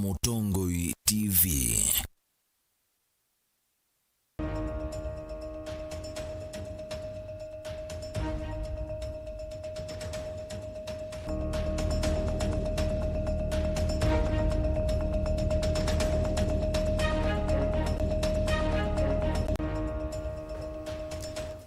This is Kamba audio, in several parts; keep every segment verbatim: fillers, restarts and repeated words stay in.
Mũtongoi T V.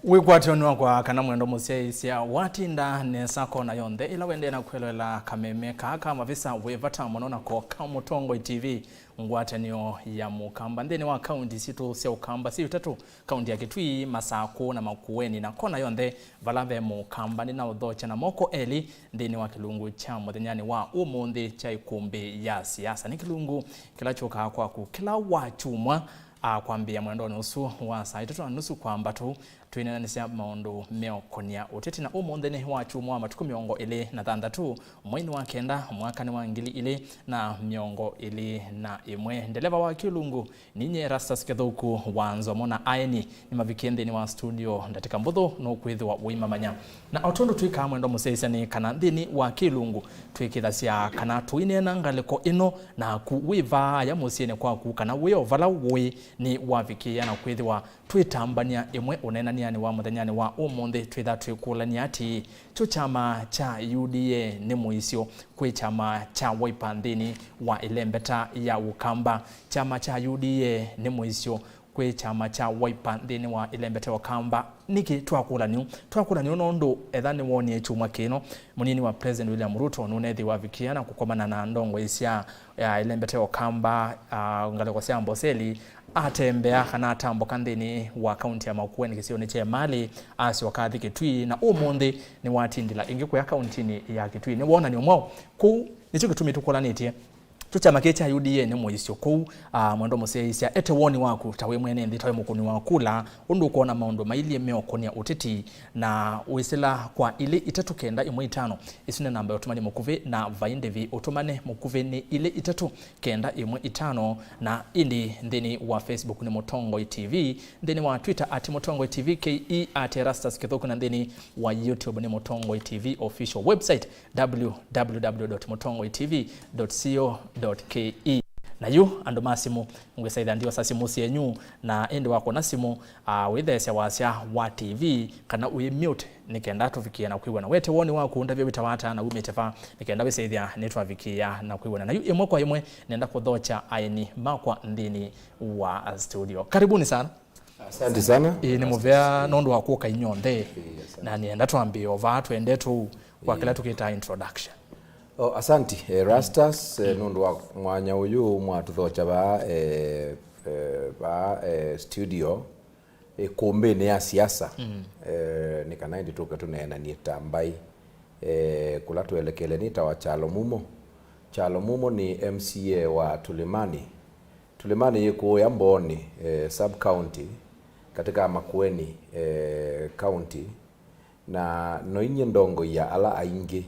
Wĩkwatyo nĩ wakwa kana mwendo mũsyaĩĩsya watinda nesa kona yonthe ĩla wendee na kwĩloela kameme kaa ka mavisa wĩ vata mũno nako ka Mũtongoi T V. Ngwatanĩo ya Mũkamba nthĩnĩ wa kaunti sitũ sya Ũkamba syĩ itatũ, kaunti ya Kitui, Masakũ na Makueni, na kona yonthe vala ve Mũkamba nĩnaũthokya na moko elĩ nthĩnĩ wa kĩlungu kya mũthenyanĩ wa ũmũnthĩ kya ĩkũmbĩ ya siasa. Nĩ kĩlungu kĩla kyũkaa kwaku kĩla wakyumwa, a, kwambĩĩa mwendonĩ ũsu wa saa itatũ na nusu kwamba tũu twĩneenanĩsya maũndũ meũkonia ũteti, na ũmũnthĩ nĩ wakyumwa wa matukũ mĩongo ĩlĩ na thanthatũ, mweinĩ wa kenda, mwakanĩ wa ngili ilĩ na mĩongo ĩlĩ na ĩmwe. Ndeleva wa kĩlungu ninyie Erastus Kĩthũku wa Nzomo, na aeni nĩmavikie nthĩnĩ wa studio ndatĩka mbũthũ nũkwĩthĩwa ũimamanya. Na o tondũ twĩkaa mwendo mũsyaĩĩsya nĩ kana nthĩnĩ wa kĩlungu twĩkĩthasya kana tũineena ngalĩko ĩno naku wĩ vaaya mũsyĩnĩ kwaku kana wĩ o vala ũĩ nĩ wavikĩĩa na kwĩthĩwa twĩtambany'a ĩmwe ũneenanĩanĩ wa mũthenyanĩ wa ũmũnthĩ, twĩtha twĩkũlany'a atĩĩ, kyo kyama kya U D A nĩ mũisyo kwĩ kyama kya Wiper nthĩnĩ wa ĩlembeta ya Ũkamba? Kyama kya U D A nĩ mũisyo kwĩ kyama kya Wiper nthĩnĩ wa ĩlembeta ya Ũkamba? Nĩkĩ twakũlany'a ũu? Twakũlany'a ũu nũndũ etha nĩwoonie kyumwa kĩno, mũnini wa President William Ruto nũneethĩiwe avikĩa na kũkomana na ndongoi sya, ya ĩlembeta ya Ũkamba, ah, ngalĩko sya Amboseli, atembea kana atambũka nthĩnĩ wa kaunti ya Makueni kĩsionĩ kya Emali, asyoka athi Kitui, na ũmũnthĩ nĩwatindĩla ĩngĩ kũya kauntinĩ ya Kitui. Nĩ wonany'o mwaũ kũu? Nĩkyo kĩtumi tũkũlanĩtye. Kyo kyama kĩĩ kya U D A nĩ mũisyo kũu, ah, mwendo mũsyaĩĩsya, ete woni waku ta wĩ mwene nthĩ, ta wĩ mũkũni wa kula, ũndũ ũkwona maũndũ mailyĩ meũkũnĩa ũteti, na wĩsĩla kwa ilĩ itatũ kenda ĩmwe itano. Ĩsu nĩ namba ya ũtũmani mũkuvĩ, na vai ndĩvi ũtũmane mũkuvĩ nĩ ilĩ itatũ kenda ĩmwe itano, na ĩndĩ nthĩnĩ wa Facebook nĩ Mũtongoi T V, nthĩnĩ wa Twitter at Mũtongoi T V K E, at Erastus Kĩthũku, na nthĩnĩ wa YouTube nĩ Mũtongoi T V Official. Website, W W W dot mũtongoi T V dot co dot K E. Na yu andũ ma simũ, ngwĩsaitha ndiosa simũ syenyu, na ĩndĩ wakũna simũ, ah, wĩtheesya wasya wa T V kana ũyĩ mute, nĩ kenda tũvikĩe na kwĩw'ana. Wete woni waku, ũndavye wĩtawa ata na umĩte va, nĩ kenda wĩsaithya nĩtwavikĩĩa na kwĩw'ana. Na yu ĩmwe kwa ĩmwe, nenda kũthokya aeni makwa nthĩnĩ wa studio. Karibuni sana. Asante sana. Ĩĩ, nĩ mũvea nũndũ wa kũka inyonthe. Ĩĩ, asante. Na nĩenda twambĩe o vaa twendete ũu kwa kĩla tũkĩtaa introduction. Oh, asante, eh, Rastas, eh, nũndũ wa mwanya ũyũ mwatũthokya vaa, eh, eh, vaa, eh, studio, ĩkũmbĩnĩ ya siasa. Mm. Eh, nĩ kana ĩndĩ tũke tũneenanie ta mbaĩ. Eh, kũla twelekele nĩ ta wa Kyalo Mumo. Kyalo Mumo nĩ M C A wa Tulimani. Tulimani yĩ kũũya Mbooni, eh, sub county, katika Makueni, eh, county, na noinyie ndongoi ya ala aingĩ.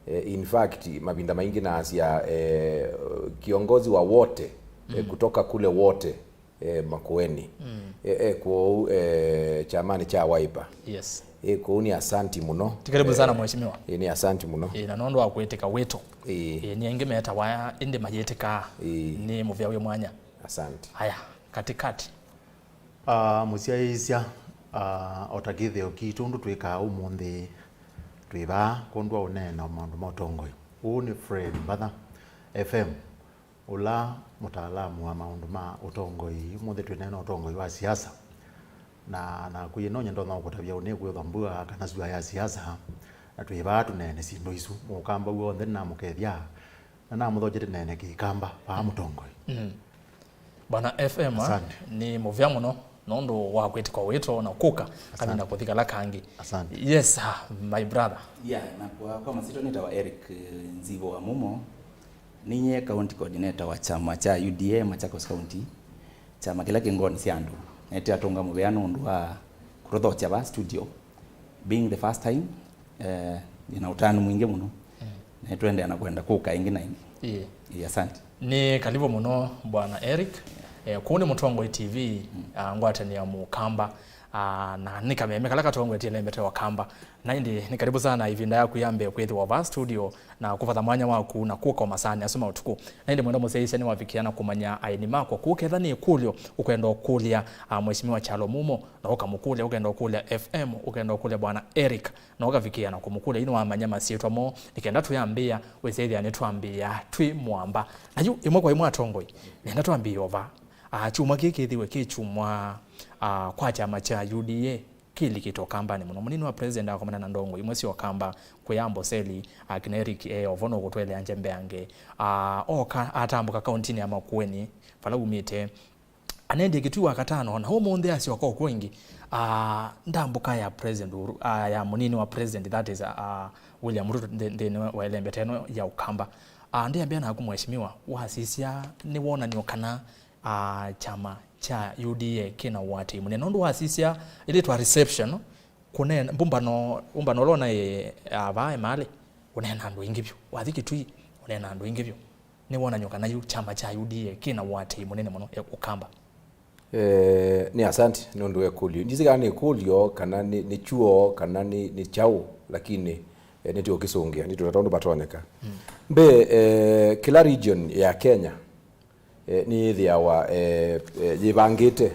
Eh, in fact, mavinda maingĩ naasya, eh, kiongozi wa wote, eh, kutoka kule wote, eh, Makueni. Mm. Eh, eh, kwoou, eh, kyamani kya Wiper. Yes. Eh, kwoou nĩ asanti mũno. Ti karibu sana, mheshimiwa. Eh, nĩ asanti mũno. Eh, na nũndũ wa kwĩtĩka wĩto. Eh. Eh, nĩ aingĩ metawa aya, ĩndĩ mayĩtĩkaa. Eh. Nĩ mũvea wĩ mwanya. Asante. Haya, katikati. Ah, mũsyaĩĩsya, ah, o ta kĩthĩo kitũ ũndũ twĩkaa ũmũnthĩ, twĩ vaa kwondũ wa ũneena maũndũ ma ũtongoi. Ũũ nĩ Fred Mbatha, F M, ũla mũtaalamu wa maũndũ ma ũtongoi. Ũmũnthĩ twĩneena ũtongoi wa siasa. Na, naku ĩno nye ndonya kũkũtavya ũnĩkwĩthwa mbua kana sua ya siasa, na twĩ vaa tũneene syĩndũ isu. Mũkamba w'onthe nĩnamũkethya, na namũthokye tũneene Kĩkamba vaa mũtongoi. Mm. Bwana F M, ah, asante. Nĩ mũvea mũno nũndũ wa kwĩtĩka wĩto na kũka kavinda kũthi kala kangĩ. Asante. Yes, sir, my brother. Yeah, na kwa, kwa masito nĩtawa Eric, eh, Nzivo wa Mumo. Ninyie county coordinator wa kyama kya U D A Machakos County, kyama kĩla kĩ ngoonĩ sya andũ. Nĩtĩ atũnga mũvea nũndũ wa kũtũthokya vaa studio. Being the first time, eh, nĩna ũtanu mwingĩ mũno. Mm. Na nĩtũendeea na kwenda kũka ĩngĩ na ĩngĩ. Ĩĩ. Ĩĩ, asante. Nĩ karibu mũno, Bwana Eric. Eh, kũu nĩ Mũtongoi T V, ah, ngwatanĩo ya Mũkamba. Ah, na nĩ kameme kala katongoetye ĩlembete wa Kamba. Na ĩndĩ nĩ karibu sana ĩvinda yaku ya mbee kwĩthĩwa vaa studio na kũvatha mwanya waku na kũka o masaanĩ asu ma ũtukũ. Na ĩndĩ mwenda mũsyaĩĩsya nĩwavikĩa na kũmanya aeni makwa. Kũu ketha nĩ ĩkũlyo ũkwenda ũkũlya, ah, Mheshimiwa Kyalo Mumo, na ũkamũkũlya, ũkenda ũkũlya F M, ũkenda ũkũlya Bwana Eric, na ũkavikĩa na kũmũkũlya yu nĩwamanya masyĩtwa moo, nĩ kenda tũyambĩĩa, wĩsĩthĩa nĩtwambĩĩa twĩ mwamba. Na yu ĩmwe kwa ĩmwe atongoi, nenda twambĩĩe o vaa. Ah, kyumwa kĩĩ kĩthĩwe kĩ kyumwa, ah, kwa kyama kya U D A kĩlikĩte Ũkambanĩ mũno. Mũnini wa president akomana na ndongo imwe sya Ũkamba kwĩ Amboseli, ah, kina Eric e ovo nũkũtwelea nje mbeange. Ah, oka atambũka kauntinĩ ya Makueni, vala umĩte. Anendie Kitui wa katano, na ũmũnthĩ asyoka ũkw'o ĩngĩ. Ah, ndambũka ya president Uhuru, ah, ya mũnini wa president, that is, ah, William Ruto, nthĩ-, nthĩnĩ wa ĩlembeta ĩno ya Ũkamba. Ah, ndĩambĩa naku mheshimiwa, wasisya nĩ wonany'o kana ah, kyama kya U D A kĩna ũatĩi mũnene. Nũndũ wasisya ĩlĩtwa reception, kũneena, mbũmbano, mbũmbano ũla ũnaĩ, ah, vaa Emali, ũneena andũ aingĩ vyũ. Wathi Kitui, ũneena andũ aingĩ vyũ. Nĩ wonany'o kana yu kyama kya U D A kĩna ũatĩi mũnene mũno, e, Ũkamba. Eh, nĩ asante nũndũ wa ĩkũlyo. Ndisi kana nĩ ĩkũlyo, kana nĩ, nĩ kyuo, kana nĩ, nĩ kyaũ, lakini, eh, nĩtũũkĩsũngĩa, nĩtũtata ũndũ vatonyeka. Mm. Mbee, eh, kĩla region ya Kenya, eh, nĩyĩthĩawa, eh, eh, yĩvangĩte.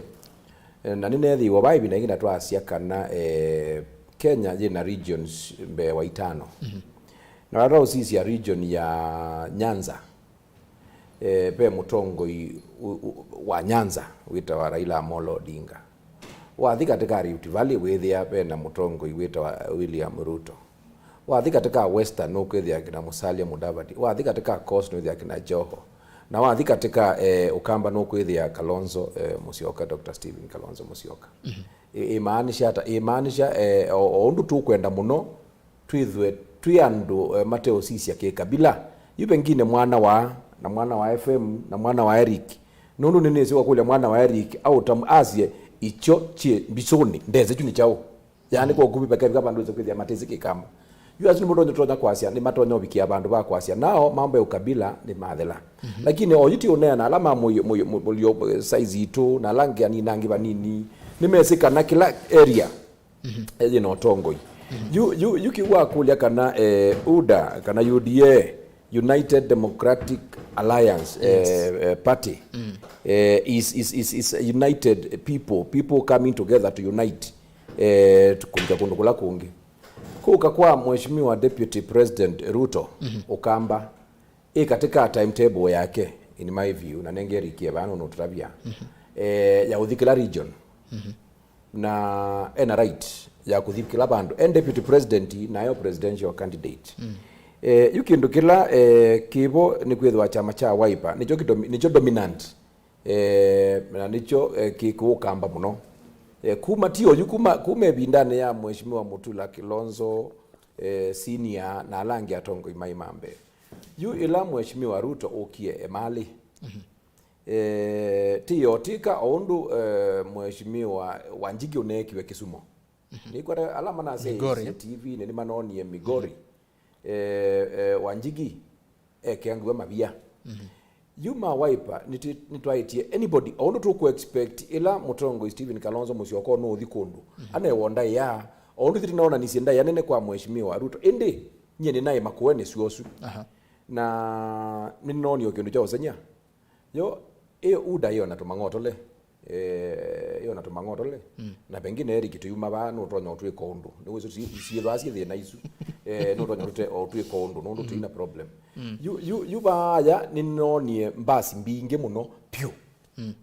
Eh, na nĩneethĩiwe vaa ĩvinda ĩngĩ na twasya kana, eh, Kenya yĩna regions mbee wa itano. Mhm. Na vala twaũsisya region ya Nyanza, eh, ve mũtongoi u-, u-, wa Nyanza wĩtawa Raila Amolo Odinga. Wathi katika Rift Valley wĩthĩa vena mũtongoi wĩtawa William Ruto. Wathi katika Western nũkwĩthĩa kina Musalia Mudavadi. Wathi katika Coast nũkwĩthĩa kina Joho. Na wathi katika, eh, Ũkamba nũkwĩthĩa Kalonzo, eh, Musyoka, Doctor Stephen Kalonzo Musyoka. Mhm. Ĩ-, ĩmaanisha ata? Ĩmaanisha, eh, o, o ũndũ tũkwenda mũno twĩthwe twĩ andũ, eh, mateũsisya kĩkabila. Yu pengine mwana wa, na mwana wa F M, na mwana wa Eric. Nũndũ nĩnĩsĩ wakũlya mwana wa Eric, aũtamu asye, ikyo kyĩ mbisũnĩ, ndesĩ kyu nĩ kyaũ. Yaani, kwa ũkuvĩ, vakevika vandũ wĩse kwĩthĩa matesĩ kĩkamba. Yu asu nĩmũtonya kwasya, nĩmatonya ũvikĩa vandũ va kwasya, nao mambo ya ũkabila nĩmathela. Mhm. Lakini oyu ti ũneena, ala ma mũyo, mũyo, mũyo, size itũ, na ala angĩ anini, angĩ vanini, nĩmesĩ kana kĩla area, mhm, eh, yĩna ũtongoi. Mhm. Yu, yu, yu kĩu wakũlya kana, eh, U D A, kana U D A, United Democratic Alliance, yes, eh, eh, Party, mm, eh, is, is, is, is a united people, people coming together to unite, eh, kũvika kũndũ kũla kũngĩ. Kũka kwa Mheshimiwa Deputy President Ruto, mhm, Ũkamba, ĩ katika timetable yake, in my view, na nengerikie vano nũtũtavya, mhm, eh, ya ũthi kĩla region. Mhm. Na ena right ya kũthi kĩla vandũ. E deputy president, nayo presidential candidate. Mm. Eh, yu kĩndũ kĩla, eh, kĩvo nĩ kwĩthĩwa kyama kya Wiper nĩkyo kĩdomi-, nĩkyo dominant. Eh, na nĩkyo, eh, kĩ-, kĩũkamba mũno. Eh, kuma ti oyu, kuma, kuma ĩvindanĩ ya Mheshimiwa Mutula Kilonzo, eh, Senior, na ala angĩ atongoi mai ma mbee. Yu ĩla Mheshimiwa Ruto ũkie Emali, mhm, eh, ti yotika o ũndũ, eh, Mheshimiwa Wanjigi ũneekiwe Kisumu. Mhm. Nĩkwata ala manasya Migori, eh? T V-nĩ nĩmanonie Migori. Mhm. Eh, eh, Wanjigi ekeangiwe mavia. Mhm. Yu ma Wiper, nĩtĩ-, nĩtwaĩtie anybody, o ũndũ tũkũ expect ĩla mũtongoi Stephen Kalonzo Musyoka nũũthi kũndũ, mhm, anewa ndaĩa, o ũndũ thiti naonanisye ndaĩa nene kwa Mheshimiwa Ruto. Ĩndĩ, nyie nĩnaĩ makũenĩ syũsu. Aha. Na nĩnoonie o kĩndũ kya ũseng'ya. Yo, ĩ U D A yona tũmang'otole. Eh, yona tũmang'otole. Mm. Na pengine Eric tũyuma vaa, nũtonya ũtwĩka ũndũ. Nĩwĩsĩ si-, siĩthwa syĩ thĩna isu. Eh, nũtonya ũtwĩka ũndũ, nũndũ, mm, tũina problem. Mm. Yu, yu, yu vaaya nĩnonie mbasi mbingĩ mũno vyũ. Mm.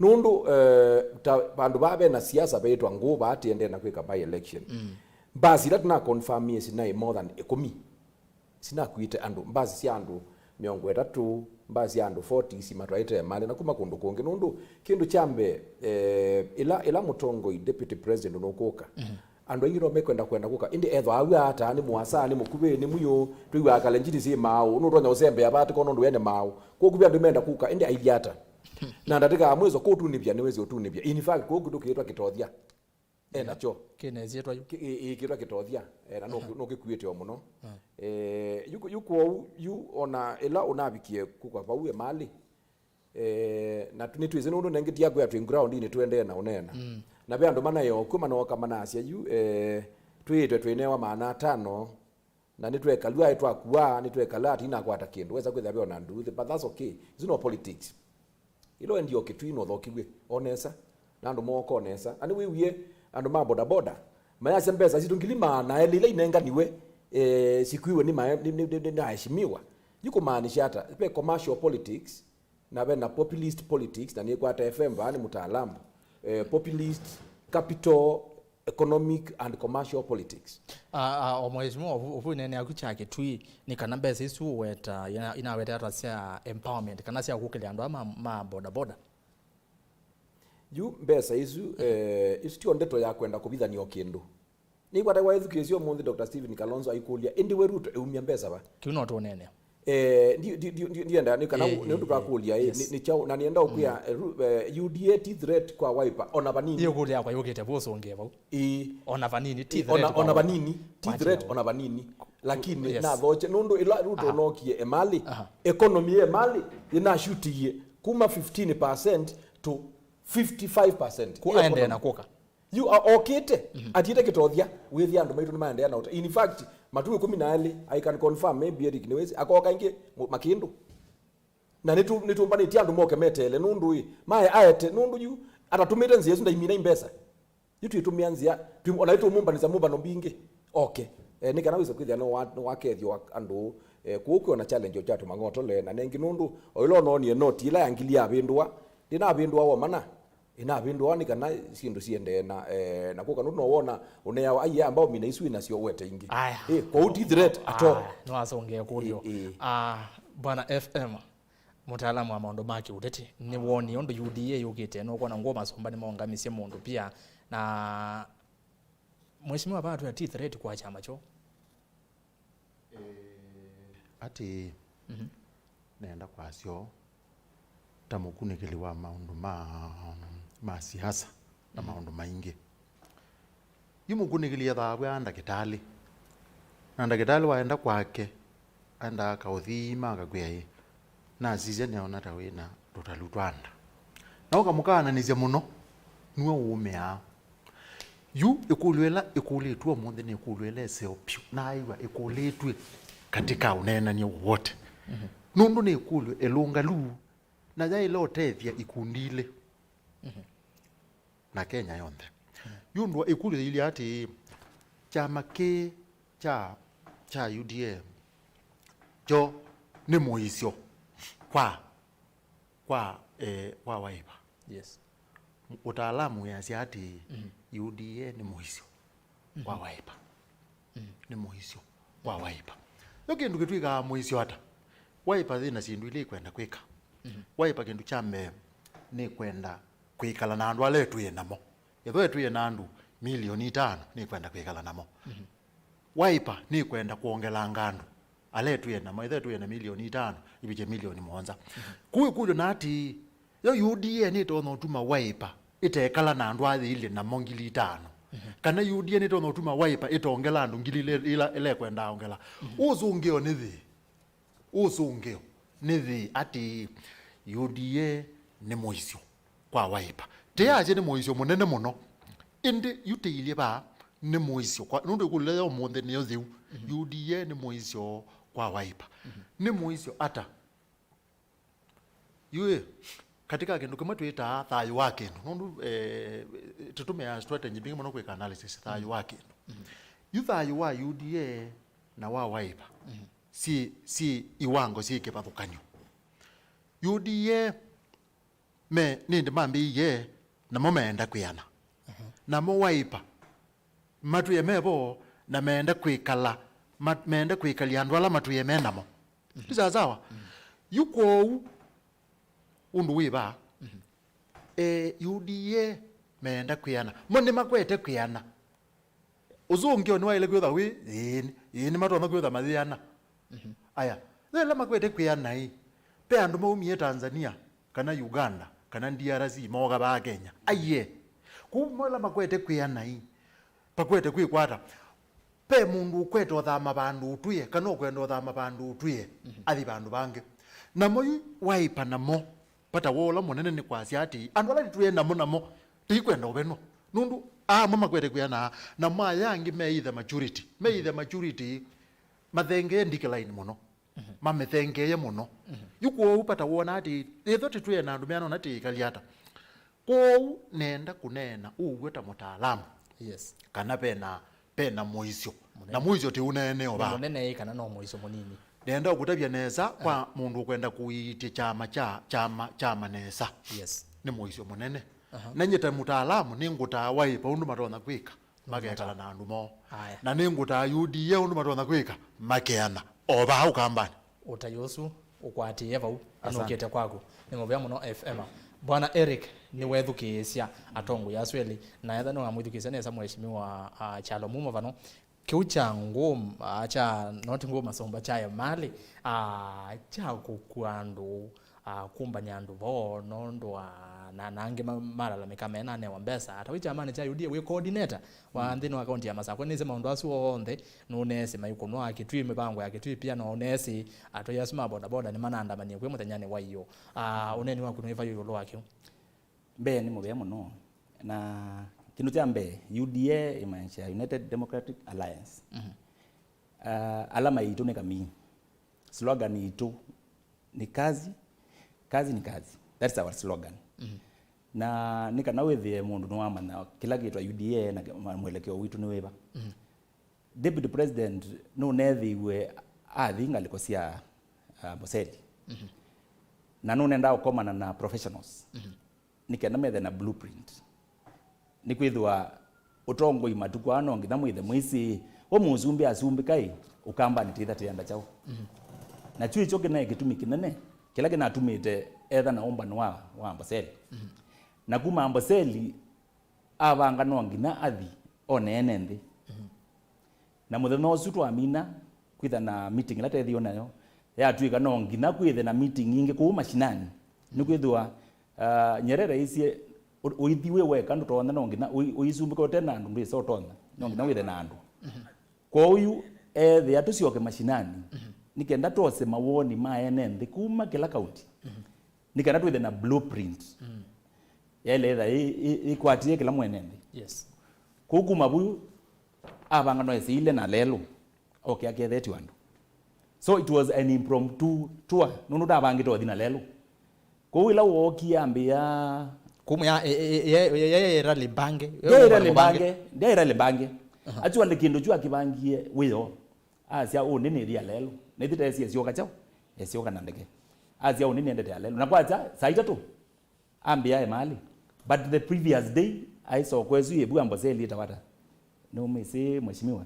Nũndũ, eh, ta vandũ vaa vena siasa veĩtwa ngũũ vaa tiendee na kwĩka by election. Mm. Mbasi ila tũna confirm sinaĩ more than ĩkũmi. Sinakuĩte andũ, mbasi sya andũ mĩongo ĩtatũ, mbasi sya andũ forty simatwaĩte Emali na kuma kũndũ kũngĩ. Nũndũ kĩndũ kya mbee, eh, ĩla, ĩla mũtongoi, deputy president nũkũka, mhm, andũ aingĩ no mekwenda kwenda kũka, ĩndĩ ethwa aua ata, nĩ mũasa, nĩ mũkuvĩ, nĩ mwĩũ, twĩw'aa Kalenjini syĩ maaũ, nũtonya ũsembea vaa tiko nũndũ ene maaũ. Kwa ũkuvĩ andũ menda kũka, ĩndĩ ailyĩ ata? Na ndatĩka ya mwĩso, kũtunĩvya nĩwĩsĩ ũtunĩvya. In fact, kũu kĩndũ kĩĩtwa kĩtothya. E nakyo. Kĩna ĩsyĩtwa yu. Kĩ-, ĩ-, ĩ, kĩtwa kĩtothya. E, na no, aha, nũkĩkuĩte o mũno. Ah. E, yu, yu kwoou, yu ona ĩla ũnavikie kũka vau Emali. E, na tu-, nĩtwĩsĩ nũndũ nengĩ tiakwĩa twĩ ground-inĩ tũendee na ũneena. Mm. Na ve andũ manaĩ o kw'o manooka manasya yu, eh, twĩĩtwe twĩnewa maana atano, na nĩtwekalw'a aĩ twakua, nĩtwekala tũinakwata kĩndũ. Wesa kwĩthĩa ve ona nduuthĩ, but that's okay. Isu no politics. Ĩla ũendie o Kitui nũthokĩw'e o nesa, na andũ mooka o nesa. Na nĩwĩwie andũ ma bodaboda mayasya mbesa sitũ ngili maana elĩ ila inenganiwe, eh, sikuiwe nĩ ma-, nĩ, nĩ, nĩ, nĩ aheshimiwa. Yu kũmaanisha ata? Ve commercial politics, na ve na populist politics, na nĩkwata F M vaa nĩ mũtaalamu. Eh, populist, capital, economic and commercial politics. Ah, ah, o mheshimiwa, ũvu, ũvu nene yaku kya Kitui, nĩ kana mbesa isu ũweta, ina-, inaweta ata sya empowerment, kana sya kũkĩlya andũ aa ma, ma bodaboda? Yu mbesa isu, eh, isu tio ndeto ya kwenda kũvithania o kĩndũ. Nĩkwata waĩthukĩĩsya ũmũnthĩ Doctor Stephen Kalonzo aikũlya, "Ĩndĩ we Ruto eumya mbesa va?" Kĩu no tũneenea. Eh, ndi-, ndi-, ndi-, ndi-, ndienda, nĩ kana, eh, nĩ ũndũ, eh, twakũlya, eh, yes, nĩ, nĩ kyaũ, na nĩenda ũkwĩa, eh, Ru-, eh, U D A ti threat kwa Wiper, ona vanini. Nĩ ĩkũlyo yakwa yũkĩte vu ũsũngĩe vau. Ĩĩ. Ona vanini, ti, ĩĩ, threat ona, kwa ona Wiper. Vanini, ti threat, ona vanini. Lakini, yes, nathoche, nũndũ ĩla Ruto, aha, ũnokie emalĩ, aha, economy ya emalĩ, yĩnashutiie kuma fifteen percent to fifty-five percent. Ku aendee na kũka. Yu a-, okĩte, mhm, atiĩte kĩtothya, wĩthĩa andũ maitũ nĩmaendeea na ũte. In fact, matukũ ĩkũmi na elĩ, I can confirm, maybe Eric nĩwĩsĩ, akooka ĩngĩ mũ-, makĩndũ. Na nĩtũ-, nĩtũmbanĩtye andũ moke meteele, nũndũ ĩ, mae aete, nũndũ yu atatũmĩte nzĩa ĩsu ndaimina imbesa. Yu twĩtũmĩa nzĩa, twĩ-, ona ĩtũmũmbanĩsya mũmbano mbingĩ. Oke. Eh, nĩ kana wĩse kwĩthĩa no wa-, no wakethyo wa andũ, eh, kũu kwĩ ona challenge o kyatũ mang'otole, na nengĩ nũndũ, o ĩla ũnoonie noti ĩla ya ngili yavĩndũa, ndĩnavĩndũa womana. Ĩnavĩndũawa nĩ kana syĩndũ siendee na, eh, na kũka nũndũ no wona ũneawa aiee ambao mina isu wĩnasyo ũete ingĩ. Aya. Eh, kwoou ti threat at all. Aya, no asongee kũlyo. Eh, eh. Ah, Bwana F M, mũtaalamu wa maũndũ ma kĩũteti, nĩ wonie ũndũ U D A yũkĩte, nũkwona ngũũ masũmba nĩmaũngamisye mũndũ pia. Na Mheshimiwa vaa twĩa ti threat kwa kyama kyoo. Eh, atĩĩ, mhm, nenda kwasya ũũ, ta mũkunĩkĩli wa maũndũ ma, ma siasa na, mhm, maũndũ maingĩ. Yu mũkunĩkĩli ethĩawa ndakĩtalĩ, na ndakĩtalĩ waenda kwake, aendaa akaũthima akakwĩa ĩ, nasisya nĩona ta wĩ na tũtalu twa nda. Na ũkamũkaananĩsya mũno, nue ũũmĩaa. Yu ĩkũlyo ĩla ĩkũlĩtw'e ũmũnthĩ nĩ ĩkũlyo ĩla ĩseo vyũ, naaĩw'a ĩkũlĩtw'e katika ũneenany'a wowote. Mhm. Nũndũ nĩ ĩkũlyo ĩlũngalu, na yaĩle ũtethya ikundi ilĩ, mhm, na Kenya yonthe. Mhm. Yu ndwa ĩkũlyo yĩilye atĩĩ, kyama kĩĩ kya, kya U D A kyo nĩ mũisyo kwa, kwa, eh, kwa Wiper? Yes. Ũtaalamu wĩasya atĩĩ, mhm, U D A nĩ mũisyo kwa, mhm, Wiper. Mhm. Nĩ mũisyo kwa Wiper. Yo kĩndũ kĩtw'ĩkaa mũisyo ata? Wiper yĩ na syĩndũ ilĩ ĩkwenda kwĩka. Mhm. Wiper kĩndũ kya mbee nĩkwenda kwĩkala na andũ ala ĩtwĩe namo. Ethĩwa ĩtwĩe na andũ milioni itano, nĩkwenda kwĩkala namo. Mhm. Wiper nĩkwenda kwongelanga andũ ala ĩtwĩe namo, ethĩwa ĩtwĩe na milioni itano, ivikye milioni mũonza. Mhm. Kũu ĩkũlyo na atĩĩ, yo U D A nĩtonya ũtuma Wiper ĩtekala na andũ aa yĩilye namo ngili itano? Mhm. Kana U D A nĩtonya ũtuma Wiper ĩtongela andũ ngili ila, ila, ila ĩkwendaa ongela? Mhm. Ũsũngĩo nĩ thĩ. Ũsũngĩo nĩ thĩ atĩĩ, U D A nĩ mũisyo kwa Wiper. Tĩyasye nĩ mũisyo mũnene mũno, ĩndĩ yu tĩilye vaa nĩ mũisyo kwa, nũndũ ĩkũlyo ya ũmũnthĩ nĩyo yĩu. Mhm. U D A nĩ mũisyo kwa Wiper. Mhm. Nĩ mũisyo ata? Yu ĩ, katika kĩndũ kĩmwe twĩtaa thayũ wa kĩndũ, nũndũ, eh, tũtũmĩaa strategy mbingĩ mũno kwĩka analysis, thayũ wa kĩndũ. Mhm. Yu thayũ wa U D A na wa Wiper, mhm, syĩ, syĩ iwango, syĩ kĩvathũkany'o. U D A me, nĩndĩ mambĩĩie, namo meenda kwĩana. Mhm. Namo Wiper, matwĩe me vo, na meenda kwĩkala, ma-, meenda kwĩkalya andũ ala matwĩe me namo. Mhm. Nĩ sawa sawa? Mhm. Yu kwoou, ũndũ wĩ vaa, mhm, eh, U D A meenda kwĩana. Mo nĩmakwete kwĩana. Ũsũngĩo nĩwaĩle kwĩthwa wĩ, ĩĩ, ĩĩ, nĩmatonya kwĩthwa mayĩana. Mhm. Aya, yĩla makwete kwĩana-ĩ, ve andũ maumie Tanzania, kana Uganda, kana D R C, mooka vaa Kenya. Aiee. Kũu mo ĩla makwete kwĩana-ĩ, vakwete kwĩkwata. Ve mũndũ ũkwete ũthama vandũ ũtwĩe, kana ũkwenda ũthama vandũ ũtwĩe, mhm, athi vandũ vangĩ. Namo yu Wiper namo, vata woo ũla mũnene nĩ kwasya atĩĩ, andũ ala twĩ namo namo, tũikwenda ũvenwa. Nũndũ amwe makwete kwĩana, na maya angĩ meitha maturity. Meitha maturity, mathengee decline mũno. Mamĩthengee mũno. Yu kwoou pata wona atĩ, ĩtho tĩtwĩe na andũ meanona tĩĩkalya ata. Kwoou nenda kũneena ũw'o ta mũtaalamu. Yes. Kana pena, pena mũisyo. Mũnene. Na mũisyo tĩũneenewa. Nĩ va mũnene ĩ kana no mũisyo mũnini? Nenda ũkũtavya nesa kwa mũndũ ũkwenda kũiitya kyama kya, kyama, kyama nesa. Yes. Nĩ mũisyo mũnene. Aha. Na nyie ta mũtaalamu nĩngũtaa Wiper ũndũ matonya kwĩka, makekala na andũ moo. Aya. Na nĩngũtaa U D A ũndũ matonya kwĩka, makeana o vaa Ũkambanĩ. Ũtai ũsu ũkwatĩĩe vau, asante. Nũkĩte kwaku. Nĩ mũvea mũno F M. Bwana Eric, nĩwethukĩĩsya atongoi asu elĩ, na etha nĩwamwĩthukĩĩsya nesa Mheshimiwa, ah, Kyalo Mumo vano. Kĩu kya ngũm-, ah, kya, no ti ngũma sũmba, kya emalĩ, ah, kya kũkua andũ, ah, kũmbany'a andũ voo nũndũ wa, na, na angĩ ma-, malalamĩka menanewa mbesa. Ata wĩ kyamanĩ kya U D A wĩ coordinator wa nthĩnĩ wa kaunti ya Masakũ, nĩsĩ maũndũ asu onthe nũneesĩ maikũnwa Kitui, mĩvango ya Kitui pia no ũneesĩ, atwai asu ma bodaboda nĩmanandamanie kwĩ mũthenyanĩ wa io. Ah, ũneeni waku nũĩvayo ĩũlũ wa kĩu? Mbee nĩ mũvea mũno. Na kĩndũ kya mbee, U D A ĩmaanisha United Democratic Alliance. Mhm. Ah, ala maitũ nĩ kamii. Slogan itũ nĩ kazi, kazi ni kazi. That's our slogan. Mhm. Na nĩ kana wĩthĩe mũndũ nĩwamanya kĩla kĩtwa U D A na mwelekeo witũ nĩ wĩva. Mhm. Deputy President nũnethĩiwe athi ngalĩko sya, ah, Amboseli. Mhm. Na nũnendaa ũkomana na professionals. Mhm. Nĩ kenda methe na blueprint. Nĩkwĩthĩwa ũtongoi matukũ aa no nginya mwĩthe mwĩsĩ, we mũsumbĩ asumbĩka ĩ, Ũkambanĩ tĩtha tĩenda kyaũ? Mhm. Na kyu ĩkyo kĩnaĩ kĩtumi kĩnene kĩla kĩnatumĩte etha na ũmbano wa, wa Amboseli. Mhm. Na kuma Amboseli, avanga no nginya athi one ene nthĩ. Mhm. Na mũthenya ũsu twamina kwĩtha na meeting ĩla teethĩiwe nayo, yatw'ĩka no nginya kwĩthe na meeting ĩngĩ kũu mashinani. Nĩkwĩthĩwa, ah, Nyerere aisye, "Ũ-, ũithi wĩ weka ndũtonya, no nginya ũi-, ũisumbĩka ũte na andũ ndwĩsa ũtonya, no nginya wĩthe na andũ." Mhm. Kwoou yu ethĩa tũsyoke mashinani, mhm, nĩ kenda twose mawoni ma ene nthĩ kuma kĩla kaunti. Mhm. Nĩ kana twĩthe na blueprint. Mm. Yaĩle ĩtha ĩ-, ĩ-, ĩkwatĩe kĩla mwene nthĩ. Yes. Kũu kuma vu, avanga no esĩile na lelũ, oke akethetw'e andũ. So it was an impromptu tour, nũndũ ndavangĩte ũthi na lelũ. Kũu ĩla wookie ambĩa, kuma ya, e, e, e, e, e, e, e, rally mbange. Ndyaĩ rally mbange, ndyaĩ rally mbange. Aha. Actually, kĩndũ kyu akĩvangie wĩoo. Asya, "Ũnĩ nĩthi ya lelũ." Na ithyĩ tesie esyoka kyaũ? Esyoka na ndeke. Asya, "Ũnĩ nĩendete ya lelũ." Na kwakya saa itatũ, ambĩa e malĩ. But the previous day, aisoko ĩsu ĩvu Amboseli ĩtawa ata? Nũmĩsĩ, mheshimiwa?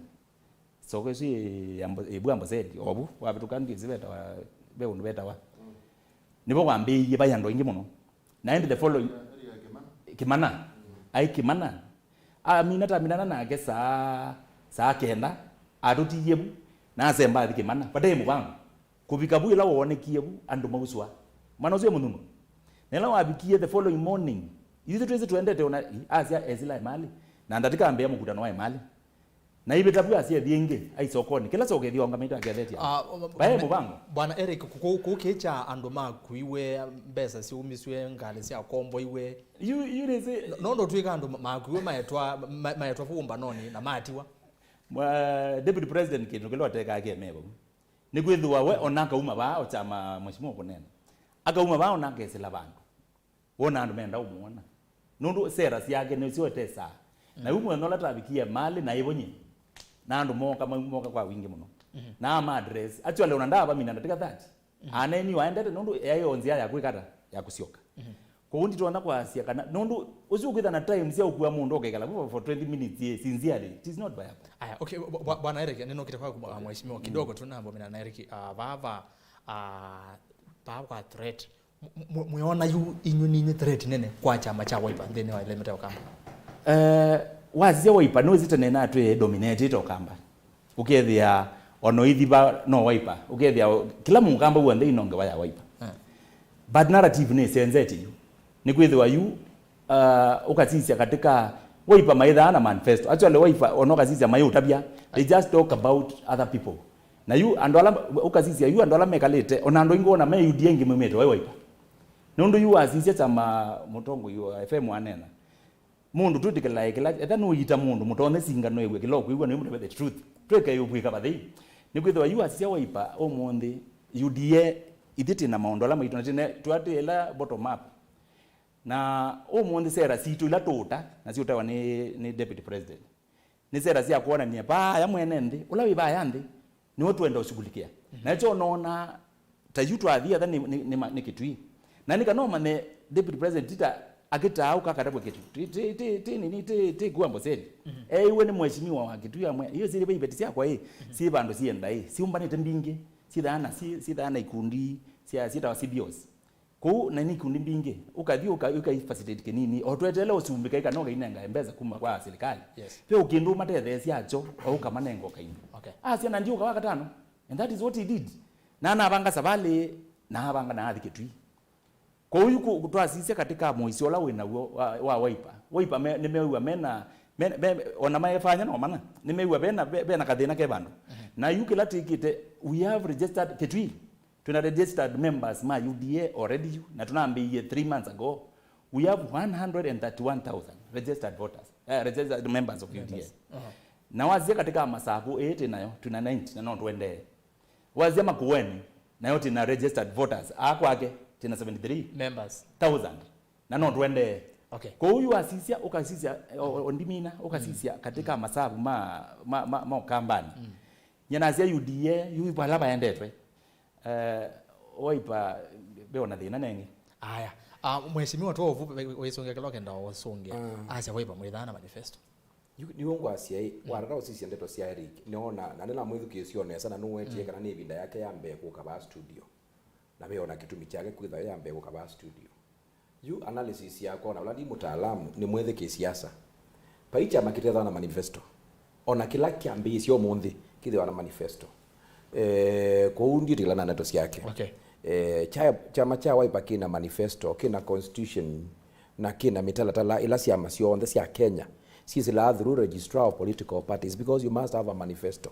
Soko ĩsu ĩ Ambo-, ĩvu Amboseli, ovu, wavĩtũka ngĩsĩ vetawa, ve ũndũ vetawa. Nĩvo kwambĩĩie, vai andũ aingĩ mũno. Na ĩndĩ the following, Kĩmana. Aĩ Kĩmana. Amina, taminana nake saa, saa kenda, atũtiie vu, na asemba athi Kĩmana. Vataĩ mũvango. Kũvika vu ĩla woonekie vu, andũ mausũa. Mwana ũsu e mũthũnũ. Na ĩla wavikie the following morning, ithyĩ twĩsĩ tũendete ona, i, asya esila emalĩ. Na ndatĩka ambĩa mũkutano wa emalĩ. Na ivĩta vu asya ĩthi ĩngĩ, ai sokonĩ. Kĩla soka ĩthi ongamĩte akethetya. Ah, o-, o-, Vaĩ mũvango. Bwana Eric, kũ-, kũ-, kũkĩkya andũ makuiwe, mbesa syaumisw'e, ngalĩ syakomboiwe. Yu, yu nĩsĩ. No-, nũndũ twĩka andũ ma-, makuiwe maetwa, ma-, maetwa vu ũmbanonĩ na matiwa. Mwa-, Deputy President kĩndũ kĩla ũtekaa kĩemee vau. Nĩkwĩthĩwa we ona akauma vaa, o kyama mheshimiwa kũneena. Akauma vaa ona akesĩla vandũ. Wona andũ menda ũmwona. Nũndũ sera syake nĩsyo etesaa. Na yu mũthenya ũla tavikie malĩ na ĩvonye. Na andũ moka, ma-, moka kwa wingĩ mũno. Mhm. Na ama address. Actually, ona ndaavamina ndatĩka thirty. Mhm. Aneni waendete nũndũ yaĩ o nzĩa ya kwĩka ata, ya kũsyoka. Mhm. Kwoou nditonya kwasya kana, nũndũ ũsu ũkwĩtha na time sya ũkua mũndũ ũkekala vu for twenty minutes, eh, sincerely, it is not viable. Aya, okay, bwa-, bwa-, Bwana Eric, nĩnũkĩte kwaku, ah, mheshimiwa, kidogo tu nambomina na Eric, ah, vava, ah, vava kwa threat. Mw-, mw-, mwĩona yu inyu ninyu threat nene kwa kyama kya Wiper nthĩnĩ wa ĩla ĩmĩte Ũkamba? Eh, wasisya Wiper, nĩwĩsĩ tene natwĩ dominated Ũkamba. Ũkethĩa ona ũithi va no Wiper. Ũkethĩa o-, kĩla Mũkamba w'onthe ino ngewa ya Wiper. Eh. But narrative nĩsenzetie yu. Nĩkwĩthĩwa yu, uh, ũkasisya katika Wiper maithaa na manifesto. Actually, Wiper ona ũkasisya mayũtavya, they just talk about other people. Na yu andũ ala, ũkasisya yu andũ ala mekalĩte, ona andũ aingĩ wona me U D A aingĩ maumĩte wa Wiper. Nũndũ yu wasisya kyama mũtongoi wa F M anena. Mũndũ twĩtĩkĩlae kĩla, etha nũyita mũndũ, mũtonye singa no ĩw'e kĩla ũkwĩw'a, no ĩmũneve the truth. Twĩke ũkwĩka vathei. Nĩkwĩthĩwa yu asisya Wiper ũmũnthĩ, U D A, ithyĩ twĩ na maũndũ ala maitũ, na twĩ na, twatĩ ĩla bottom up. Na ũmũnthĩ sera sitũ ila tũũta, na siũtawa nĩ, nĩ Deputy President, nĩ sera sya kwonany'a vaya mwene nthĩ, ũla wĩ vaya nthĩ, nĩwe twenda ũshughulikia. Mhm. Na kyo noona ta yu twathi atha nĩ, nĩ, nĩ, ma- nĩ Kitui. Na nĩ kana ũmanye Deputy President Tita akĩtaa ũka akatavw'a Kitui. Ti, ti, ti, ti nini, ti, ti kuwa Amboseli. Mhm. Eiwe nĩ mheshimiwa wa Kitui amwe. Iyo sili ve iveti syakwa ĩ, mhm, si vandũ sienda ĩ, siumbanĩte mbingĩ, sithaa na, si, sithaa na ikundi, sya, sitawa C B Os. Kũu na nĩ ikundi mbingĩ, ũkathi ũka, ũka facilitate kĩnini, o tweteele ũsumbĩ kai kana ũkainenga mbesa kuma kwa serikali. Yes. Ve ũkĩndũ ũmatetheesya acho, o ũkamanenga o kaini. Okay. Asya na ndiũka wa katano, and that is what he did. Na anavanga savalĩ, na avanga na athi Kitui. Kwoou yu kũ- twasisya katika mũisyo ũla wĩ naw'o wa, wa Wiper. Wiper me, nĩmeew'a mena, me, me, ona maefanya no mana, nĩmeew'a vena, ve- vena kathĩna ke vandũ. Mhm. Na yu kĩla twĩkĩte, we have registered Kitui. Twĩna registered members ma U D A already yu, na tũnambĩĩie three months ago. We have one hundred and thirty-one thousand registered voters, eh, registered members of U D A. Members. Uh-huh. Na wasisya katika Masaku, ĩĩ twĩ nayo, twĩna ninety, na no tũendee. Wasisya Makueni, nayo twĩna registered voters, aa kwake, twĩna seventy-three thousand. Members. Na no tũendee. Okay. Kwoou yu wasisya, ũkasisya, o- o- ondimina, ũkasisya katika masavu ma, ma, ma, ma Ũkambani. Mm. Nyanasya U D A, yu vala vaendetwe. Eh, Wiper ve ona thĩna nengĩ. Aya. Ah, mheshimiwa, twovu wĩsũngĩa kĩla ũkenda ũsũngĩa. Ah. Asya Wiper mũithaa na manifesto. Yu- nĩw'o ngwasya ĩ, watata ũsisya ndeto sya Eric, nĩona, na nĩnamwĩthukĩĩsye o nesa, na nũwetie kana nĩ ĩvinda yake ya mbee kũka vaa studio. Na ve ona kĩtumi kyake kwĩtha ya mbee kũka vaa studio. Yu analysis yakwa, ona ũla ndi mũtaalamu, nĩ mwĩthĩ kĩsiasa. Vai kyama kĩtethwa na manifesto. Ona kĩla kyambĩĩsye ũmũnthĩ kĩthĩwa na manifesto. Eh, kwoou ndiĩtĩkĩla na ndeto syake. Okay. Eh, kya- kyama kya Wiper kĩna manifesto, kĩna constitution, na kĩna mĩtalatala ĩla syama syonthe sya Kenya syĩsĩlaa through registrar of political parties, because you must have a manifesto.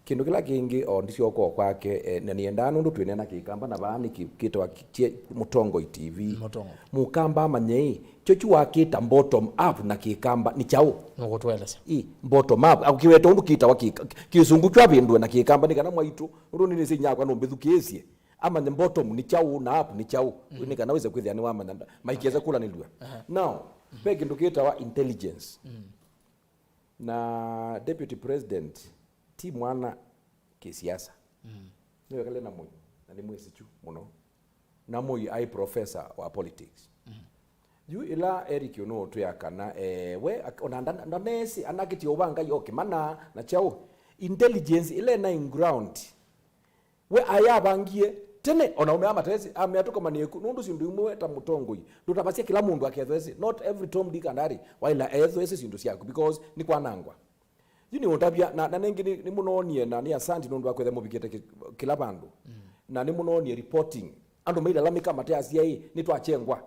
Kĩndũ kĩla kĩngĩ, o ndisyoka o kwake, eh, na nĩendaa nũndũ twĩneena Kĩkamba na vaa nĩ kĩ- kĩtawa kĩ- kye- Mũtongoi T V. Mũtongoi. Mũkamba amanye ĩ, kyo kyu wakĩta bottom up na Kĩkamba nĩ kyaũ? Nũkũtũelesya. Ĩ, bottom up, akĩweta ũndũ kĩtawa kĩ- kĩsũngũ kyu avĩndũe na Kĩkamba nĩ kana mwaitũ, nũndũ nĩnĩsĩ inyakwa nũmbĩthukĩĩsye. Amanye bottom nĩ kyaũ na up nĩ kyaũ, nĩ kana wĩse kwĩthĩa nĩwamanya nda- maikese kũlanĩlw'a. Aha. Now, ve kĩndũ kĩtawa intelligence. Mm. Na Deputy President ti mwana kĩsiasa. Mm. Nĩwekale na Moi, na nĩ mwĩsĩkyu mũno. Na Moi aĩ professor wa politics. Mm. Yu ĩla Eric ũnũũtwĩa kana, eh, we ak- ona nda- ndanesi anakĩtie ũvanga yo kĩmana na kyaũ. Intelligence ĩla ĩna in ground. We ayavangie tene, ona ũmea matesi, amea tũkomanĩe ku, nũndũ syĩndũ imwe ta mũtongoi, ndũtavasya kĩla mũndũ akethwesĩ, not every Tom, Dick and Harry, waila ethwesĩ syĩndũ syaku, because nĩ kwanangwa. Yu nĩ ũtavya, na, na nengĩ nĩ, nĩ mũnoonie, na nĩ asanti nũndũ wa kwĩtha mũvikĩte kĩ- kĩla vandũ. Mm. Na nĩ mũnoonie reporting. Andũ mailalamĩka mate asyai, nĩ twakyengwa.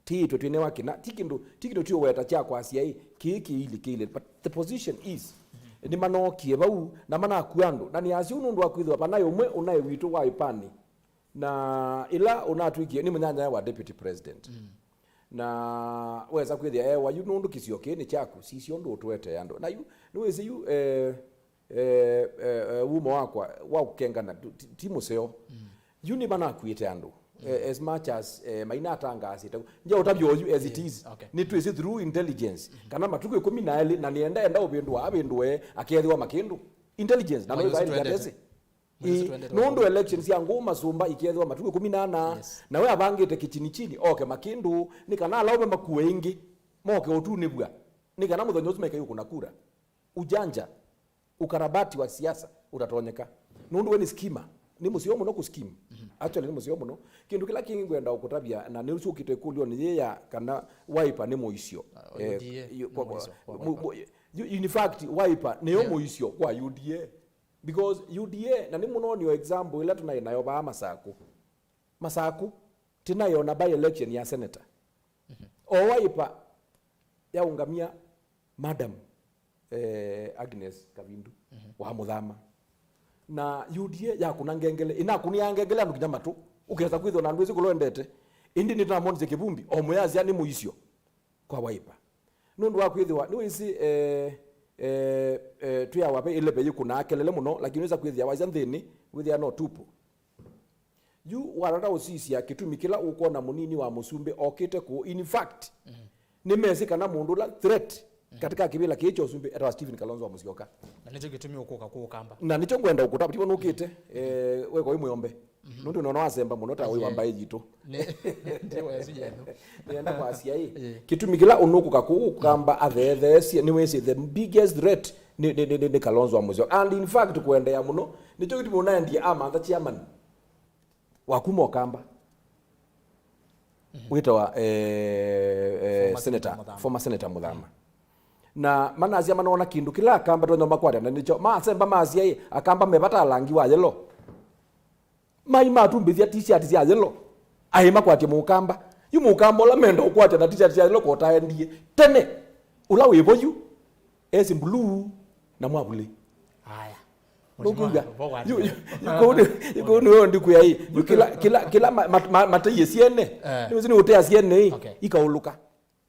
Tiitwe twĩnewa kĩna, ti kĩndũ, ti kĩndũ tiũweta kya kwasya ĩ, kĩĩ kĩilikĩile. But the position is, nĩmanookie vau, na manakua andũ, na nĩasya ũu nũndũ wa kwĩthĩwa vanaĩ ũmwe ũnaĩ witũ wa ĩpanĩ. Na ĩla ũnatwĩkie, nĩ mũnyanyae wa deputy president. Mm. Na wesa kwĩthĩa ewa yu nũndũ kĩsio kĩĩ nĩ kyaku, sisya ũndũ ũtũetee andũ. Na yu, nĩwĩsĩ yu, eh, eh, eh, eh, wumo wakwa wa kũkengana tu- ti- ti mũseo. Mm. Yu nĩmanakuĩte andũ, eh, as much as, eh, mainatangaasĩte. Nja ũtavya oyu as it is. Okay. Nĩtwĩsĩ through intelligence kana matukũ ĩkũmi na elĩ, na nĩenda enda ũvĩndũa avĩndũe akethĩwa makĩndũ. Intelligence na no ĩvaĩlĩka ndesĩ. Ĩĩ, nũndũ elections sya ngũũ masũmba ikethĩwa matukũ ĩkũmi na ana, yes, nawe avangĩte kichini chini oke makĩndũ, nĩ kana ala ũme makue ĩngĩ, moke ũtunĩvw'a, nĩ kana mũthenya ũsu meke yũkũna kura. Ujanja, ukarabati wa siasa utatonyeka. Nũndũ we nĩ skima. Nĩ mũseo mũno kũ scheme. Mhm. Actually, nĩ mũseo mũno. Kĩndũ kĩla kĩngĩ ngwenda ũkũtavya, na nĩ ũsyũkĩte ĩkũlyonĩ yĩ ya kana Wiper nĩ mũisyo. Ah, eh, U D A yu- nĩ kwa- mũisyo kwa mu- Wiper. Mu- yu- in fact, Wiper nĩyo, yeah, mũisyo kwa U D A. Because U D A, na nĩ mũnonio example ĩla tũnaĩ nayo vaa Masaku. Masaku, tĩnaĩ ona by election ya senator. Mhm. O Wiper yaũngamia Madam, eh, Agnes Kavindu, mhm, wa Mũthama. Na U D A yakũna ngengele, ĩnakũnĩa ngengele andũ kinya matũ, ũkesa kwĩthwa na ndwĩsĩ kũla ũendete. Ĩndĩ nĩtũnamonisye kĩvumbi, o mũyasya nĩ mũisyo kwa Wiper. Nũndũ wa kwĩthĩwa, nĩwĩsĩ, eh, eh, eh, twĩawa ve ĩleve yĩkũnaa kelele mũno, lakini wĩsa kwĩthĩa waisya nthĩnĩ, wĩthĩa no tupu. Yu watata ũsisya kĩtumi kĩla ũkwona mũnini wa mũsumbĩ okĩte kũũ. In fact, nĩmesĩ kana mũndũ ũla threat katika kĩvĩla kĩĩ kya ũsumbĩ etawa Stephen Kalonzo wa Musyoka. Na nĩkyo kĩtumi ũkũka kũũ Kamba. Na nĩkyo ngwenda ũkũtava, tivo nũkĩte, eh, weko wĩ mwĩombe. Nũndũ nĩona wasemba mũno ta wĩ wa mbaĩ yitũ. Nĩ, ndiwa yasu yenu. Nĩenda kwasya ĩ, kĩtumi kĩla ũnũkũka kũũ Kamba atheetheesye, nĩwĩsĩ the biggest threat nĩ, nĩ, nĩ, nĩ, nĩ Kalonzo wa Musyoka. And in fact, kũendeea mũno, nĩkyo kĩtumi ũnaendie amantha chairman wa kuma Ũkamba wĩtawa, eh, eh, Former Senator Senator Muthama. Former Senator Muthama. Na manasya manoona kĩndũ kĩla Akamba tonya makwatana nĩkyo. Masemba masya ĩ, Akamba me vata alangi wa yellow. Mai matumbĩthya t-shirt sya yellow. Aĩ makwatye Mũkamba. Yu Mũkamba ũla menda ũkwatya na t-shirt sya yellow kotaendie. Tene, ũla wĩ vo yu, esi blue na mwavulĩ. Aya. Nũkwĩw'a? Yu, yu, yu kũu nĩ, yu kũu nĩwe ndikwĩa ĩ. Yu kĩla, kĩla, kĩla ma, ma, ma, mateiye syene. Eh. Nĩwĩsĩ nĩ ũtea syene ĩ, okay, ikaũlũka.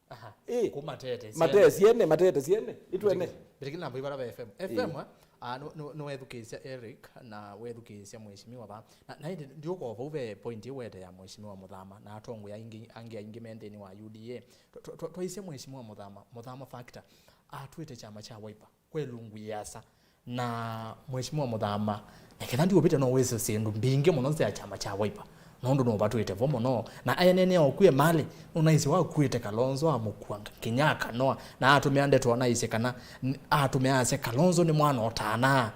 Aha. Ĩ. Kũ matete, matee syene. Syene, matete syene. Itwene. Mbĩtĩkĩla nambo ivara va F M. F M, eh? Ah, nũ, nũ, nũwethukĩĩsya Eric na wethukĩĩsya mheshimiwa va. Na, na ĩndĩ ndiũkova vau ve point ĩwete ya mheshimiwa Muthama na atongoi aingĩ, angĩ aingĩ me nthĩnĩ wa U D A. Twa, twa, twa, twaisye mheshimiwa Muthama, Muthama factor, atwĩte kyama kya Wiper. Kwĩ lungu yĩasa. Na Mheshimiwa Muthama, na ketha ndiũvĩte no wĩsĩ syĩndũ mbingĩ mũno nzĩa kyama kya Wiper. Nũndũ nũvatwĩte vo mũno. Na aenene okwie malĩ, nũnaisye wakuĩte Kalonzo amũkuanga, kinya akanoa. Na atũmĩa ndeto anaisye kana, n-, atũmĩa asya Kalonzo nĩ mwana ũtanaa.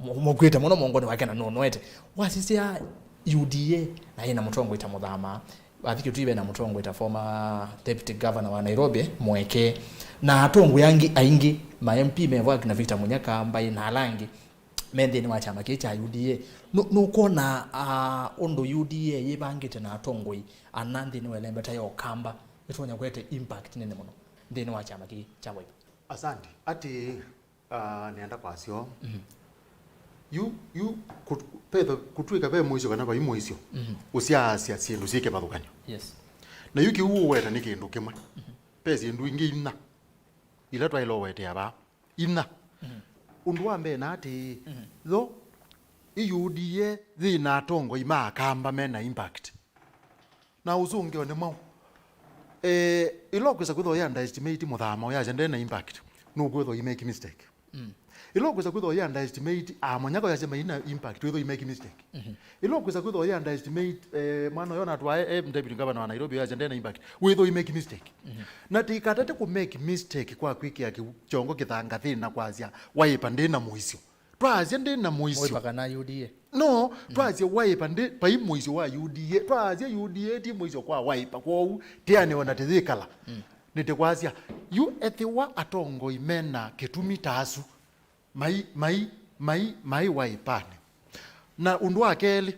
Mũ-, mũkuĩte mũno mũongonĩ wake na nũnoete. Wasisya U D A, na yĩna mũtongoi ta Muthama. Athi Kitui ve na mũtongoi ta former deputy governor wa Nairobi, Mweke, na atongoi angĩ aingĩ, ma M P me vo akina Victor Munya Kambai na ala angĩ me nthĩnĩ wa kyama kĩĩ kya U D A. Nũ-, nũkwona, ah, ũndũ U D A yĩvangĩte na atongoi ana nthĩnĩ wa ĩlembeta ya Ũkamba ĩtonya kũete impact nene mũno nthĩnĩ wa kyama kĩĩ kya Wiper? Asante. Ati Ah, nĩenda kwasya ũũ. Mhm. Yu, yu, kũt-, petha, kũtw'ĩka ve mũisyo kana vai mũisyo, mhm, ũsyaasya syĩndũ syĩ kĩvathũkany'o. Yes. Na yu kĩu ũweta nĩ kĩndũ kĩmwe. Mhm. Ve syĩndũ ingĩ inya ila twaĩle ũwetea vaa. Inya. Mhm. Ũndũ wa mbee na atĩĩ, mhm, yo, ĩ U D A yĩ na atongoi ma Akamba me na impact. Na ũsũngĩo nĩ mwaũ? Eh, ĩla ũkwĩsa kwĩthwa ũya underestimate Mũthama ũyasya ndena impact, nũkwĩthwa you make mistake. Mm. Ĩla ũkwĩsa kwĩthwa ũya underestimate Amonyaka ũyasya maina impact, wĩthwa you make mistake. Mhm. Ĩla ũkwĩsa kwĩthwa ũya underestimate, eh, mwana ũyũ natwae, eh, deputy governor wa Nairobi ũyasya ndena impact, wĩthwa you make mistake. Mhm. Na tĩkatate kũ make mistake kwa kwĩkĩa kĩ-, kyongo kĩthanga thĩna kwasya Wiper ndĩ na mũisyo. Twaasya ndĩ na mũisyo. Wiper kana U D A? No, mm, twaasya Wiper ndĩ, vai mũisyo wa U D A. Twaasya U D A ti mũisyo kwa Wiper. Kwoou, tĩanĩwe na tĩyĩkala. Mm. Nĩtĩkwasya, yu ethĩwa atongoi mena kĩtumi ta asu, mai, mai, mai, mai Wiper-nĩ. Na ũndũ wa kelĩ,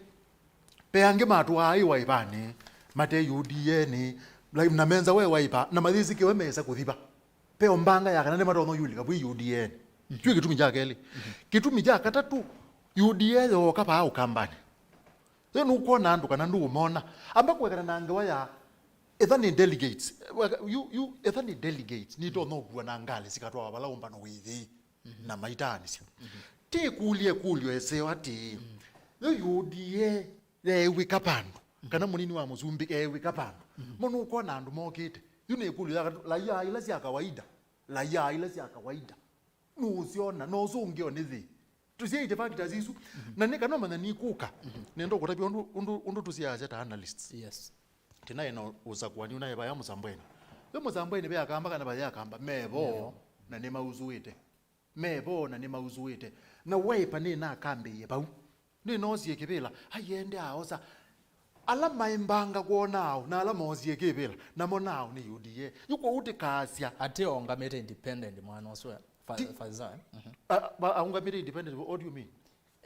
ve angĩ matũaa ĩ Wiper-nĩ, mate U D A-nĩ, na menza we Wiper, na mayĩsĩ kĩwe mesa kũthi va. Ve o mbanga ya kana nĩmatonya ũyũlĩka vwĩ U D A-nĩ. Mhm. Kyu kĩtumi kya kelĩ. Mhm. Kĩtumi kya katatũ, U D A yooka vaa Ũkambanĩ. Ĩ nũkwona andũ kana ndũũmona. Amba kũekana na ngewa ya, etha nĩ delegates. Weka-, yu, yu, etha nĩ delegates, nĩtonya ũkua na ngalĩ sikatwawa vala ũmbano wĩthĩi. Mhm. Na maitaanĩsya. Mhm. Ti kũlye ĩkũlyo ĩseo atĩĩ, mhm, yo U D A yeew'ĩka vandũ, mhm, kana mũnini wa mũsumbĩ eew'ĩka vandũ. Mhm. Mo nũkwona andũ mokĩte. Yu nĩ ĩkũlyo ya katũ, raia ila sya kawaida. Raia ila sya kawaida. Nũũsyona, na ũsũngĩo nĩ thĩ. Tũsyaĩte factors isu. Mhm. Na nĩ kana ũmanya nikũka. Mhm. Nenda ũkũtavya ũndũ, ũndũ, ũndũ tũsyaasya ta analysts. Yes. Tinaĩ na ũsakũani ũnaĩ vaya Mũsambweni. Ve Mũsambweni ve Akamba kana vaya Akamba, me vo, me vo, na nĩmausũĩte. Me vo na nĩmausũĩte. Na Wiper nĩnakambĩĩe vau. Nĩnoosie kĩvĩla, ai ende aosa. Ala maĩ mbanga kwona aũ, na ala moosie kĩvĩla, namo naaũ nĩ U D A. Yu kwoou tĩkaasya. Atĩ aũngamĩte independent mwana ũsu, eh? Fa-, ti- Faiza, eh? Mhm. A-, a-, aũngamĩte independent, what do you mean?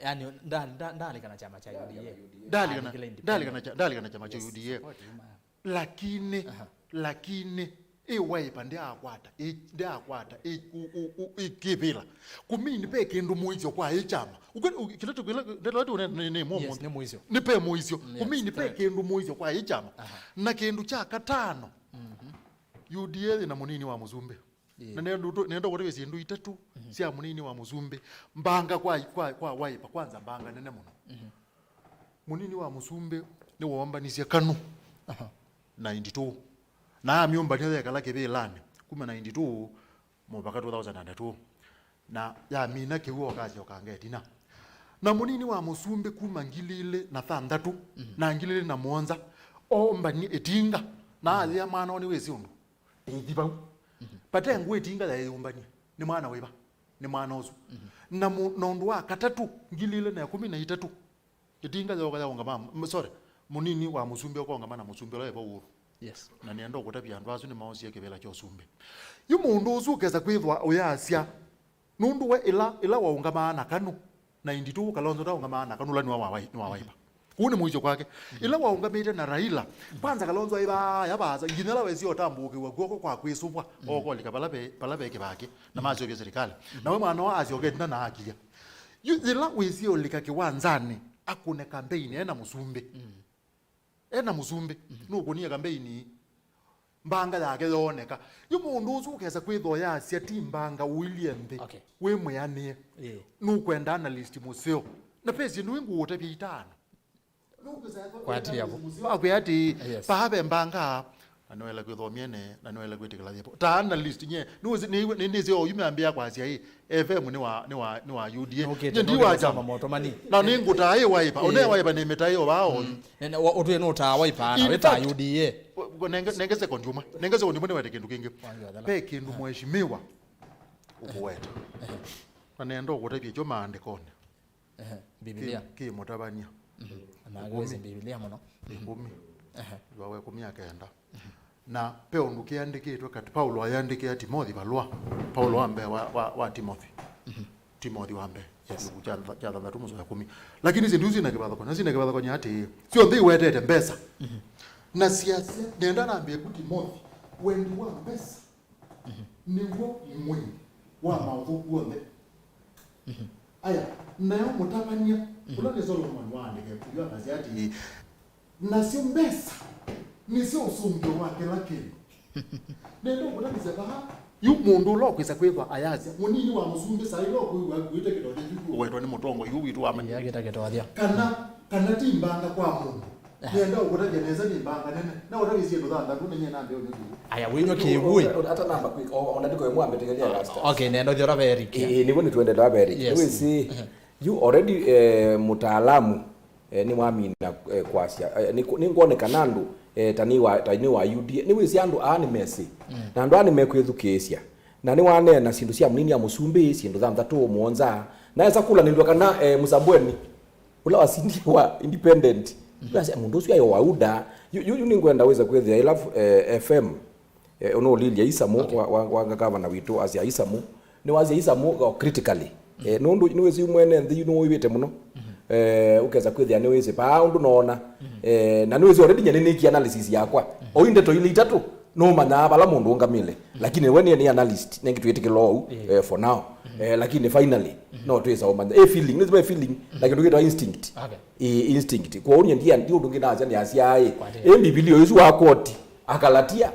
Yani, nda-, nda-, ndaalikana kyama kya U D A. Ndaalikana, ndaalikana kya-, ndaalikana kyama kya U D A. Yes, support him, ah. Lakini, aha, lakini, ĩ Wiper ndyakwata, ĩ, ndyakwata, ĩ, ũ, ũ, ũ, ĩ kĩvĩla. Kũmini ve kĩndũ mũisyo kwa ĩ kyama. Ũkwĩla, ũ, kĩla tũkwĩla, ndeto ĩla tũne-, nĩ, nĩ mũmũ. Yes, nĩ mũisyo. Nĩ ve mũisyo. Mm, yes, kũmini ve, correct, kĩndũ mũisyo kwa ĩ kyama. Aha. Na kĩndũ kya katano, mhm, U D A yĩ na mũnini wa mũsumbĩ. Na nendo tu-, nendo kũtavya syĩndũ itatũ sya mũnini wa mũsumbĩ. Mbanga kwa, kwa, kwa Wiper, kwanza mbanga nene mũno. Mũnini wa mũsumbĩ nĩwoombanisye Kanu ninety-two. Na amyũmbany'a yekala kĩvĩlanĩ kuma ninety-two mũvaka two thousand and two. Na yamina kĩw'ũ, okasya ũkanga ĩtina. Na mũnini wa mũsumbĩ kuma ngili ilĩ na thanthatũ na ngili ilĩ na mũonza, oombanie ĩtinga, na ayĩa mwana ũũ nĩwĩsĩ ũndũ. Ĩthi vau. Vate ngũ ĩtinga yaĩyũmbanie. Nĩ mwana wĩva? Nĩ mwana ũsu. Na mũ-, na ũndũ wa katatũ, ngili ilĩ na ĩkũmi na itatũ, ĩtinga yooka yaũngama, m-, sorry, mũnini wa mũsumbĩ ũkaũngama na mũsumbĩ ũla wĩ vau ũũ. Yes. Na nĩenda ũkũtavya andũ asu nĩmaosie kĩvĩla kya ũsumbĩ. Yu mũndũ ũsu ũkesa kwĩthwa ũyasya, nũndũ we ĩla, ĩla waũngamaa na Kanu, ninety-two Kalonzo ndaũngamaa na Kanu, ũla nĩwa wa Wai-, nĩ wa Wiper. Kũu nĩ mũisyo kwake. Ĩla waũngamĩte na Raila, kwanza Kalonzo aĩ vaaya vaasa, nginya ĩla wesie ũtambũũkĩw'a kw'oko kwa kwĩsũvwa, okolika vala ve, vala ve Kĩvakĩ, na masyovya serikali. Na we mwana wa asyoka ĩtina na akilya. Yu yĩla wĩsie ũlika kĩwanzanĩ, akũne kambeini ena mũsumbĩ. Ena mũsumbĩ, nũkũnie kambeini, mbanga yake yooneka. Yu mũndũ ũsu ũkesa kwĩthwa yasya ti mbanga ũilyĩ nthĩ, okay, wĩ mwĩanĩe. Ĩĩ. Nũkwenda analyst mũseo. Na ve syĩndũ ingũũtavya itano. Kwatĩĩa vo. Akwĩa atĩ, yes, paa ve mbanga, na nĩwaĩle kwĩthomia ene, na nĩwaĩle kwĩtĩkĩla yĩvo. Ta analyst nye, nĩwĩsĩ, nĩ, nĩ, nĩsĩ oyu meambĩĩa kwasya ĩ, F M nĩ wa, nĩ wa, nĩ wa U D A. Nũkĩte, nye ndi nũkĩte wa kusoma chama. Moto mani. Na nĩ ngũtaa ĩ Wiper, ũne Wiper nĩ mĩtaĩ o vaa oyu. Nene, wa-, ũtwĩe nũtaa Wiper na wĩtaa U D A. In fact, nenge, nenge second yũmwe. Nenge second yũmwe nĩwete kĩndũ kĩngĩ. Ve kĩndũ mheshimiwa ũkũweta. Na nenda ũkũtavya kyo maandĩkonĩ. Ehe, Mbivilia. Kĩ, kĩ mũtavany'a. Mhm. Na agĩwĩsĩ Mbivilia mũno. Ĩkũmi. Ehe. Ĩva wa ĩkũmi na kenda. Na ve ũndũ kĩandĩkĩtwe katĩ, Paulo ayandĩkĩa Timothi valũa. Paulo wa mbee wa, wa, wa Timothi. Mhm. Timothi wa mbee. Yes. Kĩlungu kya tha-, kya thanthatũ mũsoa wa ĩkũmi. Lakini syĩndũ isu syĩna kĩvathũkany'o, syĩna kĩvathũkany'o atĩĩ, syonthe iwetete mbesa. Mhm. Na syasya, nenda nambĩe ku Timothi, wendi wa mbesa nĩw'o mwĩĩ wa maũthũku onthe. Aya, nayo mũtavany'a, ũla nĩ Solomoni waandĩka ĩvuku yĩu akasya atĩĩ, nasyo mbesa nĩsyo ũsũngĩo wa kĩla kĩndũ. Nenda ũkũtavĩsya vaa, yu mũndũ ũla ũkwĩsa kwĩthwa ayasya, mũnini wa mũsumbĩ saa ila ũkwĩw'a akuĩte kĩtothya kĩu ũwetwa nĩ mũtongoi ũũ witũ wa manyĩw'a. Ĩĩ, akĩta kĩtothya. Kana, kana ti mbanga kwa mũndũ. Nĩenda ũkũtavya nesa nĩ mbanga nene. Na ũtavye syĩndũ thanthatũ na nyie nambĩa ũnyũ kĩw'ũ. Aya, wĩnywa kĩw'ũ ĩ. Atanamba kwĩka, o, ona ndiko ĩmwe ambĩtĩkĩlya rasta. Okay, nenda ũthiora verika. Ĩĩ, nĩw'o nĩtũendelea verika. Yes. Nĩwĩsĩ, you already, eh, mũtaalamu, eh, nĩwamina, eh, kwasya. Eh, nĩ, nĩngwonekana andũ, eh, ta nĩ wa, ta nĩ wa U D A. Nĩwĩsĩ andũ aa nĩmesĩ. Na andũ aa nĩmekwĩthukĩĩsya. Na nĩwaneena syĩndũ sya mũnini ya mũsumbĩ, syĩndũ thanthatũ, mũonza. Na esa kũlanĩlw'a kana, eh, Msambweni. Ũla wasindie wa independent. Nasya, mũndũ ũsu aĩ o wa UDA. Yu, yu, yu nĩngwenda wĩse kwĩthĩa ĩla, eh, F M, eh, ũnũũlilye Isamu, okay, wa, wa, wa gavana witũ asya Isamu. Nĩwasya Isamu, o, critically. Eh, nũndũ nĩwĩsĩ yu mwene nthĩ yu nĩwĩw'ĩte mũno. Eh, ũkesa kwĩthĩa nĩwĩsĩ paa ũndũ noona. Eh, na nĩwĩsĩ already nye nĩnĩkie analysis yakwa. O yu ndeto ilĩ itatũ, nũmanyaa vala mũndũ ũngamĩle. Lakini we nĩ, nĩ analyst, nengĩ twĩtĩkĩla ũu, eh, for now. Eh, lakini finally, no twĩsa ũmanya. Eh, feeling, nĩsema feeling, na kĩndũ kĩtawa instinct. Okay. Eh, instinct. Kwa ũnia ndia, ndi ũndũ ngĩ nasya nĩ asyaĩ. Kwatĩ. Eh, Mbivilia ũsu wa koti, Akalatia,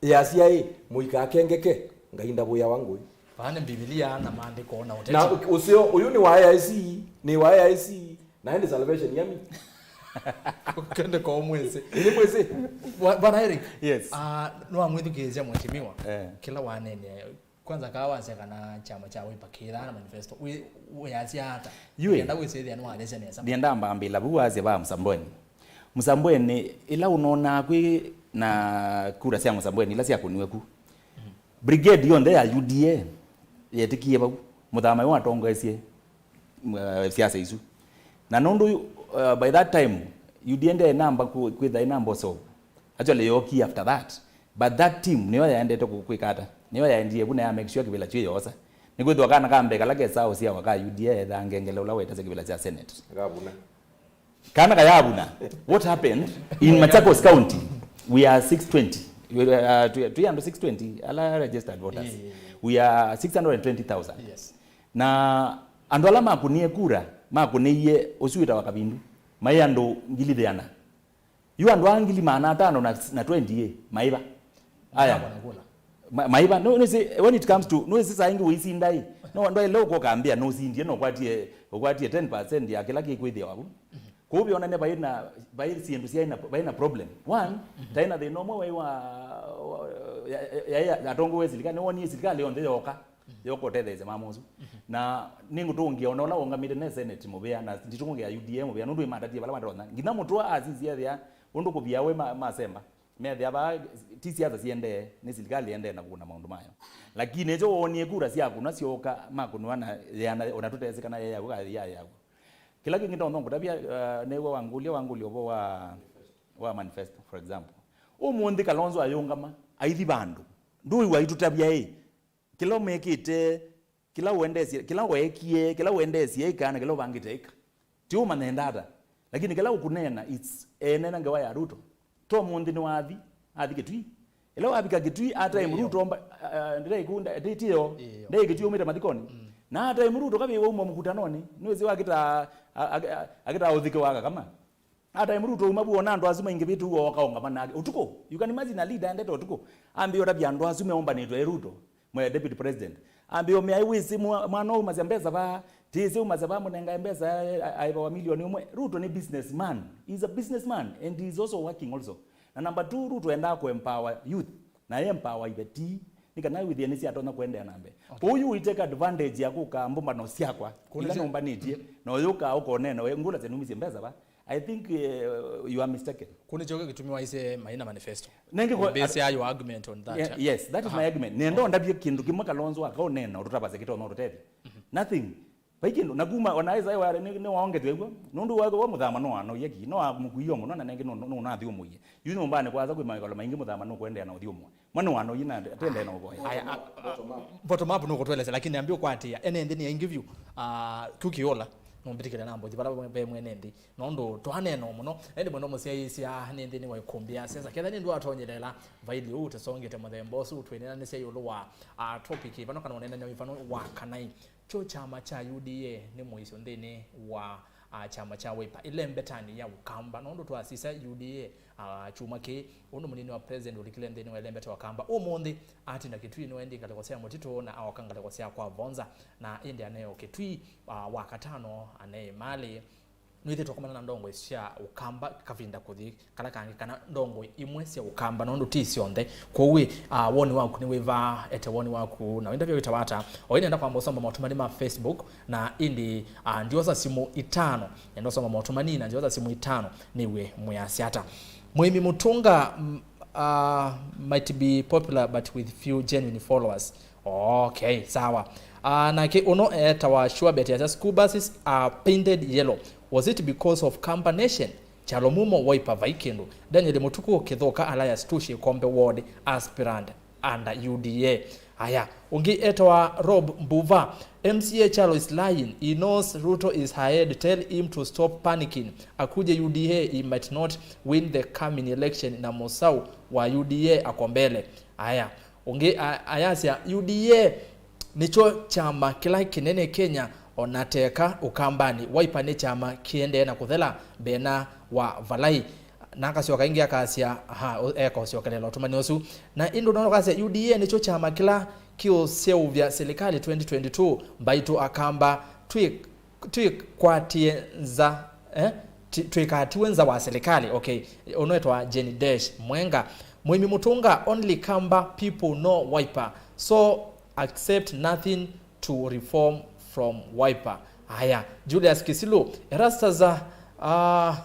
yasyaĩ, mũikakengeke, Ngai ndavũyawa ngũĩ. Vaa nĩ Mbivilia na maandĩko na ũteti. Na ũ-, ũseo, ũyũ nĩ wa A I C, nĩ wa A I C, na ĩndĩ Salvation Army. Kende kwa mwezi. Nĩ mwezi. Bwa-, Bwana Eric. Yes. Ah, no amwĩthukĩĩsya mheshimiwa. Eh. Kĩla wanene. Kwanza kaa wasya kana kyama kya Wiper kĩthaa na manifesto. Wĩ, wĩasya ata? Yue. Nenda wĩsĩthĩa nĩwathesya nesa. Ndienda mbambĩla vu wasya va Msambweni. Msambweni, ĩla ũnonaa kwĩ na kura sya Msambweni, ila syakũniwe ku. Brigade yonthe ya U D A yetĩkie vau. Mũthamai watongoesye uh, siasa isu. Na nũndũ uh, by that time, U D A ndyaĩ namba kwĩtha ĩ namba ũseo. Actually, yookie after that. But that team nĩyo yaendete kũ-, kwĩka ata? Nĩyo yaendie vu na ya make sure kĩvĩla kyu yosa. Nĩkwĩthwa kana ka mbee kala kesaa ũsyawa ka U D A ethaa ngengele ũla wetasya kĩvĩla kya Senate. Gavana. Kana kayavuna. What happened in Machakos County? We are six twenty. We are, uh, twi, twi andũ six twenty, ala registered voters. Yeah, yeah, yeah. We are six hundred and twenty thousand. Yes. Na andũ ala makũnie kura, makũnĩie ũsu wĩtawa Kavindu, maĩ andũ ngili thĩana. Yu andũ aa ngili maana atano na, na twenty ĩ, maĩva? Aya. Makwa na kula. Ma- maiva, no, no, see, when it comes to, no, see, saa ingĩ ũisinda ĩ, no, ndwaĩle ũkokambĩa nũsindie, no, ũkwatie, ũkwatie ten percent ya kĩla kĩkwĩthĩawa vu. Kũu vyonania vai na, vai syĩndũ syaĩ na, vai na problem. One, taĩ na thĩna ũmwe wai wa, wa, ya, ya, ya, ya atongoe silikalĩ, nĩwonie silikalĩ yonthe yoka, yoka ũtetheesya mama ũsu. Na nĩngũtũngĩa ona ũla ũngamĩte ne Senate mũvea, na nditũngĩa U D A mũvea, nũndũ ĩmatatie vala matonya. Nginya mũtũa asisya ethĩa ũndũ kũvia we ma, masemba. Methĩa vaa ti siasa siendee, nĩ silikalĩ yendee na kũkũna maũndũ mayo. Lakini ĩkyo woonie kura sya kũnwa syoka, makũnwa na yeana, ona tũtesĩ kana yeyaku kana yayaku. Kĩla kĩngĩ ndonya ngũtavya, uh, nĩwe wangũlya, wangũlya ũvoo wa, wa manifesto, for example. Ũmũnthĩ Kalonzo ayũngama, aithi vandũ. Ndũĩ waitũtavya ĩ, kĩla ũmekĩte, kĩla ũendesie, kĩla weekie, kĩla ũendesie ĩka na kĩla ũvangĩte ĩka. Ti ũmanya enda ata. Lakini kĩla ũkũneena, it's, eeneena ngewa ya Ruto. To mũnthĩ nĩwathi, athi Kĩtui. Ĩla wavika Kĩtui, atae Mũruto mba, a, a, ndĩraiku, nda-, ti, tiyo, ndai Kĩtui umĩte mathikonĩ. Na atae Mũruto kavĩ wauma mũkutanonĩ, nĩwĩsĩ wakĩta, a, a, a, akĩta ũthike wa Kakama. Atae Mũruto uma vu ona andũ asu maingĩvĩte ũo wakaũngama nake. Ũtukũ, you can imagine a leader endete ũtukũ. Ambĩe ũtavya andũ asu meũmbanĩtwe e Ruto. Mwe deputy president. Ambĩo meai wĩsĩ mwa-, mwana ũu masya mbesa vaa, tĩsĩ ũmasya vaa mũnengae mbesa aĩvawa milioni ũmwe. Ruto nĩ businessman. He is a businessman and he is also working also. Na number two, Ruto endaa kũ empower youth. Na ye empower iveti, nĩ kana wĩthĩe nĩ syatonya kũendeea na mbee. Okay. Kwoou you will take advantage ya kũka mbũmbano syakwa, ila nũmbanĩtye, na ũyũka ũkonena, we ngũlasya numisye mbesa va. I think, uh, you are mistaken. Kũu nĩkyo kĩtumi waisye maina manifesto. Nengĩ kwa- Base ya your argument on that, yeah, yeah? Yes, that is my argument. Nenda ndavye kĩndũ kĩmwe Kalonzo akaũneena ũtũtavasya kĩtonya ũtũtethya. Nothing. Vai kĩndũ. Na kuma ona Isaiah wale nĩ, nĩ waongetwe w'o. Nũndũ wa, wa mũthama no anoie ki. No amũkuio mũno na nengĩ no, no, no ũnathiũmũie. Yu nyũmbanĩ kwaza kwĩ mawĩkalo maingĩ mũthama no kũendeea na ũthiũmũa. Mwana wano yina atendee na ũvoya. Aya, a, a, bottom up nũkũtũelesya, lakini ambĩ ũkwatĩa ene nthĩ nĩ aingĩ vyũ. Ah, kĩu kĩola, nũmbĩtĩkĩle na mbothi vala ve mwene nthĩ. Nũndũ twaneena mũno, ĩndĩ mwene mũsyaĩĩsya nĩ nthĩ nĩ waikumbĩa sesa. Ketha nĩ ndũ atonyelela, vaili ũu tũsongete mũthemba ũsu, twĩneenanĩsya ĩũlũ wa, ah, topic ĩvano kana ũneenany'a ĩvano wa kanai. Kyo kyama kya U D A nĩ mũisyo nthĩnĩ wa, ah, kyama kya Wiper ĩlembetanĩ ya Ũkamba, nũndũ twasisya U D A, ah, kyumwa kĩĩ, ũndũ mũnini wa president ũlikile nthĩnĩ wa ĩlembeta wa Ũkamba ũmũnthĩ atinda Kĩtui nĩwaendie ngalĩko sya mũtitũ na aoka ngalĩko sya kwa Vonza, na ĩndĩ aneo Kĩtui, ah, wa katano anei malĩ. Nĩwĩthĩtwe kũmana na ndongoi sya Ũkamba kavinda kũthi kala kangĩ, kana ndongoi imwe sya Ũkamba, nũndũ ti syonthe. Kwoou, ah, woni waku nĩ wĩva? Ete woni waku na wĩndavya wĩtawa ata. O ĩndĩ nenda kwamba ũsoma motũmani ma Facebook, na ĩndĩ, ah, ndiosa simũ itano. Nenda ũsoma motũmani na ndiosa simũ itano, nĩw'e mwĩasya ata. Mũĩmi Mũtũnga, mm, ah, might be popular but with few genuine followers. Okay, sawa. Ah, nake ũno etawa Sure Bet asya, "School buses are painted yellow. Was it because of Kamba Nation? Kyalo Mumo Wiper vai kĩndũ." Daniel Mũtuku, Kĩthũka Alliance, Tushi Kombe Ward, aspirant under U D A. Aya, ũngĩ etawa Rob Mbuva, "M C A Kyalo is lying. He knows Ruto is ahead. Tell him to stop panicking. Akuje U D A, he might not win the coming election na mũsaũ wa U D A ako mbele." Aya, ũngĩ a-, ayasya, "U D A nĩkyo kyama kĩla kĩnene Kenya, o na teka Ũkambanĩ. Wiper nĩ kyama kĩendee na kũthela mbee na wa valai." Na akasyoka ĩngĩ akasya, aha, ũ-, ekosyokelela ũtũmani ũsu. Na ĩndĩ ũnoona ũkasya, "U D A nĩkyo kyama kĩla kĩũseũvya silikalĩ twenty twenty-two. Mbaitũ Akamba twĩ twĩkwatie nza, eh? Ti-, twĩkatiwe nza wa silikalĩ." Okay. Ũno etwa Jane Dash Mwenga. Mũĩmi Mũtũnga, "Only Kamba people know Wiper. So accept nothing to reform from Wiper." Aya, Julius Kisilu, Erastus, ah,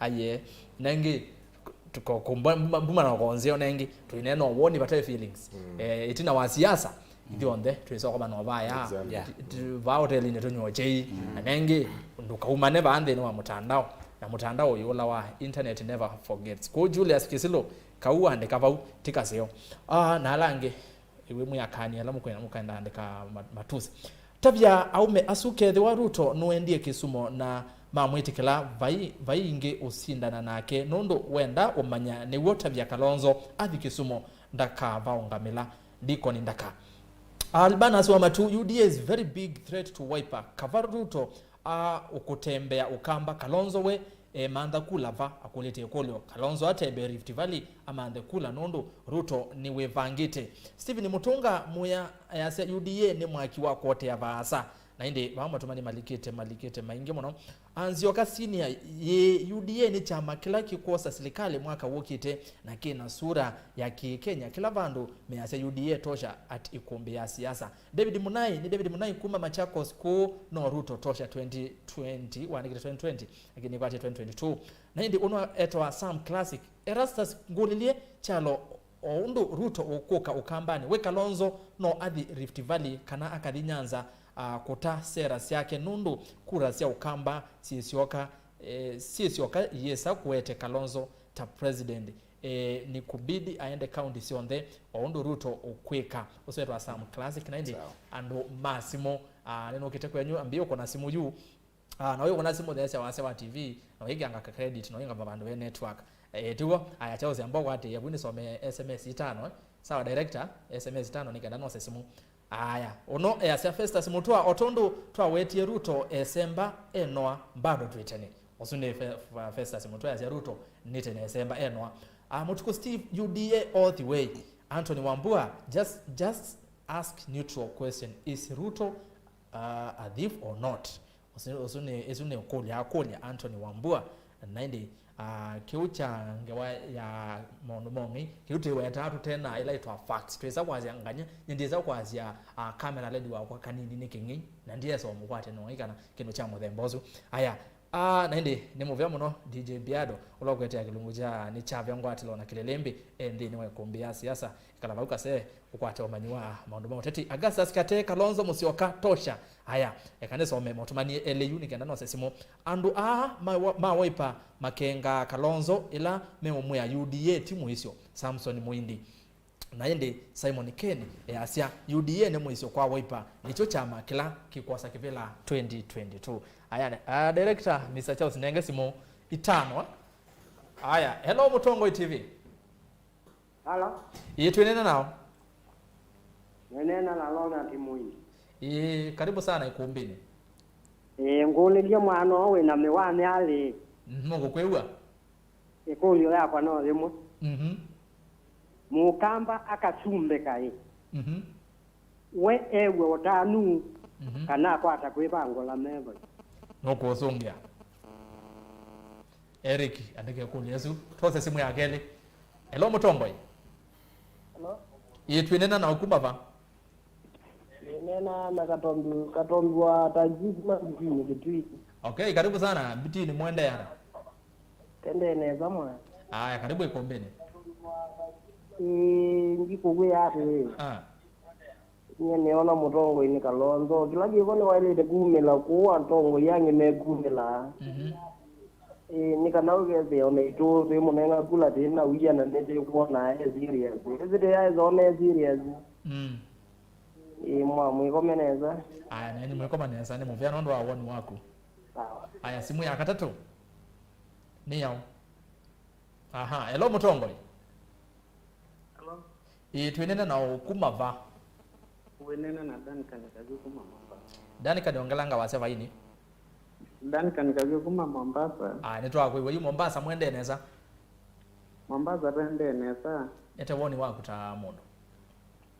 aye, nengĩ, tuko-, kumba-, mba-, mbuma na konzeo nengĩ, twĩneena woni vataĩ feelings. Eh, ĩtina wa siasa, ithyonthe twĩsokomana vaya. Exactly. Yeah. Ti-, ti-, vaa hotelinĩ tũnywa chai. Na nengĩ, ndũkaumane vaa nthĩnĩ wa mũtandao. Na mũtandao ũyũ ũla wa internet never forgets. Kwoou Julius Kisilu, kau andĩka vau, ti kaseo. Ah, na ala angĩ, ĩw'ĩ mwĩakani ala mũkwenda, mũkwenda andĩka ma-, matusi. Tavya aume asu, kethĩwa Ruto nũendie Kisumo na mamwĩtĩkĩla, vai, vai ingĩ ũsindana nake, nũndũ wenda ũmanya nĩw'o tavya Kalonzo athi Kisumo ndakavaũngamĩla. Ndikoni ndaka. Albanus wa Matu, "U D A is very big threat to Wiper. Kava Ruto a ũkũtembea Ũkamba, Kalonzo we emantha kula va? Akũlĩtye ĩkũlyo. Kalonzo atembee Rift Valley amanthe kula nũndũ Ruto nĩwĩvangĩte. Stephen Mutunga Muya easya U D A nĩ mwaki wa kwotea vaasa. Na ĩndĩ vaa matũmani malikĩte, malikĩte maingĩ mũno. Anzioka Senior, yĩ U D A nĩ kyama kĩla kĩkwosa silikalĩ mwaka wũkĩte na kĩna sura ya Kĩkenya kĩla vandũ measya U D A tosha at ĩkũmbĩ ya siasa. David Munai, nĩ David Munai kuma Machakos kũũ, no Ruto tosha twenty twenty, waandĩkĩte twenty twenty, lakini nĩkwatĩe twenty twenty-two. Na ĩndĩ ũno etawa Sam Classic. Erastus Ngũlĩlye kyalo, o ũndũ Ruto ũkũka Ũkambanĩ, we Kalonzo no athi Rift Valley kana akathi Nyanza, ah, kũta sera syake, nũndũ kura sya Ũkamba syĩsyoka, eh, syĩsyoka iyĩsa kũete Kalonzo ta president. Eh, ni kubidi aende kaunti syonthe o ũndũ Ruto ũkwĩka. Ũsu wetwa Sam Classic, na ĩndĩ andũ ma simũ, ah, nĩnũkĩte kwenyu, ambie ũkona simũ yu. Ah, na ũyũ ũkona simũ theesya wasya wa T V, na ũinganga ka credit, na ũingamba vandũ ve network. Eh, tiw'o? Aya, kyaũsya mbo kwatĩĩa, vu nĩsome S M S itano, eh? Sawa, director, S M S itano nĩ kenda nose simũ. Aya, ũno easya Festus Mutua, o tondũ twawetie Ruto esemba enoa, bado twĩ tene. Ũsu nĩ Fe-, Fe-, Festus Mutua easya Ruto nĩ tene esemba enoa. Ah, Mũtuku Steve, U D A all the way. Anthony Wambua, just, just ask neutral question. Is Ruto, uh, a thief or not? Ũsu, ũsu nĩ, ĩsu nĩ ũkũlya akũlya Anthony Wambua. Na ĩndĩ, ah, kĩu kya ngewa ya maũndũ ma ũng'ei, kĩu twĩwetaa tũte na ĩla ĩtwa facts. Twĩsa kwasya nganya, nĩndĩsa kwasya, ah, camera lady wakwa kanini nĩ kĩng'ei, na ndiesa ũmũkwate na ũng'ei kana kĩndũ kya mũthemba ũsu. Aya, ah, na ĩndĩ nĩ mũvea mũno D J Biado, ũla ũkwetea kĩlungu kya nĩ kyavya ngwatĩlo na kĩlĩlĩmbĩ, e nthĩnĩ wa ĩkũmbĩ ya siasa. Ĩkala vau kasee, ũkwate ũmanyi wa maũndũ ma ũteti. Augustus Kate, Kalonzo Musyoka tosha. Aya, eka nĩsome maũtũmanie elĩ yu nĩ kenda nose simũ. Andũ aa ma, ma Wiper makengaa Kalonzo ĩla meũmwĩa U D A ti mũisyo. Samson Mũindi. Na ĩndĩ Simon Ken easya U D A nĩ mũisyo kwa Wiper, nĩkyo kyama kĩla kĩkwosa kĩvĩla twenty twenty-two. Aya, uh, director, Mister Charles, nenge simũ itano, eh? Aya, hello Mũtongoi T V. Halo? Ĩĩ, twĩnena nao. Nĩneena na Ronald Mũindi. Ĩĩ, karibu sana ikumbini. Ĩĩ, ngũlĩlye mwana ũũ wĩna mĩwaa mĩalĩ. Mhm, nũkũkwĩw'a. Ĩkũlyo yakwa no yĩmwe. Mhm. Mũkamba akasumbĩka ĩ. Mhm. We ew'e ũtanu, mhm, kana akwata kwĩvangũla mevoi? Nũkũũsũngĩa. Eric, andĩka ĩkũlyo ĩsu. Twose simũ ya kelĩ. Hello, Mũtongoi. Hello? Ĩĩ, twĩnena na ũkuma va? Nĩnena na Katombi, Katombi wa Taxi kuma Mbitini Kitui. Okay, karibu sana. Mbitini, mwendeana? Tendee nesa mwa. Aya, karibu ikumbini. Ĩĩ, ngĩkũwĩa atĩĩ. Ah. Nyie nĩona mũtongoi nĩ Kalonzo. Kĩla kĩko nĩwaĩlĩte kumĩla kũu atongoi angĩ mekumĩlaa. Mhm. Ĩĩ, nĩ kana ũkethĩa ona itũ twĩmũnenga kula twĩ na wia na nĩtwĩkwona e serious. Ĩsĩ tĩyaĩsa ona e serious. Mm. Ĩĩ, mwa mwĩkome nesa. Aya, nenyu mwĩkoma nesa, nĩ mũvea nũndũ wa woni waku. Sawa. Aya, simũ ya katatũ. Nĩ yaũ? Aha, hello, mũtongoi. Hello. Ĩĩ, twĩnena na ũkuma va? Wĩnena na Duncan Kavyu kuma Mombasa. Duncan, ongelanga wasya vaini. Duncan Kavyu kuma Mombasa. Ah, nĩtwakwĩw'a yu Mombasa, mwendee nesa? Mombasa twendee nesa. Ete woni waku ta mũndũ.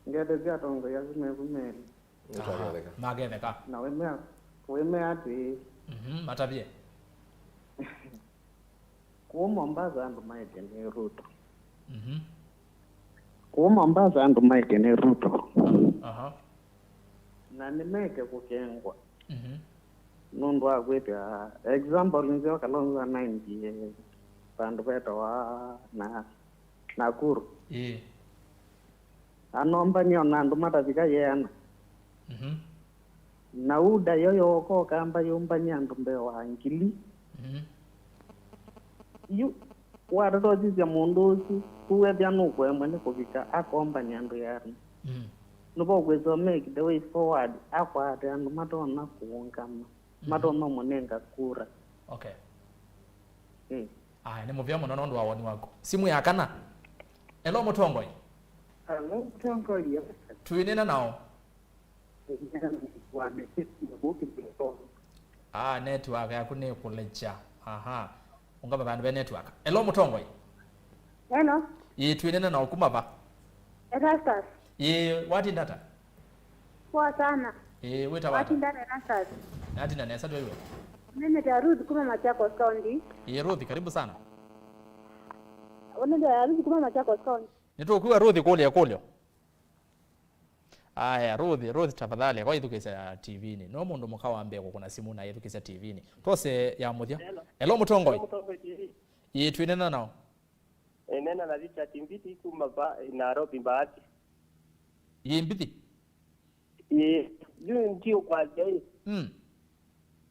Ngetethya atongoi asu meku melĩ. Aha, maketheka. Maketheka. Na wĩmea, wĩmea atĩĩ. Mhm, matavye. Kũu Mombasa andũ maĩtye nĩ Ruto. Mhm. Kũu Mombasa andũ maĩtye nĩ Ruto. Aha. Na nĩmeke kũkengwa. Mhm. Nũndũ wa kwĩtĩa, example nzeo Kalonzo anaendie vandũ vetawa na Nakuru. Ĩĩ. Anombany'a ona andũ matavika yeana. Mhm. Na UDA yo yooka Ũkamba yũmbany'a andũ mbee wa ngili. Mhm. Yu, watata ũsisya mũndũ ũsu, kũu ethĩa nũkũemwa nĩ kũvika, akombany'a andũ yeana. Mhm. Nĩvo ũkwĩsĩwa make the way forward, akwate andũ matonya kũũngama, mhm, matonya ũmũnenga kura. Okay. Mm. Aya, nĩ mũvea mũno nũndũ wa woni waku. Simũ ya kana. Hello, mũtongoi. Hello, mũtongoi. Twĩnena nao. Ah, network yaku nĩ kũlecha. Aha. Ũngama vandũ ve network. Hello, mũtongoi. Hello. Ĩĩ, twĩnena na ũkuma va? Erastus. Ĩĩ, watinda ata? Poa sana. Ĩĩ, wĩtawa ata? Watinda ata, Erastus? Natinda nesa twĩw'e. Nĩnĩta Ruth kuma Machakos County. Ĩĩ, Ruth, karibu sana. Nĩnĩta Ruth kuma Machakos County. Nĩtũkwĩw'a Ruth kũlya ĩkũlyo. Aya, Ruth, Ruth, tafadhali, kwa ithukĩsya T V-inĩ. No mũndũ mũka wa mbee kũkũna simũ na ithukĩsya T V-inĩ. Twose ya mũthya. Hello. Hello, mũtongoi. Hello, mũtongoi T V. Ĩĩ, twĩnena nao. Ĩĩ, nena na Richard Mbiti kuma va Nairobi Mbahati. Ĩĩ, Mbiti. Ĩĩ, yu ndiũkwasya ĩ. Mm.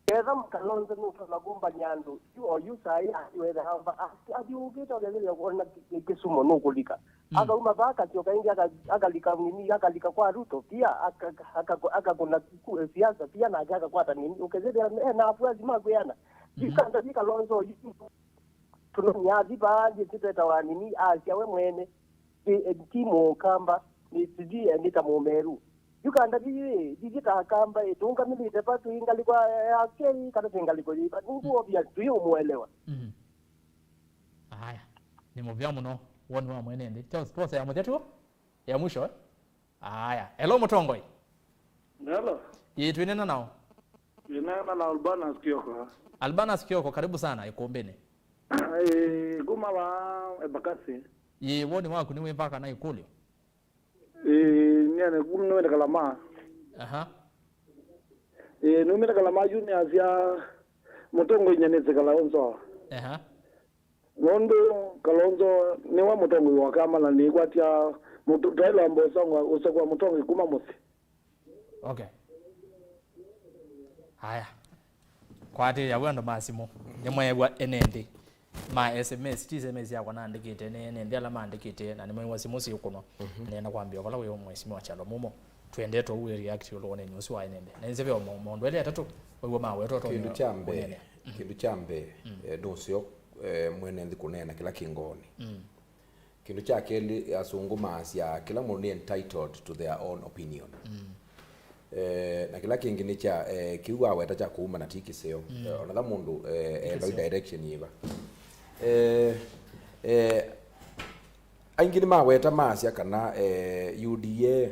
Ketha Kalonzo nũtonya kũmbany'a andũ, yu o yu saa ii athi wethĩa amba, athi, athiũũkĩte ũkethĩlya kwona Ki-, Ki-, Kisumu nũkũlika. Mm. Akauma vaa akasyoka ĩngĩ aka-, akalika nini, akalika kwa Ruto pia, aka-, aka-, akakũna ku-, siasa pia, nake akakwata nini, ũkethĩlya e na afuasi ma kwĩana. Mhm. Yu kanda vi Kalonzo yu, tũnony'a athi vaa ndyĩsĩ twetawa nini, asya we mwene. Ti, eh, ti Mũkamba, nĩ sijui, eh, nĩ ta Mũmeru. Yu kanda viyu ĩ, vivi ta Akamba ĩ, tũũngamĩlĩte va twĩ ngalĩko ya, ya kelĩ kana twĩ ngalĩko yĩva? Nũndũ obvious tũyĩũmũelewa. Mhm. Aya, nĩ mũvea mũno woni wa mwene nthĩ. Charles, twose ya mũthya tu, ya mwisho, eh? Aya, hello mũtongoi. Hello. Ĩĩ, twĩnena nao. Nĩneena na Albanas Kioko. Albanas Kioko, karibu sana ikumbini. Ĩĩ, kuma va Embakasi. Ĩĩ, woni waku nĩ wĩva kana ĩkũlyo? Ĩĩ, nyie nĩ kuma nĩwendekala ma. Aha. Ĩĩ, nĩumĩte Kalama yu nĩasya mũtongoi nyanĩsĩ Kalonzo. Aha. Nũndũ Kalonzo nĩwe mũtongoi wa Kamba na nĩkwatya mũtu-, Raila Amolo Odinga ũsakũa mũtongoi kuma mũsyĩ. Okay. Aya. Kwatĩĩa wendo ma simũ. Nĩmweew'a ene nthĩ ma S M S, ti S M S yakwa naandĩkĩte, nĩ ene nthĩ ala maandĩkĩte, na nĩmweew'a simũ siũkũnwa. Mhm. Nĩenda kwambĩa vala wĩ mheshimiwa Kyalo Mumo. Twendete ũu wĩ react ĩũlũ woneni ũsu wa ene nthĩ. Na nzeve o ma-, maũndũ elĩ atatũ, wĩw'a mawetwa. Kĩndũ kya mbee, kĩndũ kya mbee, eh, nũseo, eh, mwene nthĩ kũneena kĩla kĩ ngoonĩ. Mm. Kĩndũ kya kelĩ, asũngũ maasya kĩla mũndũ nĩ entitled to their own opinion. Mm. Eh, na kĩla kĩngĩ nĩ kya, eh, kĩu waweta kya kũuma na ti kĩseo. Mm. Eh, onatha mũndũ, eh, ethwa direction yĩva. Eh, eh, aingĩ nĩmaweta maasya kana, eh, U D A,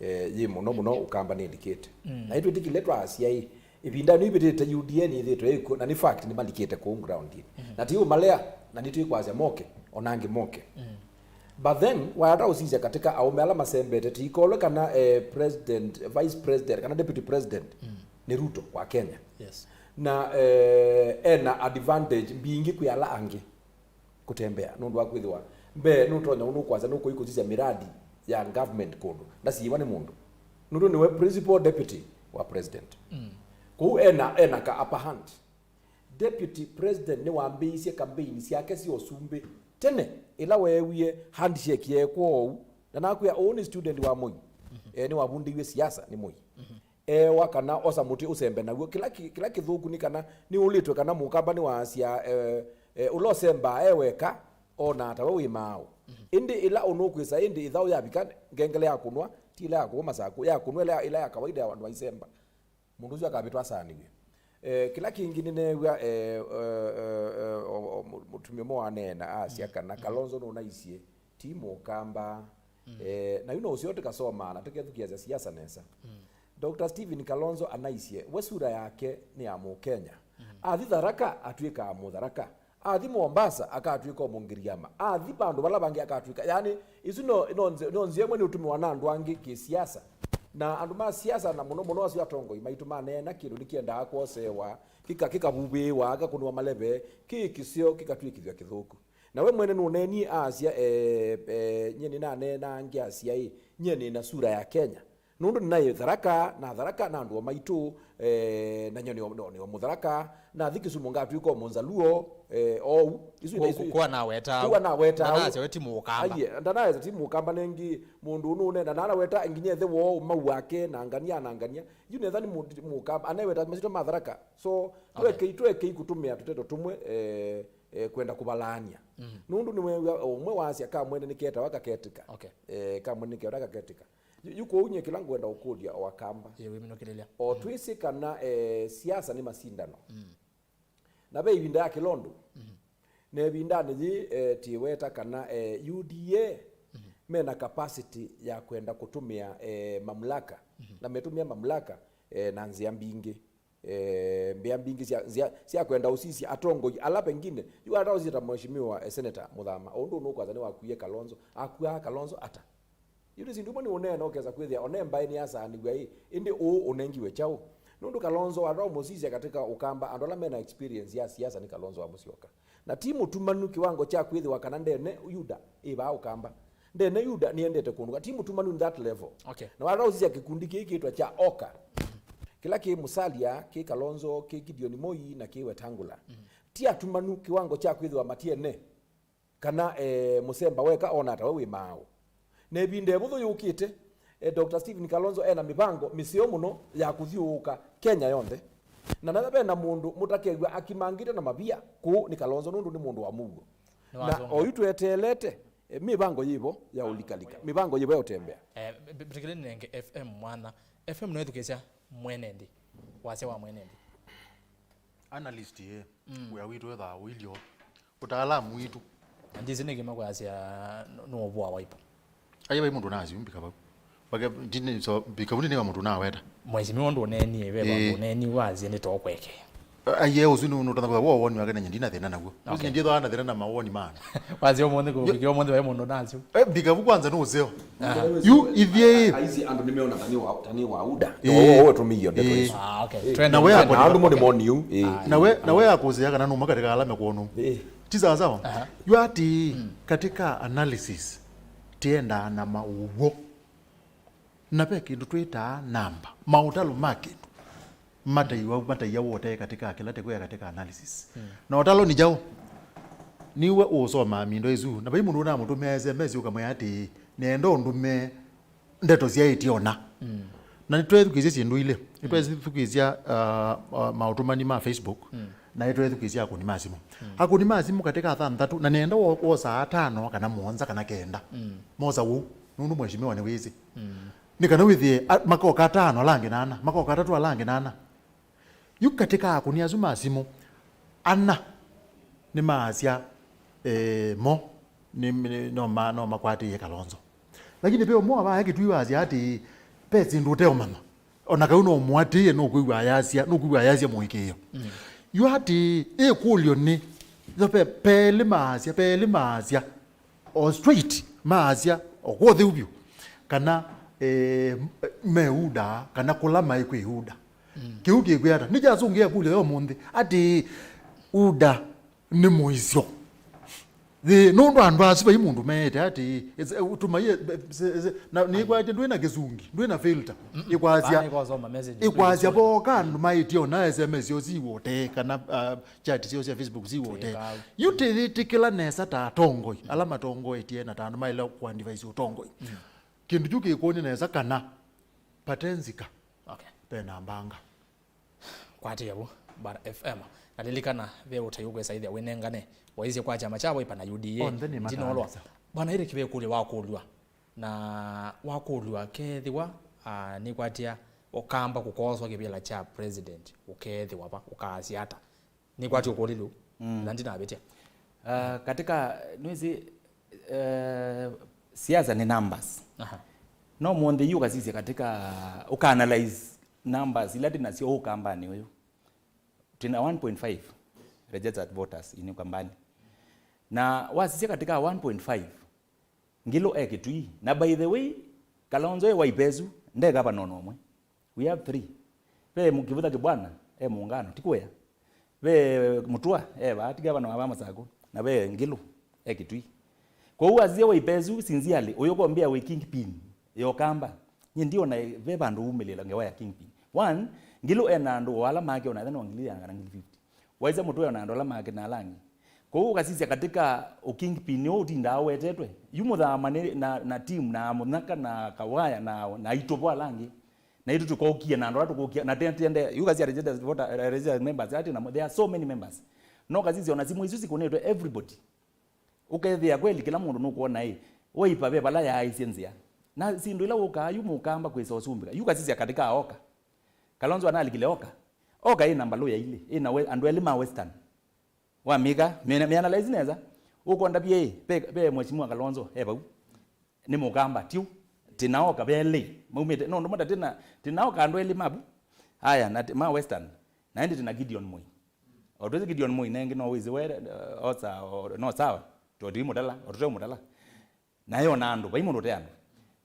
eh, yĩ mũno mũno Ũkamba nĩlikĩte. Mm. Na nĩtwĩtĩkile twaasya ĩ, ĩvindanĩ yĩvĩtĩte U D A nĩyĩthĩĩtwe ĩkw'o, na nĩ fact nĩmalikĩte kũu ground-inĩ. Mhm. Na ti ũmalea, na nĩtwĩkwasya moke, ona angĩ moke. Mm. But then, waata ũsisya katika aũme ala masembete, ti ikolwe kana, eh, president, vice president, kana deputy president, mm, nĩ Ruto wa Kenya. Yes. Na, eh, ena advantage mbingĩ kwĩ ala angĩ kũtembea, nũndũ wa kwĩthĩwa mbee nũtonya ũndũ ũkwasya nũkũi kũsisya miradi ya government kũndũ ndasiĩwa nĩ mũndũ, nũndũ nĩwe principal deputy wa president. Mm. Kũu ena, ena ka upper hand. Deputy president nĩwambĩĩisye kambeini syake sya ũsumbĩ tene, ĩla weewie handshake yeekwa oou, na nakwĩa ũũ nĩ student wa Moi. Mhm. Eh, nĩwavundĩiw'e siasa nĩ Moi. Mhm. Eewa kana osa mũtĩ ũsembe naw'o. Kĩla kĩ-, kĩla kĩthũku nĩ kana nĩũlĩtwe kana Mũkamba nĩwaasya, eh, eh, ũla ũsembaa e weka, onaa tawe wĩ maaũ. Mhm. Ĩndĩ ĩla ũnũkwĩsa, ĩndĩ ĩthaũ yavika, ngengele yakũnwa, ti ĩla yakũnwa masakũ, yakũnwa ĩla, ĩla ya kawaida ya andũ maisemba. Mũndũ ũsu akavĩtwa asaanĩw'e. Eh, kĩla kĩngĩ nĩneew'a, eh, eh, eh, eh, o, o, mũ-, mũtumĩa ũmwe waneena asya, mm, kana, mm, Kalonzo nũnaisye ti Mũkamba. Mm. Eh, na yu no ũseo tũkasomaa na tũkethukĩĩasya siasa nesa. Mm. Doctor Stephen Kalonzo anaisye, we sura yake nĩ ya Mũkenya. Mm. Athi Tharaka, atw'ĩkaa Mũtharaka. Athi Mombasa, akatw'ĩka Mũngiriama. Athi vandũ vala vangĩ, akatw'ĩka. Yani, isu no, no nze-, no nzĩa ĩmwe nĩ ũtũmĩwa na andũ angĩ kĩsiasa. Na andũ ma siasa, na mũno mũno asu atongoi maitũ maneena kĩndũ nĩkĩendaa kwosewa, kĩka-, kĩkavuvĩĩwa, kĩkakũnĩwa maleve, kĩ kĩseo, kĩkatw'ĩkĩthw'a kĩthũku. Na we mwene nũneenie aasya, eh, eh, nyie nĩnaneena ngĩasya ĩ, nyie nĩ na sura ya Kenya. Nũndũ nĩnaĩ Tharaka, na Tharaka na andũ o maitũ, eh, na nyie nĩ o, nĩ o, nĩ o Mũtharaka, nathi Kisumu ngatw'ĩka o Mũnzaluo, eh, ou. Isu ina isu. Kwa naweta. Kwa naweta. Ndanasya we ti Mũkamba. Aiye, ndanaweta ti Mũkamba nengi mũndũ ũnũne, na nanaweta nginya ĩthe woo, ũmau wake, na ngania, na ngania. Yu netha nĩ mũ-, Mũkamba, aneweta masyĩtwa ma Tharaka. So, okay, twekei, twekei kũtũmĩa tũteto tũmwe, eh, eh, kwenda kũvalaany'a. Mhm. Nũndũ nĩweew'a ũmwe waasya kamwene nĩketawa kaketĩka. Okay. Eh, kamwene nĩketawa kaketĩka. Yu, yu kwoou nyie kĩla ngwenda ũkũlya o Akamba. Ĩĩ, wĩminũkĩlĩlya. O, mm, twĩsĩ kana, eh, siasa nĩ masindano. Mm. Na ve ĩvinda ya kĩlondo. Na ĩvindanĩ yĩĩ, eh, tiweta kana, eh, U D A mena capacity ya kwenda kũtũmĩa, eh, mamlaka, na metũmĩa mamlaka, eh, na nzĩa mbingĩ, eh, mbĩa mbingĩ sya, sya, sya kwenda ũsisya atongoi ala pengine, yu ata ũsisya ta Mheshimiwa, eh, Senator Mũthama, o ũndũ nũkwasya nĩwakuie Kalonzo, akuaa Kalonzo ata? Yu nĩ syĩndũ imwe nĩ ũneena ũkesa kwĩthĩa one mbaĩ nĩyasaanĩw'a ĩ, ĩndĩ ũũ ũnengiwe kyaũ? Nũndũ Kalonzo wata ũmũsisya katika Ũkamba, andũ ala mena experience ya siasa nĩ Kalonzo wa Musyoka. Na ti mũtumanu kĩwango kya kwĩthĩwa kana ndene Yuda ĩ vaa Ũkamba. Ndene Yuda nĩendete kũndũ, ti mũtumanu in that level. Okay. Na wata ũsisya kĩkundi kĩĩ kĩtwa kya Oka, kĩla kĩ Musalia, kĩ Kalonzo, kĩ Gideon Moi, na kĩ Wetangula. Ti atumanu kĩwango kya kwĩthĩwa matiene kana, eh, mũsemba weka ona ta we wĩ maaũ. Na ĩvinda ĩvũthũ yũkĩte, eh, Doctor Stephen Kalonzo ena mĩvango mĩseo mũno ya kũthyũũka Kenya yonthe. Na nana ve na mũndũ mũtakew'a akimangĩte na mavia kũũ nĩ Kalonzo nũndũ nĩ mũndũ wa mũuo. Na oyu tweteelete, eh, mĩvango yĩvo ya ũlikalika, mĩvango yĩvo ya ũtembea. Eh, b-, b-, bĩtĩkĩlya nenge F M mwana. F M no ĩthukĩĩsya mwene nthĩ, wasya wa mwene nthĩ. Analyst ĩ, wĩa witũ wĩthaa ũilyo. Ũtaalamu witũ. Na ndisi nĩkĩ makwasya nũ-, nũũvũa Wiper. Aye vai mũndũ nasyo mbika vau. Vake ndini so mbika vau ndini wa mũndũ naweta. Mheshimiwa ũndũ ũneenie, ve vandũ ũneeni wasye nĩ tokweke. Aye ũsu nĩ nũtana kwa woni wake na nyindi na thĩna naw'o. Okay. Nyindi thwa na thĩna na mawoni mana. Wasya ũmũnthĩ kũvikĩa ũmũnthĩ vai mũndũ nasyo. Eh, mbika vu kwanza nĩ ũseo. Yu ithiĩ. Aisi andũ nĩmeona ta nĩ wa, ta nĩ wa UDA. Ĩĩ. Nĩwe ũtũmĩie ndeto isu. Ah, okay. Ĩĩ. Na we na andũ mũnĩ moni yu. Ĩĩ. Na we, na we akũsea kana nũma katika ala mekono. Ĩĩ. Ti sawa sawa? Aha. Yu ati katika analysis tiendaa na maũw'o. Na ve kĩndũ twĩtaa namba, maũtalo ma kĩndũ. Mataiwa, mataiwa wote katika kĩla tekwea katika analysis. Na ũtalo nĩ jaũ? Niwe ũũsomaa mindo isu. Na vai mũndũ ũnamũtũmĩa S M S ũkamwĩa atĩ, "Nenda ũndũme ndeto syaĩtye ona." Na nĩtwethukĩĩsya syĩndũ ilĩ. Nĩtwethukĩĩsya, uh, uh, maũtũmani ma Facebook, na nĩtwethukĩĩsya akũni ma simũ. Akũni ma simũ katika athanthatũ, na nenda wo-, wosaa atano kana mũonza kana kenda. Mosa ũu, nũndũ mheshimiwa nĩwĩsĩ. Nĩ kana wĩthĩe, a-, makoka atano ala angĩ na ana, makoka atatũ ala angĩ na ana. Yu katika akũni asu ma simũ, ana nĩmaasya, eh, mo nĩ, nĩ, no ma-, no makwatĩĩe Kalonzo. Lakini ve ũmwe wavaya kĩtui wasya atĩ ve syĩndũ ũteũmanya. Ona kau no mũatĩĩe, nũkwĩw'a ayasya, nũkwĩw'a ayasya mũĩkĩĩo. Yu atĩ, ĩkũlyo nĩ, yo ve, pelĩ maasya, pelĩ maasya, o straight maasya o kwa ũtheu vyũ, kana, eh, me UDA, kana kũla maĩ kwĩ UDA. Kĩu kĩkwĩa ata? Nĩkyasũngĩa ĩkũlyo ya ũmũnthĩ atĩ UDA nĩ mũisyo. Thĩ, nũndũ andũ asu vai mũndũ meete atĩ, ĩse-, ũtũmaie, ĩse-, ĩse-, na nĩkwatĩ ndwĩ na kĩsungi, ndwĩ na filter. Ĩkwasya, ĩkwasya voka andũ maĩtye ona S M S syoo siwote, kana, ah, chat syoo sya Facebook siwote. Yu tĩyĩtĩkĩla nesa ta atongoi, ala matongoetye na ta andũ maĩle kũadvise ũtongoi. Kĩndũ kyu kĩkũnĩ nesa kana pate nzika, okay, pena mbanga. Kwatĩĩa vu, Bwana F M. Na lilikana, ve ũtai ũkwĩsa ĩthĩa wĩnengane, waisye kwa kyama kya Wiper na U D A. Onthe nĩ ndinolwa. Mataanĩsa. Bwana Eric, ve kũlyo wakũlw'a. Na wakũlw'a kethĩwa, ah, nĩkwatĩa ũkamba kũkoswa kĩvĩla kya president, ũkethĩwa va, ũkaasya ata? Nĩkwatĩ ũkũlĩlyo, na ndinavĩtya. Uh, katika, nwĩsĩ, uh, siasa nĩ numbers. Aha. No mũnthĩ yu ũkasisya katika, ũkaanalyze numbers ila twĩ nasyo ũkambanĩ ũyũ. Twĩna one point five registered voters in Ukambani. Na wasisya katika one point five, Ngilu e Kitui. Na by the way, Kalonzo e Wiper ĩsu, nde gavana ona ũmwe. We have three. Ve Kivutha Kibwana, e Muungano, ti kũya. Ve Mutua, e vaa, ti gavana wa vaa Masakũ. Na ve Ngilu, e Kitui. Kwoou asisya Wiper ĩsu, sincerely, ũyũ kombĩa wĩ kingpin ya Ũkamba. Nyie ndiona ve vandũ umĩlĩla ngewa ya kingpin. One, Ngilu ena andũ o ala make ona ethĩwa no ngili ĩana kana ngili fifty. Waisye Mutua na andũ ala make na ala angĩ. Kwoou ũkasisya katika ũ kingpin ũũ ũtindaa ũwetetwe. Yu Mũthama nĩ, na, na team, na Mũnyaka, na Kawaya, na, na aitũ vo ala angĩ. Na itũ tũkookie na andũ ala tũkũkia, na tene, tene, yu kasisya registered voter, eh, registered members, ati na, there are so many members. No kasisya ona simũ isu sikũnĩtwe everybody. Ũkethĩa kweli kĩla mũndũ nũkwona ĩ, Wiper ve vala yaaisye nzĩa. Na syĩndũ ila wũkaa yu Mũkamba kwĩsa ũsumbĩka. Yu kasisya katika Oka. Kalonzo analikile Oka. Oka ĩ na mbalũ ya ilĩ, ĩ na we-, andũ elĩ ma Western. Wamĩka, mĩana, mĩanalyze nesa. Ũkondavye, ve, ve Mheshimiwa Kalonzo, e vau. Nĩ Mũkamba, tiu. Tinaoka, ve lĩ. Maumĩte, no, ndũmata tina, tinaoka andũ elĩ mavu. Aya, na ti-, ma Western. Na ĩndĩ tina Gideon Moi. O twĩsĩ Gideon Moi, nengi no wĩsĩ we, eh, osa, o, no sawa. Tũti mũtala, o tũte mũtala. Nayo na andũ, vai mũndũ ũte andũ.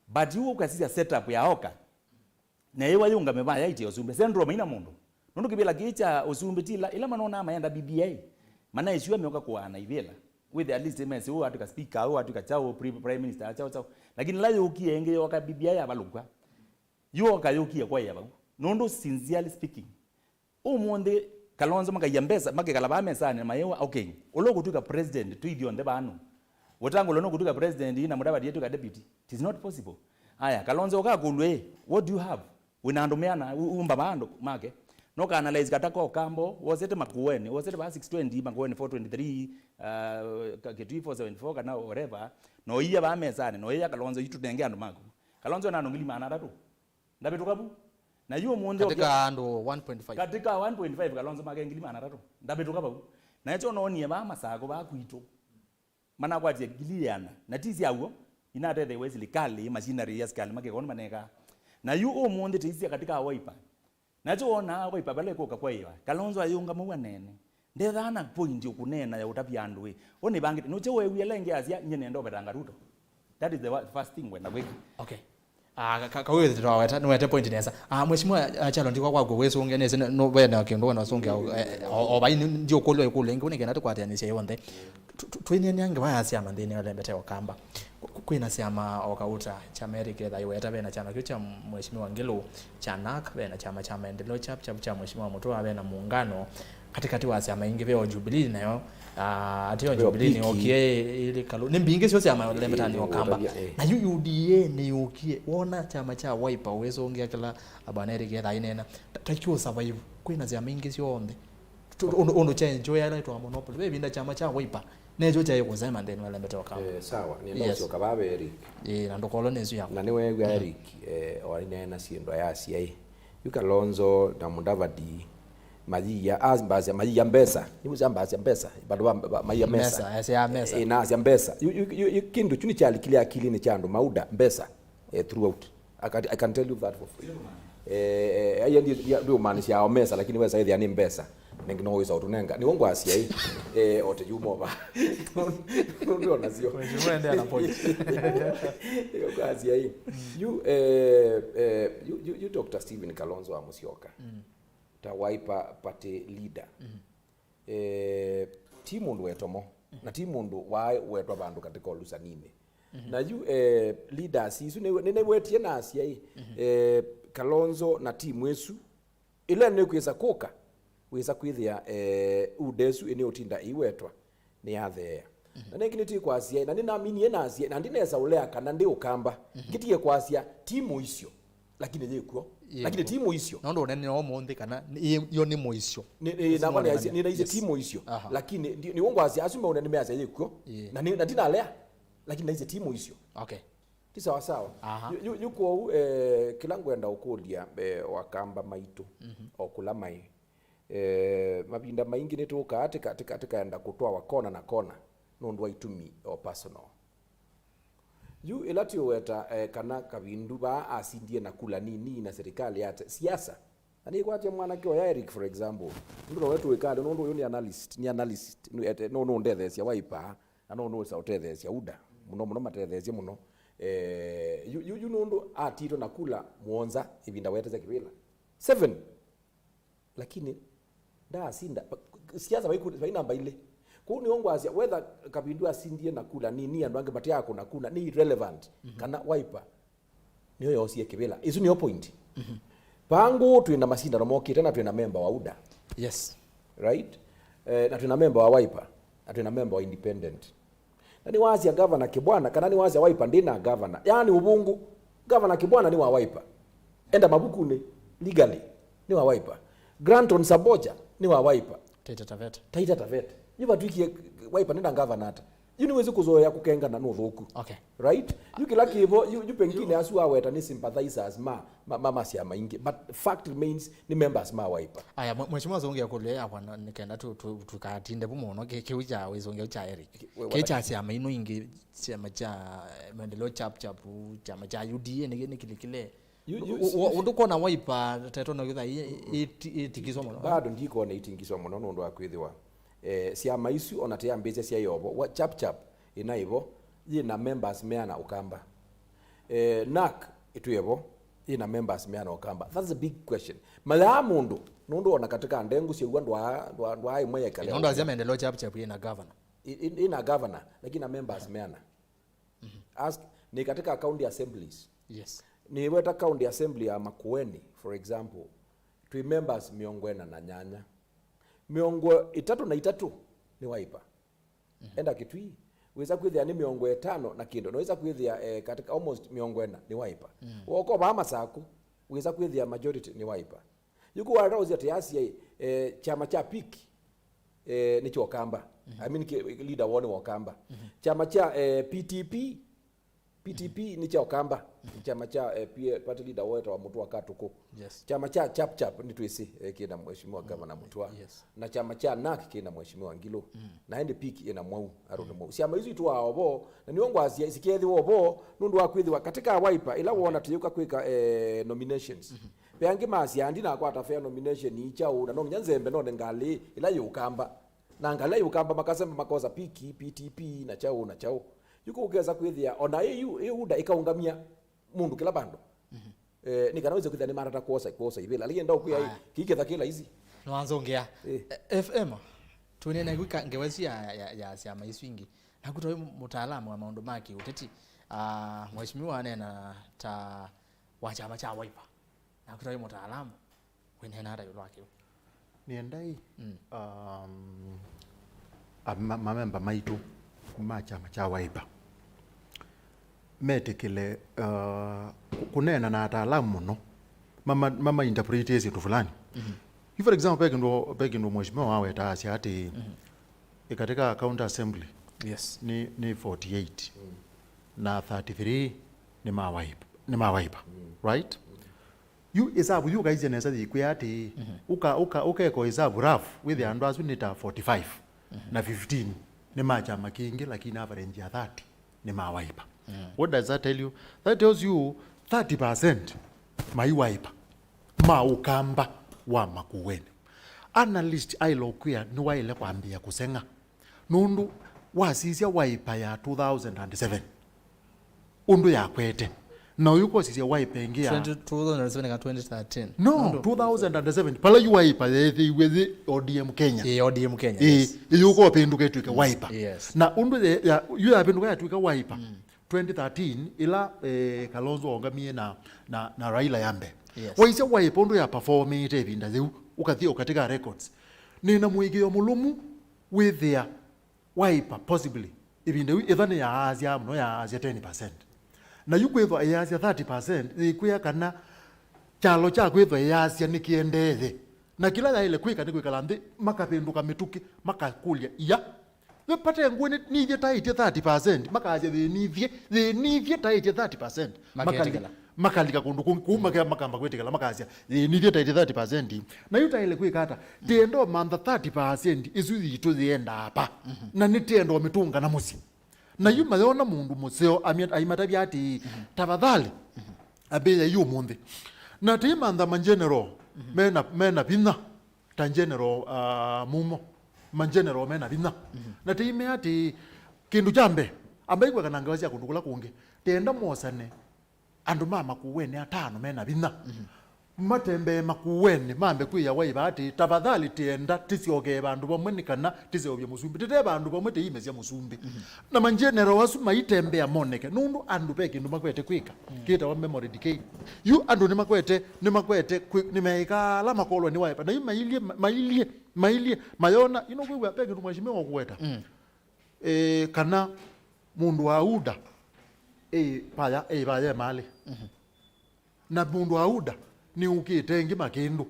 But yu ũkasisya setup ya oka. Na ĩwa yũngame vaya ĩtĩ ũsumbĩ. Central maina mũndũ. Nũndũ kĩvĩla kĩĩ kya ũsumbĩ ti ila, ila manonaa mayenda B B I. Manaĩsua meoka kũaana ivĩla. With at least mesi ũũ atwĩka speaker, ũũ atwĩka chao, pri-, prime minister, chao, chao. Lakini ila yũkie ĩngĩ yoka B B I yavalũkw'a. Yoka yũkie kwaĩa vau. Nũndũ sincerely speaking, ũmũnthĩ Kalonzo makaia mbesa, makekala vaa mesanĩ na mayĩwa, okay, ũla ũkũtwĩka president twĩ ithyonthe vanu. Wetangula nũkũtwĩka president na Mudavadi etwĩka deputy. It is not possible. Aya, Kalonzo ũkakũlw'e, what do you have? Wĩna andũ meana, u-, umba vaa andũ make. No ka analyze kata ko kambo, wosete Makueni, wosete vaa six twenty, Makueni four twenty-three, uh, ka-, Kitui four seventy-four kana whatever, no iya vaa mesanĩ, no iya Kalonzo, itũnenge andũ maku. Kalonzo ena andũ ngili maana atatũ. Ndavĩtũka vu. Na yu ũmũnthĩ katika ũkĩa-, andũ one point five. Katika one point five Kalonzo make ngili maana atatũ. Ndavĩtũka vau. Na ekyo noonie vaa Masakũ vaa kwitũ. Manakwatie ngili ĩana. Na ti sya w'o, inatetheew'e silikalĩ, machinery ya sikalĩ makekona manekaa. Na yu ũmũnthĩ tĩisya katika Wiper. Na ekyo wonaa Wiper vala ĩkũka kwaĩwa. Kalonzo ayĩũngamaw'a nene. Ndethaa na point ũkũneena ya ũtavya andũ ĩ. Ũnĩvangĩte. Nũkye weewie ĩla ĩngĩ asya, nyie nenda ũvetanga Ruto. That is the wa-, first thing wenda kwĩka. Okay. Ah, ka-, ka-, kawĩthĩtwa weta, nĩwete point nesa. Ah, Mheshimiwa, ah, Chalo, ndikwa kwaku wĩsũngĩa nĩsĩ nĩ-, nũ-, wena kĩndũ wena ũsũngĩa, eh, o, o vai nĩ-, ndiũkũlya ĩkũlyo ĩngĩ, nĩ kenda tũkwatĩanĩsye yonthe. Tu-, tu-, twĩnĩnĩa ngewa ya syama nthĩnĩ wa lembete Ũkamba. Ku-, ku-, kwĩna syama o kauta, kyama Eric Ethai weta, vena kyama kĩu kya Mheshimiwa Ngilu, kya NARC, vena kyama kya Maendeleo Chap Chap kya Mheshimiwa Mutua, vena Muungano, katikati wa syama ingĩ ve o Jubilee nayo, ah, ati o ve o Jubilee nĩ P K. Okie ili kalu. Nĩ mbingĩ syo syama lembetanĩ Ũkamba. Ĩĩ, eh. Na yu U D A nĩ yũkie. Wona kyama kya Wiper wĩsũngĩa kĩla abwana Eric Ethai nena. Ta, ta kyo survive. Kwĩna syama ingĩ syonthe. Tu-, ũndũ, ũndũ kya enjoy ala itwa monopoly. Ve vinda kyama kya Wiper. Nekyo kyaĩ kũsema nthĩnĩ wa lembete Ũkamba. Eh, sawa. Nĩ Yes. Ndosioka vava Eric. Ĩĩ, na ndũkolo nĩsu yakwa. Na nĩweew'a Eric, eh, o ainena syĩndũ ayasya ĩ. Yu Kalonzo na Mudavadi, mayiia, ambasya, mayiia mbesa. Nĩwĩsĩ ambasya mbesa. Vandũ va, va, maia mesa. Mesa, asya mesa. Eh, na asya mbesa. Yu, yu, yu, yu, kĩndũ kyu nĩkyalikile akilinĩ kya andũ ma UDA, mbesa, eh, throughout. I can, I can tell you that for free. Eh, eh, aya ndi, ndi, ndiũmaanisha o mesa, lakini wesa ĩthĩa nĩ mbesa. Nengi no wĩsa ũtũnenga. Nĩw'o ngwasya ĩ, eh, ote yumova. Nũndũ onasyo. Mheshimiwa, endelea na point. Nĩw'o ngwasya ĩ. Yu, eh, eh, yu, yu, yu Doctor Stephen Kalonzo wa Musyoka. Mm. Ta Wiper Party leader. Mm. Eh, ti mũndũ wetomo, na ti mũndũ waĩ wetwa vandũ katika ũlusaninĩ. Mhm. Na yu, eh, leaders isu nĩ, nĩ, nĩwetie na asyai, mhm, eh, Kalonzo na timu ĩsu, ĩla nĩkwĩsa kũka, wĩsa kwĩthĩa, eh, UDA ĩsu ĩnĩ ũtinda ĩiwetwa nĩ yatheea. Mhm. Na nĩngĩ nĩtĩkwasya, na nĩnaminie na asyai, na ndinesa ũlea kana ndĩ Ũkamba, mhm, ngĩtie kwasya timu isyo. Lakini yĩkw'o. Yĩkw'o. Lakini ti mũisyo. Nũndũ ũnene ũmũnthĩ kana nĩ-, yo nĩ mũisyo. Nĩ, nĩ, nakwa nĩnaisye, nĩnaisye ti mũisyo. Aha. Lakini ndi-, nĩw'o ngwasya asu meũnene measya yĩkw'o. Ĩĩ. Na nĩ, na ndinalea. Lakini naisye ti mũisyo. Okay. Ti sawa sawa. Aha. Yu, yu, yu kwoou, eh, kĩla ngwenda ũkũlya, eh, Wakamba maitũ, mhm, o kũla maĩ. Eh, mavinda maingĩ nĩtũkaa tĩka-, tĩka-, tĩkaenda kũtwawa kona na kona nũndũ wa itumi o personal. Yu ĩla tũweta, eh, kana Kavindu vaa asindie na kula nini na serikali yate siasa. Na nĩkwatya mwanake ũya Eric, for example. Nũndũ nowe tũĩkale, nũndũ ũyũ nĩ analyst, nĩ analyst, nũ-, ete-, nũ-, nũndetheesya Wiper, na nũ-, nũsa ũtetheesya UDA. Mũno mũno matetheesye mũno. Eh, yu, yu, yu nũndũ atitwe na kula mũonza ĩvinda wetesya kĩvĩla. Seven. Lakini ndaasinda. Siasa vai ku-, vai namba ilĩ. Kũu nĩo ngwasya, whether Kavindu asindie na kula nini, andũ angĩ matiakũna kuna, nĩ irrelevant. Mhm. Kana Wiper nĩyo yoosie kĩvĩla. Isu nĩyo point. Mhm. Vangũ twĩ na masindano mokĩte na twĩ na memba wa UDA. Yes. Right? Eh, na twĩ na memba wa Wiper, na twĩ na memba wa independent. Na nĩwasya Governor Kibwana, kana nĩwasya Wiper ndĩ na governor. Yaani ũvũngũ. Governor Kibwana nĩ wa Wiper. Enda mavukunĩ, legally, nĩ wa Wiper. Granton Saboja nĩ wa Wiper. Taita Taveta. Taita Taveta. Yu vatwikie Wiper nĩ na governor ata? Yu nĩwĩsĩ kũzoea kũkengana nĩ ũthũku. Okay. Right? Yu kĩla kĩvo, yu, yu pengine asu aweta nĩ sympathizers ma, ma, ma, ma syama ingĩ. But fact remains, nĩ members ma Wiper. Aya, mwe-, Mheshimiwa Zungia kũlya yakwa na nĩkenda tu, tu, tukatinde vu mũno kĩ-, kĩu kya wĩzũngĩa kya Eric. Kĩ-, we-, kĩ kya syama ino ingĩ, syama kya, eh, Maendeleo Chap Chap, kyama kya U D A nĩ, nĩ kĩlikile. Yu, yu, u-, u-, ũndũ kwona Wiper teto na yutha ĩ-, ĩ-, ĩti-, ĩtikiswa mũno. Bado ndikona itingiswa mũno nũndũ wa kwĩthĩwa, eh, syama isu ona teyambĩĩsya sya yovo, wa Chap Chap ĩna ĩvo, yĩna members meana Ũkamba. Eh, NARC ĩtwĩ ĩvo, yĩna members meana Ũkamba. That's a big question. Mayaa mũndũ, nũndũ ona katika ndengu syew'a ndwaa, ndwaa, ndwaa ĩmwe yaikale. Nũndũ asya Maendeleo Chap Chap yĩna governor. I-, i-, ĩna governor, lakini na members meana. Ask, ni katika county assemblies. Yes. Nĩweta county assembly ya Makueni, for example, twĩ members mĩongo ĩna na nyanya. Mĩongo ĩtatũ na itatũ nĩ Wiper. Enda Kitui, wĩsa kwĩthĩa nĩ mĩongo ĩtano na kĩndũ. Na wĩsa kwĩthĩa, eh, katika almost mĩongo ĩna nĩ Wiper. Woko vaa Masaku, wĩsa kwĩthĩa majority nĩ Wiper. Yu kũwata ũsya tĩ asia ĩ, eh, kyama kya PIK, eh, nĩ kya Ũkamba. I mean, ki-, leader woo nĩ wa Ũkamba. Kyama kya, eh, PTP, PTP nĩ kya Ũkamba. Kyama kya, eh, P-, party leader woo etawa Mũtua Katuku. Yes. Kyama kya Chap Chap nĩtwĩsĩ, eh, kĩna Mheshimiwa Governor Mũtua. Yes. Na kyama kya NARC kĩna Mheshimiwa Ngilu. Na ĩndĩ PIK ĩna Mwau, Aaron Mwau. Syama isu itwaa ovo, na nĩyo ngwasya isikethĩwa ovo, nũndũ wa kwĩthĩwa katika Wiper, ĩla wona tũyũka kwĩka, eh, nominations. Ve angĩ masyaa, "Ndinakwata fair nomination ii kyaũ, na no nginya nzembe none ngalĩ ĩla yĩ Ũkamba." Na ngalĩ ĩla yĩ Ũkamba makasemba makosa PIK, PTP, na kyaũ, na kyaũ. Yu kũkesa kwĩthĩa, ona ĩ yu, ĩ UDA ĩkaũngamya mũndũ kĩla vandũ. Eh, nĩ kana wĩse kwĩthĩa nĩ matata kwosa, kwosa ivĩla. Lakini ndaũkwĩa, ĩ, kĩiketha kĩ laisi. Nĩwanzũngĩa. Eh. Eh, F M, tũnene kwika ngewa isu ya, ya, ya syama isu ingĩ. Naku ta wĩ mũtaalamu wa maũndũ ma kĩũteti, ah, Mheshimiwa aneena ta wa kyama kya Wiper. Naku ta wĩ mũtaalamu, wĩneena ata ĩũlũ wa kĩu? Nĩendai, um, a-, ma-, mamemba maitũ ma kyama kya Wiper metĩkĩle, uh, kũ-, kũneena na ataalamu mũno, mama, mama interpretĩe syĩndũ fulani. Yu, for example, ve kĩndũ, ve kĩndũ mheshimiwa waweta asya atĩ, ĩ katika county assembly, yes, nĩ, nĩ forty-eight, na thirty-three nĩ ma Wiper, nĩ ma Wiper, right? Yu ĩsavu yu ũkaisye nesa yĩkwĩa atĩ, ũka, ũka, ũkeka ĩsavu rough, wĩthĩa andũ asu nĩ ta forty-five, na fifteen nĩ ma kyama kĩngĩ, lakini average ya thirty nĩ ma Wiper. What does that tell you? That tells you thirty percent mai Wiper, ma Ũkamba wa Makueni. Analyst aĩle ũkwĩa nĩwaĩle kwambĩĩa kũseng'a. Nũndũ wasisya Wiper ya two thousand and seven, ũndũ yakwete, na ũyũka ũsisya Wiper ĩngĩ ya twenty, two thousand seven kana twenty thirteen. No, nũndũ two thousand and seven, pala yu Wiper yeethĩiwe yĩ O D M Kenya. Ĩĩ, O D M Kenya, ĩĩ, yes. Ĩyũka ũpĩndũka ĩtw'ĩke Wiper. Yes. Na ũndũ ye-, ya-, yu yapĩndũka yatw'ĩka Wiper, twenty thirteen, ĩla, eh, Kalonzo waũngamie na, na, na Raila ya mbee. Yes. Waisya Wiper ũndũ ya performĩte ĩvinda yĩu, ũkathi ũkatika records. Nĩna mũĩkĩĩo mũlũmu wĩthĩa Wiper possibly, ĩvinda yĩu ĩtha nĩyaasya mũno, yaasya ten percent. Na yu kwĩthwa ĩyaasya thirty percent, yĩkwĩa kana kyalo kya kwĩthwa ĩyaasya nĩkĩendee. Na kĩla yaĩle kwĩka nĩ kwĩkala nthĩ, makavĩndũka mĩtũkĩ, makakũlya, "Ia, we pate ngũĩ nĩ, nĩthyĩ taĩtye thirty percent?" Makasya, "Yĩĩ nĩthyĩ, yĩĩ nĩthyĩ taĩtye thirty percent." Maketĩkĩla. Makali-, makalika kũndũ kũngĩ, kũu maka-, makamba kwĩtĩkĩla, makasya, "Yĩĩ, nĩthyĩ taĩtye thirty percent." Na yu taĩle kwĩka ata? Tĩenda ũmantha thirty percent ĩsu yitũ yĩendaa va. Na nĩtĩenda ũmĩtũnga na mũsyĩ. Na yu mayona mũndũ mũseo, amya-, aimatavya atĩĩ, "Tafadhali, ambĩĩa yu ũmũnthĩ." Na tĩimantha ma general mena, mena vinya. Ta general, ah, Mumo, ma general mena vinya. Na tĩimea atĩ, kĩndũ kya mbee, ambai kwĩka na ngewa sya kũndũ kũla kũngĩ. Tĩenda mosane andũ ma Makueni atano mena vinya. Matembee Makueni, mambe kwĩa Wiper atĩ, "Tafadhali tĩenda tĩsyokee vandũ vamwe nĩ kana tĩseũvye mũsumbĩ. Tĩte vandũ vamwe tĩimesya mũsumbĩ." Na ma general asu maitembea moneke, nũndũ andũ ve kĩndũ makwete kwĩka. Kĩtawa memory decay. Yu andũ nĩmakwete, nĩmakwete kwĩ-, nĩmeĩkaa ala makolwe nĩ Wiper. Na yu mailyĩ, mailyĩ, mailyĩ, mayona, ino kwĩw'a ve kĩndũ mheshimiwa ũkũweta. Eh, kana mũndũ wa UDA, eh, vaya, eh, vaya malĩ. Na mũndũ wa UDA nĩũkĩte ĩngĩ makĩndũ.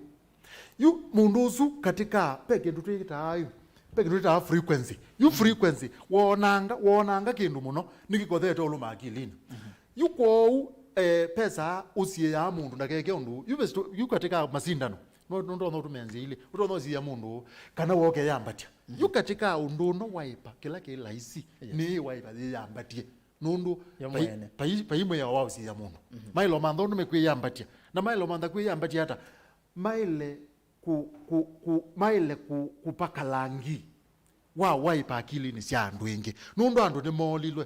Yu mũndũ ũsu katika, ve kĩndũ twĩtaa yu, Ve kĩndũ twĩtaa frequency. Yu frequency, wonanga, wonanga kĩndũ mũno, nĩkĩkothete ũlũma akilinĩ. Yu kwoou, eh, pesa ũsiĩaa mũndũ ndakeke ũndũ. Yu, yu katika masindano, no, no, ndonya ũtũmĩa nzĩa ilĩ. Ũtonya ũsiĩa mũndũ kana woke yambatya. Yu katika ũndũ ũno waipa, kĩla kĩ laisi, nĩ waipa yĩyambatie. Nũndũ vai, vai, vai mwĩao wa ũsiĩa mũndũ. Maĩle ũmantha ũndũ mekwĩyambatya. Na maĩle ũmantha kwĩyambatya ata? Maĩle ku, ku, ku, maĩle ku, kũpaka langi wa waipa akilinĩ sya andũ aingĩ. Nũndũ andũ nĩmoolilwe.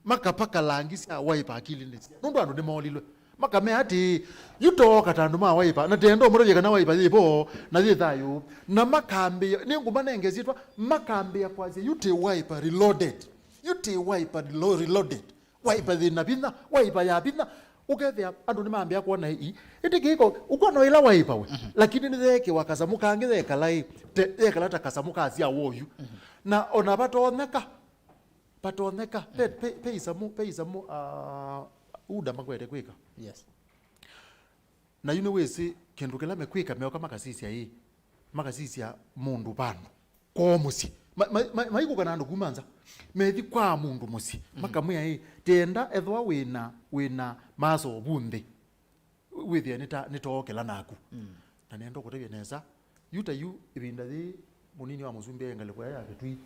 Makapaka langi sya waipa akilinĩ sya. Nũndũ andũ nĩmoolilwe. Makamea atĩĩ, yu tooka ta andũ ma waipa, na tenda ũmũtavya kana waipa yĩ vo, na yĩ thayũ. Na makambĩĩa, nĩngũmanenge syĩtwa, makambĩĩa kwasya, yu tĩ waipa reloaded. Yu tĩ waipa relo-, reloaded. Waipa yĩ na vinya, waipa ya vinya. Ũkethĩa andũ nĩmambĩa kwona ii, ĩtĩ kĩko, ũkwona ĩla waipa we. Lakini nĩyeekĩwa kasamũ kangĩ yekala ĩ, te-, yekala ta kasamũ ka sya woyu. Na ona vatonyeka, vatonyeka, pe, pe, pe isamũ, pe isamũ, ah, Uda makwete kwĩka. Yes. Na yu nĩwĩsĩ kĩndũ kĩla mekwĩka, meoka makasisya ĩ, makasisya mũndũ vandũ kwoo mũsyĩ. Ma, ma, ma, maikũka na andũ kuma nza, methi kwa mũndũ mũsyĩ, makamwĩa ĩ, tenda ethwa wĩna, wĩna maso vu nthĩ, wĩthĩe nĩta, nĩtookela naku. Na nenda ũkũtavya nesa, yu ta yu ĩvinda yĩĩ mũnini wa mũsumbĩ e ngalĩko ya Kĩtui.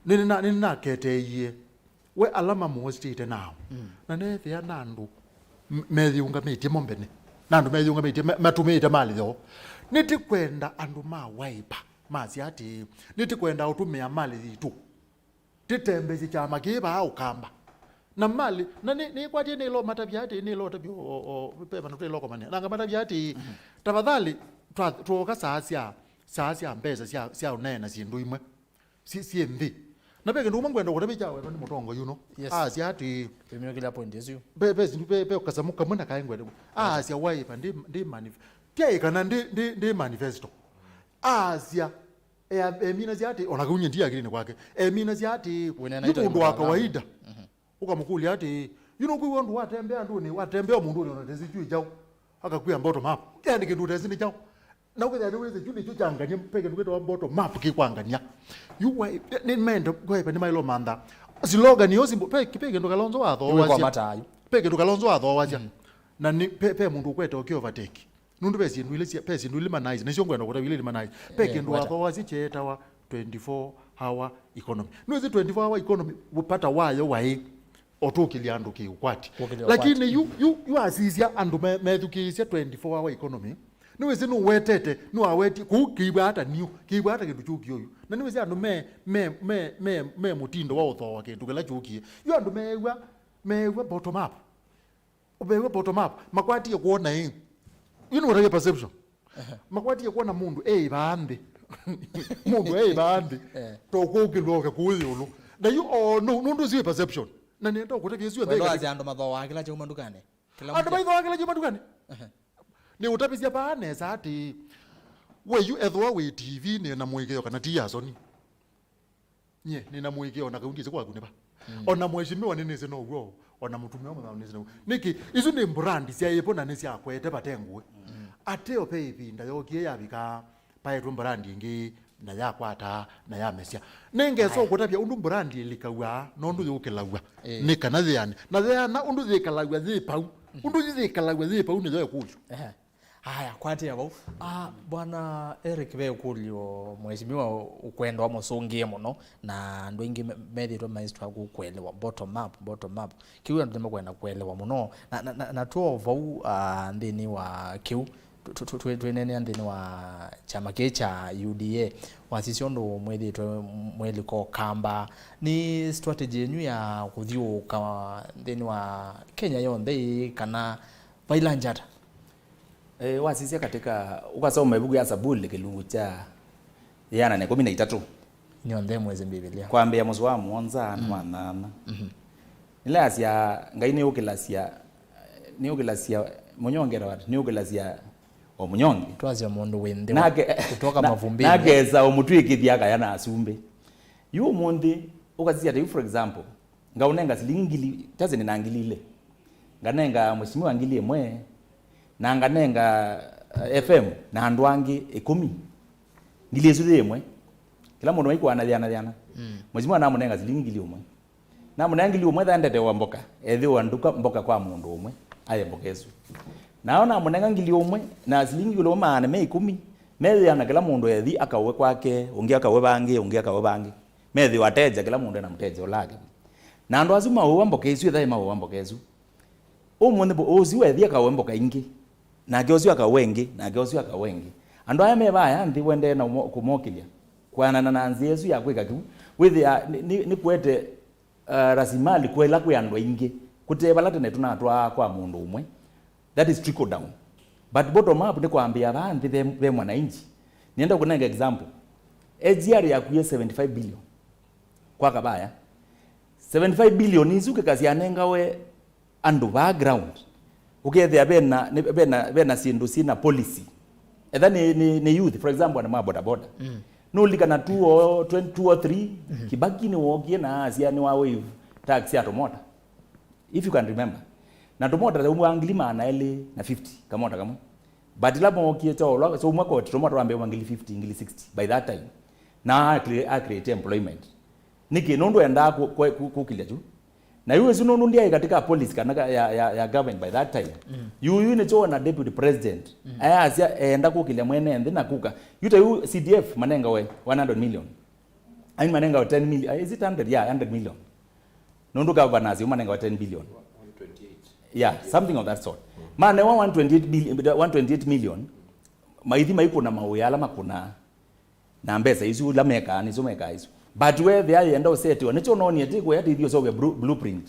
Nĩnĩna-, nĩnĩnaketeie we ala mamũhostĩte nao. Na neethĩa na andũ m-, meyĩũngamĩtye mo mbene. Na andũ meyĩũngamĩtye ma-, matũmĩĩte malĩ yoo. Nĩtĩkwenda andũ ma Wiper masya atĩĩ, nĩtĩkwenda ũtũmĩa malĩ yitũ. Tĩtembesye kyama kĩĩ vaa Ũkamba. Na malĩ, na nĩ, nĩkwatie nĩlo matavya atĩĩ, nĩlo ũtavya o, o, o, ve vandũ twĩlokomania. Nanga matavya atĩĩ, tafadhali, twa-, twooka saa sya, saa sya mbesa sya, sya ũneena syĩndũ imwe. Syĩ, syĩ nthĩ. Na ve kĩndũ ũmwe ngwenda kũtavya kya wetwa nĩ mũtongoi ũno. Yes. Asya atĩĩ, Tũmĩũkĩlya point ĩsu. Ve, ve syĩndũ, ve, ve kasamũ kamwe na kaĩ ngwenda. Asya Wiper ndĩ, ndĩ manif-, tyaĩ kana ndĩ, ndĩ, ndĩ manifesto. Asya, e-, eminasya atĩ, ona kau nyie ndi akilinĩ kwake, eminasya atĩ, wĩna yu naitwa mũndũ wa kawaida. Ũkamũkũlya atĩ, yu nũkwĩw'a ũndũ watembea andũnĩ, watembea mũndũnĩ ona tesi kyu ĩ kyaũ, akakwĩa bottom up. Yani kĩndũ ũtesi nĩ kyaũ. Na ũkethĩa nĩwĩsĩ kyu nĩkyo kyangania, ve kĩndũ kĩtawa bottom up kĩkwangania. Yu wa, nĩ mende, Wiper nĩmaĩle ũmantha. Slogan yo simple, ve, ve kĩndũ Kalonzo wathooasya. Nĩwĩkwamata yu. Ve kĩndũ Kalonzo wathooasya. Na nĩ, ve, ve mũndũ ũkwete ũkĩ overtake. Nũndũ ve syĩndũ ilĩ sya, ve syĩndũ ilĩ manaizi, nĩsyo ngwenda kũtavya ilĩ manaizi. Ve kĩndũ wathooasya kyeetawa twenty-four hour economy. Nĩwĩsĩ twenty-four hour economy, vata wayo waĩ o tũkĩlya andũ kĩũkwati. Kũkĩlya ũkwati. Lakini yu, yu, yu asisya andũ me-, methukĩĩsya twenty-four hour economy, nĩwĩsĩ nũwetete, nũawetie, kũu kĩiw'a ata niũ, kĩiw'a ata kĩndũ kyũkie ũyu. Na nĩwĩsĩ andũ me, me, me, me, me mũtindo wa ũthooa kĩndũ kĩla kyũkie. Yu andũ meew'a, meew'a bottom up. Ũveew'a bottom up, makwatie kwona ĩ. Yu nĩ what perception. Makwatie kwona mũndũ eĩvaa nthĩ. Mũndũ eĩvaa nthĩ. Eh. To kũkĩlwa oke kũũ ĩũlũ. Na yu o no, nũndũ ũsu ĩ perception. Na nĩenda ũkũtavya ĩsu. Wendo etheka wasya andũ mathooaa kĩla kyauma ndukanĩ. Kĩla andũ mũthenya maithooaa kĩla kyauma ndukanĩ. Nĩ ũtavisya vaa nesa atĩ, we yu ethĩwa wĩ T V nĩ na mũĩkĩĩo kana ti ya soni. Nye, nĩna mũĩkĩĩo na kau ndyĩsĩ kwaku nĩ va. Ona mheshimiwa nĩnĩsĩ now'o, ona mũtumĩa mũthao nĩsĩ now'o. Nĩkĩ? Isu nĩ brand syaĩvo na nĩsyakwete vate ngũĩ. Ateo ve ĩvinda yookie yavika, paetwe brand ĩngĩ, na yakwata, na yamesya. Nĩngesa ũkũtavya ũndũ brand ĩlikaw'a, na ũndũ yũkĩlaw'a. Nĩ kana yĩane. Na yĩana ũndũ yĩkalaw'a yĩ pau. Ũndũ yĩkalaw'a yĩ pau nĩyo ĩkũlyo. Ehe. Aya, kwatĩa vau. Ah, Bwana Eric, ve ũkũlyo mheshimiwa ũkwenda wamũsũngĩe mũno, na andũ aingĩ me-, methĩĩtwe maisitwa kũelewa bottom up, bottom up. Kĩu andũ nĩmakwenda kũelewa mũno. Na, na, na, na tuo vau, ah, nthĩnĩ wa kĩu, tũ-, tũ-, tũ-, twĩ-, twĩneenea nthĩnĩ wa kyama kĩĩ kya U D A, wasisya ũndũ mwĩthĩĩtwe mwĩlika Ũkamba. Nĩ strategy yenyu ya kũthiũũka nthĩnĩ wa Kenya yonthe ĩĩ, kana vaila njata? Eh, wasisya katika, ukasoma ibuku ya Zabuli kilungu cha ĩana na ĩkũmi na itatũ. Nyonthe mwezi Mbivilia. Kwambĩa mũsoa wa mũonza na wa nyanya. Nĩlasya, Ngai nĩũkĩlasya, nĩũkĩlasya mũnyonge, what? Nĩũkĩlasya o mũnyonge. Twasya mũndũ wĩ nthĩ wa, nake, kutoka na, mavumbini. Nakesa ũmũtw'ĩkĩthya akaya na asumbĩ. Yu ũmũnthĩ, ũkasisya ta yu, for example, ngaũnenga silingi ngili, tase nĩ na ngili ilĩ. Nganenga mheshimiwa ngili ĩmwe, na nganenga, eh, F M na andũ angĩ ĩkũmi. Ngili ĩsu yĩ ĩmwe. Kĩla mũndũ maikũanathianathiana. Mm. Mheshimiwa namũnenga silingi ngili ũmwe. Namũnenga ngili ũmwe, ethĩwa endete wa mboka, ethĩwa nduka mboka kwa mũndũ ũmwe, aye mboka ĩsu. Nao namũnenga ngili ũmwe, na silingi ĩũlũ maana me ĩkũmi, methĩana kĩla mũndũ ethi akaũe kwake, ũngĩ akaũe vangĩ, ũngĩ akaũe vangĩ. Methĩwa ateja, kĩla mũndũ ena mũteja ũlake. Na andũ asu maũa mboka ĩsu, ethĩwa maũa mboka ĩsu. Ũmũnthĩ mbo-, ũsu wethi akaũe mboka ingĩ, nake ũsu akaũe ĩngĩ, nake ũsu akaũe ĩngĩ. Andũ aya me vaya nthĩ wendee na ũmo-, kũmokĩlya. Kwanana na nzĩa ĩsu ya kwĩka kĩu, wĩthĩa nĩ, nĩ, nĩ kũete, uh, rasimali kwela kwĩ andũ aingĩ, kũte vala tene tũnatwaa kwa mũndũ ũmwe. That is trickle down. But bottom up nĩ kwambĩa vaa nthĩ ve, ve mwananchi. Nienda kũnenga example. S G R yakuie seventy-five billion kwa Kavaya. Seventy-five billion isu kĩka syanengawe andũ vaa ground. Ũkethĩa vena, nĩ, vena, vena syĩndũ syĩna policy. Etha nĩ, nĩ, nĩ youth, for example, andũ ma bodaboda. Mm. Nũlikana two or twenty, two or three, mm-hmm, Kibaki nĩwookie na asya nĩwa waive tax ya tũmota. If you can remember. Na tũmota tũmwa ngili maana elĩ na fifty, kamota kamwe. But ĩla mookie kyaũlwa, so ũmwe koti tũmota twambĩĩwa ngili fifty, ngili sixty by that time. Na a cre-, a create employment. Nĩkĩ? Nũndũ endaa kũ-, kũ-, kũ-, kũkĩlya kyu. Na yu ĩsu nũndũ ndyaĩ katika policy kana ka-, ya, ya, ya government by that time. Mm. Yu, yu nĩkyo ona deputy president. Mm. Ayasya eenda kũkĩlya mwene nthĩ na kũka. Yu ta yu C D F manengawe one hundred million. Ai, manengawe ten million. Is it hundred? Yeah, hundred million. Nũndũ governors yu manengawe ten billion. One twenty-eight. Yeah, something of that sort. Mm. Manewa one twenty-eight billion, one twenty-eight million. Maithi maikũna mawĩa ala makũnaa. Na mbesa isu ila mekaa, nĩsyo mekaa isu. But wethĩa yenda ũsetiwa, nĩkyo nonie ti kũya tithio sovya bru-, blueprint.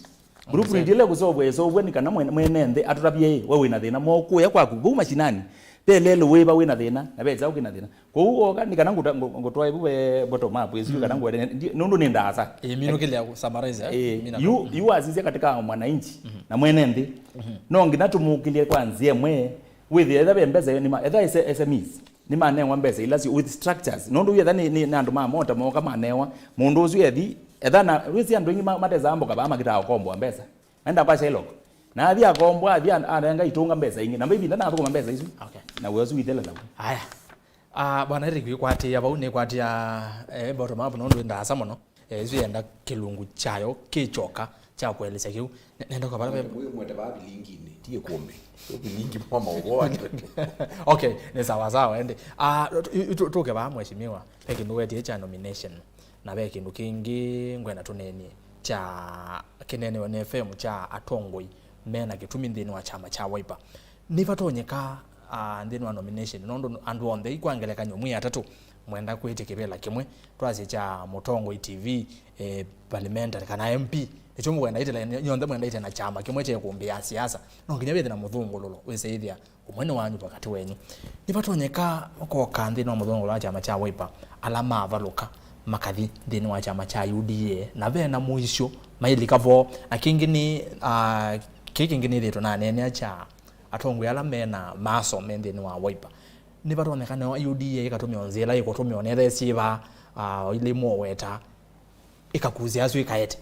Blueprint ile kusovwa ĩsovwe nĩ kana mwene, mwene nthĩ atũtavye, ĩ, we wĩna thĩna, mokũya kwaku, vau mashinani, ve lelũ wĩva wĩna thĩna, na ve kyaũ kĩna thĩna. Kwoou oka nĩ kana ngũta-, ngũ-, ngũtwae vu ve bottom up, ĩsu kana ngwete, ndi-, nũndũ nĩ ndaasa. Ĩ, minũkĩlya summarize, eh? Ĩ, mina yu, yu asisya katika mwananchi na mwene nthĩ. No nginya tũmũkĩlye kwa nzĩa ĩmwe, wĩthĩa etha ve mbesa nĩ ma-, etha S-, S M Es. Nĩmanewa mbesa ila syĩ with structures. Nũndũ wĩetha nĩ, nĩ, nĩ andũ ma mota mooka manewa. Mũndũ ũsu ethi, etha na, wĩsĩ andũ aingĩ ma-, matesaa mboka vaa makĩtaa ũkomboa mbesa. Maenda kwa Shylock. Na athi akomboa, athi an-, anenga itũnga mbesa ingĩ. Na maybe ndanathũkũma mbesa isu. Okay. Na wĩa ũsu wĩthela naku. Aya. Ah, Bwana Eric, kwĩkwatĩĩa vau, nĩkwatĩa, eh, bottom up nũndũ ndaasa mũno. Eh, ĩsu yenda kĩlungu kyayo kĩ kyoka kya kũelesya kĩu. Ne-, nenda kwa vala ve- Mwĩ mwete vaa vilinginĩ, ti ĩkũmbĩ. Vilingi mwa maũvoo andũ. Okay, nĩ sawa sawa, ende. Ah, tu-, tu-, tu-, tũke vaa, mheshimiwa. Ve kĩndũ wetie kya nomination. Na ve kĩndũ kĩngĩ ngwenda tũnenie kya kĩneenewe nĩ F M kya atongoi mena kĩtumi nthĩnĩ wa kyama kya Wiper. Nĩvatonyeka, ah, nthĩnĩ wa nomination, nũndũ andũ onthe, kwa ngelekany'o, mwĩ atatũ mwenda kwĩtya kĩvĩla kĩmwe, twasye kya mũtongoi T V, eh, parliamentary kana M P, nĩkyo mũkwenda ĩtĩla, nyonthe mwenda ĩte na kyama kĩmwe kya ĩkũmbĩ ya siasa. No nginya wĩthe na mũthũngũlũlo wĩsĩĩthya ũmwe nĩ wanyu vakatĩ wenyu. Nĩvatonyeka ũkoka nthĩnĩ wa mũthũngũlũlo wa kyama kya Wiper, ala mavalũka makathi nthĩnĩ wa kyama kya U D A, na ve na mũisyo mailika vo. Na kĩngĩ nĩ, ah, kĩĩ kĩngĩ nĩthĩtwe naneenea kya atongoi ala me na maaso me nthĩnĩ wa Wiper. Nĩvatonyeka nao U D A ĩkatũmĩwa nzĩa ĩla ĩkũtũmĩwa nethesye va, ah, ilĩ moweta, ĩkakusya asu ĩkaete.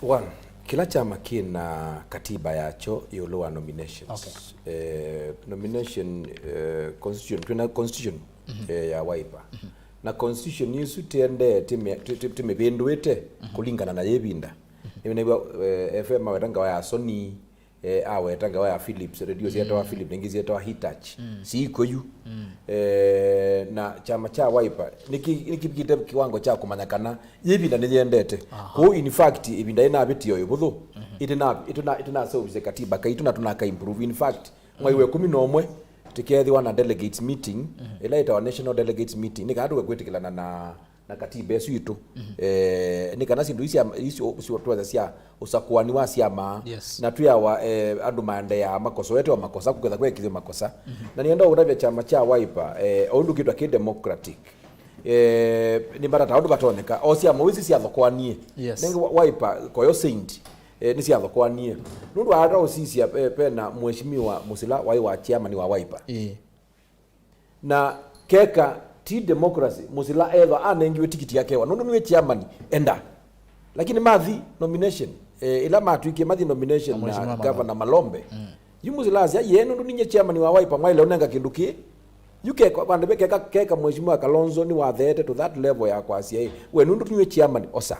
One, kĩla kyama kĩna katiba yakyo ĩũlũ wa nominations. Okay. Eh, nomination, eh, constitution, twĩna constitution, eh, ya Wiper. Na constitution ĩsu tĩendee tĩmĩ-, tĩ-, tĩ-, tĩmĩvĩndũĩte kũlingana na yĩvinda. Nĩwĩnĩw'a, eh, F M aweta ngawa ya Sony, eh, aweta ngawa ya Philips, redio syetawa Philips, na ingĩ syetawa Hitachi. Siiko yu. Eh, na kyama kya Wiper nĩkĩ-, nĩkĩvikĩte kĩwango kya kũmanya kana yĩvinda nĩyendete. Kwoou, in fact, ĩvinda yĩnavĩtie o ĩvũthũ, ĩtĩna-, ĩtĩna-, ĩtĩnaseũvisye katiba kaitũ na tũnaka improve. In fact, mwai wa ĩkũmi na ũmwe tĩkeethĩwa na delegates meeting, ĩla ĩtawa national delegates meeting, nĩ kana tũke kwĩtĩkĩlana na na katiba ĩsu itũ. Eh, nĩ kana syĩndũ ii sya, ii syo-, syo-, twasya sya ũsakũani wa syama, yes, na twĩawa, eh, andũ maendeeaa makosoetwe o makosa, kũketha kwekĩthw'e makosa. Na nĩenda ũtavya kyama kya Wiper, eh, o ũndũ kĩtwa kĩ democratic, eh, nĩ matata ũndũ vatonyeka. O syama wĩsĩ syathokoanie. Yes. Nenge Wa-, Wiper koyo saint, eh, nĩsyathokoanie. Nũndũ ata ũsisya, eh, pena Mheshimiwa Mũsila waĩ wa chairman wa Wiper. Ĩĩ. Na keka ti democracy, Mũsila ethwa anengiwe tikiti akewa, nũndũ nĩwe chairman, enda. Lakini mathi nomination, eh, ĩla matwikie mathi nomination na Mheshimiwa Malombe. Governor Malombe. Yu Mũsila asya, "Ye, nũndũ ninye chairman wa Wiper, mwaĩle ũnenga kĩndũ kĩĩ." Yu keka, vandũ ve keka, keka Mheshimiwa Kalonzo nĩwatheete to that level ya kwasya, "Ĩ, we nũndũ nĩwe chairman, osa."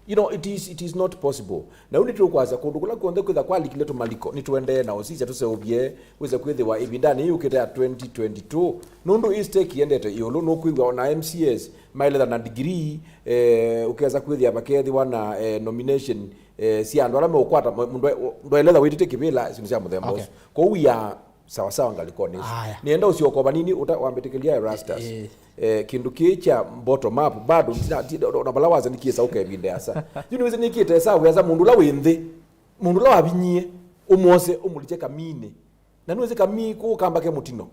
You know, it is, it is not possible. Na ũu nĩtũkwasya kũndũ kũla kw'onthe kwĩtha kwalikile tũmaliko, nĩtũendee na ũsisya tũseũvye, wĩse kwĩthĩwa ĩvindanĩ yĩĩ yũkĩte ya twenty twenty-two, nũndũ ĩ stake yendete ĩũlũ, nũkwĩw'a ona M C As maĩletha na degree, eh, ũkesa kwĩthĩa vakethĩwa na, eh, nomination, eh, sya andũ ala meũkwata, mũ-, mũndũ e-, ndwaĩletha wĩtĩtye kĩvĩla, syĩndũ sya mũthemba Okay. ũsu. Kwoou ya sawa sawa ngalĩkonĩ ĩsu. Aya. Nĩenda ũsyoka vanini ũta wambĩtĩkĩlya Erastus. Eh. Eh, kĩndũ kĩĩ kya bottom up, bado ntina-, ti-, ona vala wasa nĩkĩsa ũka ĩvinda yasa. Yu nĩwĩsĩ nĩkĩte sawa yasa mũndũ ũla wĩ nthĩ, mũndũ ũla wavinyie, ũmwose, ũmũlikye kaminĩ. Na nĩwĩsĩ kamii kũũ kamba ke mũtino.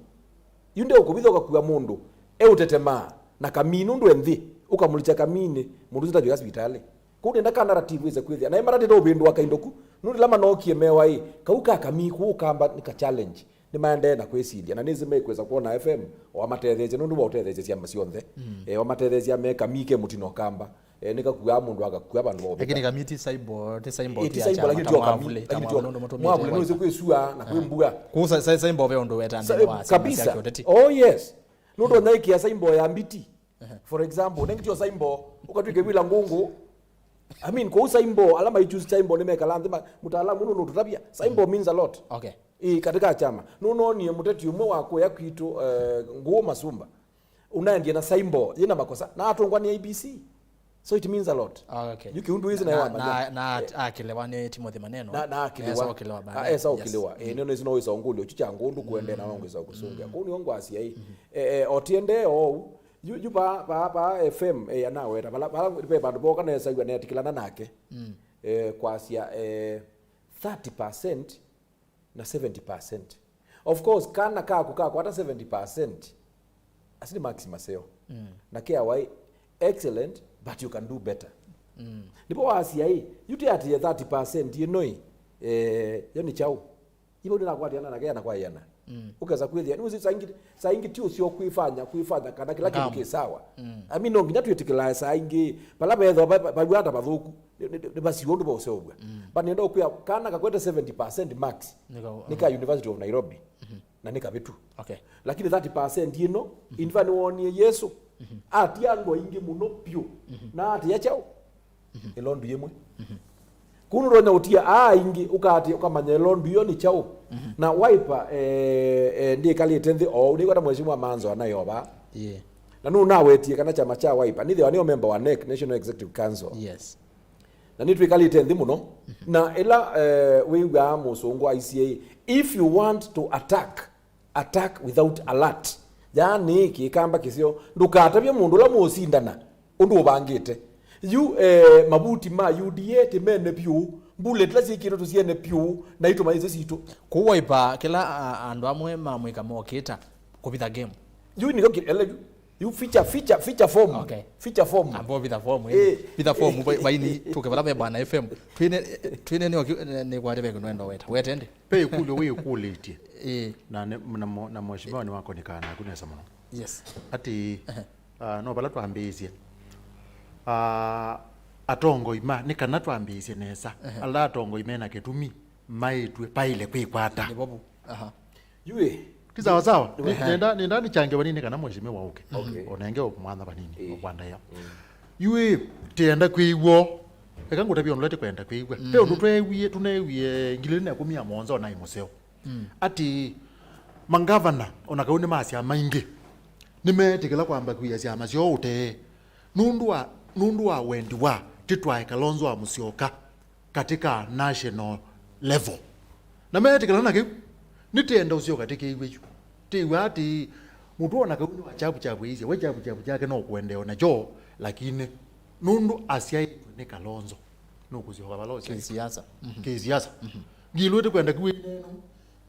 Yu ndeũkũvitha ũkakua mũndũ, eũtetemaa, na kamii nũndũ e nthĩ, ũkamũlikya kaminĩ, mũndũ ũsu ndavika sivitalĩ. Kũu nĩenda ka narrative wĩse kwĩthĩa. Na ĩmatatĩte ũvĩndũa kaindo ku, nũndũ ĩla manookie mewa ĩ, kau ka kamii kũũ kamba nĩ ka challenge. Nĩmaendee na kwĩsilya, na nĩsĩ mekwĩsa kwona F M, wamatetheesya nũndũ wa ũtetheesya syama syonthe. Mm. Eh, wamatetheesya me kamii ke mũtino kamba. Eh, nĩkakuaa mũndũ akakua vandũ va ũvika. Lakini kamiti symbol, ti symbol Ĩ, tu ti ya symbol, chama, lakini ta tio mwavuli, lakini ta tio mwavuli, nũndũ mũtũmĩte mwavuli nĩwĩsĩ kwĩsua na kwĩ mbua. Kusa, sa-, symbol ve ũndũ weta Sa-, nthĩnĩ wa kabisa. Syama sya kĩũteti. Oh, yes. Nũndũ ona ĩkĩa symbol ya mbiti. For example, nengitio symbol, ũkatw'ĩke wĩla ngũngũ. I mean, kũu symbol, ala mai choose symbol nĩmekala nthĩ ma-, mũtaalamu ũno nũtũtavya. Symbol means a lot. Okay. Ĩ, katika chama. Nũnonie mũteti ũmwe wa kũya kwitũ, eh, Ngũũ Masumba. Unaendie na symbol, yĩna makosa. Na atũngwa nĩ I B C. So it means a lot. Ah, okay. Yu kĩu ndwĩsĩ na, na, na, na at-, akĩlewa nĩ Timothy Maneno. Na, na akĩlewa. Esa ũkĩlewa baadaye. Ah, esa ũkĩlewa. Yes. Eh, nĩno ĩsu no ĩsa ũngũlyo, chu cha ngũndũ kũendea na wongo ĩsa ũkũsũngĩa. Kũu nĩo ngwasya ĩ. Eh, eh, o tiende o ũu. Yu, yu pa, pa, pa F M, eh, anaweta. Pala, pala, ve vandũ voka nesaw'a netikilana nake. Mm. Eh, kwasya, eh, thirty percent na seventy percent. Of course, kana kaku kakwata seventy percent, asi nĩ marks maseo. Mm. Na keawa ĩ, excellent, but you can do better. Mm. Ndipo wasia ĩ, yu tiatie thirty percent ĩno ĩ, eh, yo nĩ chau. Ivo ndinakwatiana na kea na kwa iana. Mm. Ũkesa kwĩthĩa, nĩwĩsĩ saa ingĩ, saa ingĩ ti ũsio kwĩfanya, kwĩfanya kana kĩla kĩndũ Ngam. kĩ sawa. Mm. I mean, no nginya twĩtĩkĩlae saa ingĩ, pala vethwa va-, va-, vaw'a ata vathũku. Nĩ, nĩ, nĩ vasiw'a ũndũ vaũseũvw'a. Mm. But nĩenda ũkwĩa kana kakwete seventy percent marks Nĩka-, nĩ ka University of Nairobi, mhm. na nĩ kavĩtu. Okay. Lakini thirty percent ĩno, in fact, nĩwoonie Yesũ, mhm. atia andũ aingĩ mũno vyũ, mhm. na atĩa kyaũ? Mhm. Ĩlondu yĩmwe. Mhm. Kũu nũtonya ũtia aa aingĩ, ũkaatĩ, ũkamanya ĩlondu ĩyo nĩ kyaũ? Mhm. Na Wiper, eh, eh, ndĩkalĩte nthĩ oou, nĩkwata Mheshimiwa Manzo anayova. Yeah. Na nũnawetie kana kyama kya Wiper, nĩthĩwa nĩyo member wa NEC, National Executive Council. Yes. Na nĩtwĩkalĩte nthĩ mũno, na ĩla, eh, wĩw'aa mũsũngũ aisye, "If you want to attack, attack without alert." Yaani, kĩkamba kĩseo, ndũkatavye mũndũ ũla mũũsindana ũndũ ũvangĩte. Yu, eh, mavuti ma U D A ti mene vyũ, bullet ila syĩkĩtwe tũsyene vyũ, na itũmanyĩsyo sitũ. Kũu Wiper, kĩla, a, andũ amwe ma mũika mokĩta kũvitha game. Yu nĩkyo kĩ-, ele yu. You feature, feature, feature form. Okay. Feature form. Ambao feature form, eh. Eh. Feature form, vai-, vaini, tuke vala ve Bwana F M. Twine, twine ni waki-, ni kwate ve kunwenda weta. Wetende. Pe ikũlyo wĩ ikũlĩtye. Eh. Na ne-, na mo-, na mheshimiwa ni wako nikana kunesa mũno. Yes. Ati, ah, no vala twambĩĩsye. Ah, atongoi ma, nĩ kana twambĩĩsye nesa. Ehe. Ala atongoi mena kĩtumi, maĩtw'e, paĩle kwĩkwata. Nĩ vovu. Aha. Yue. Ti sawa sawa. Ni-, Ehe. nenda, nenda nichange vanini kana mheshimiwa ũke. Okay. Onenge mwana vanini, Eh. ũkwandaĩa. Mm. Yue, tienda kwĩw'o. Eka ngũtavia ũndũ ũla tikwenda kwĩw'a. Pe ũndũ twewie, tunewie ngili na kũmia mũonza ona imũseo. Mm. Ati mangavana ona kau nĩ ma syama ingĩ, nĩmeetĩkĩla kwamba kwia syama syoo ũtee nũndũ wa, nũndũ wa wendi wa tĩtwae Kalonzo wa Musyoka katika national level. Na meetĩkĩla na kĩu, nĩtĩenda ũsyoka tĩkĩw'e yu. Tĩw'a ati mũndũ ona kau nĩ wa chapu chapu ĩisye, we chapu chapu chake no kũendeea nakyo, lakini nũndũ asyaĩtwe nĩ Kalonzo, nũkũsyoka vala ũsyaĩtwe. Kĩsiasa. Mhm. Kĩsiasa. Mhm. Ngilwĩte kwenda kiwĩneno.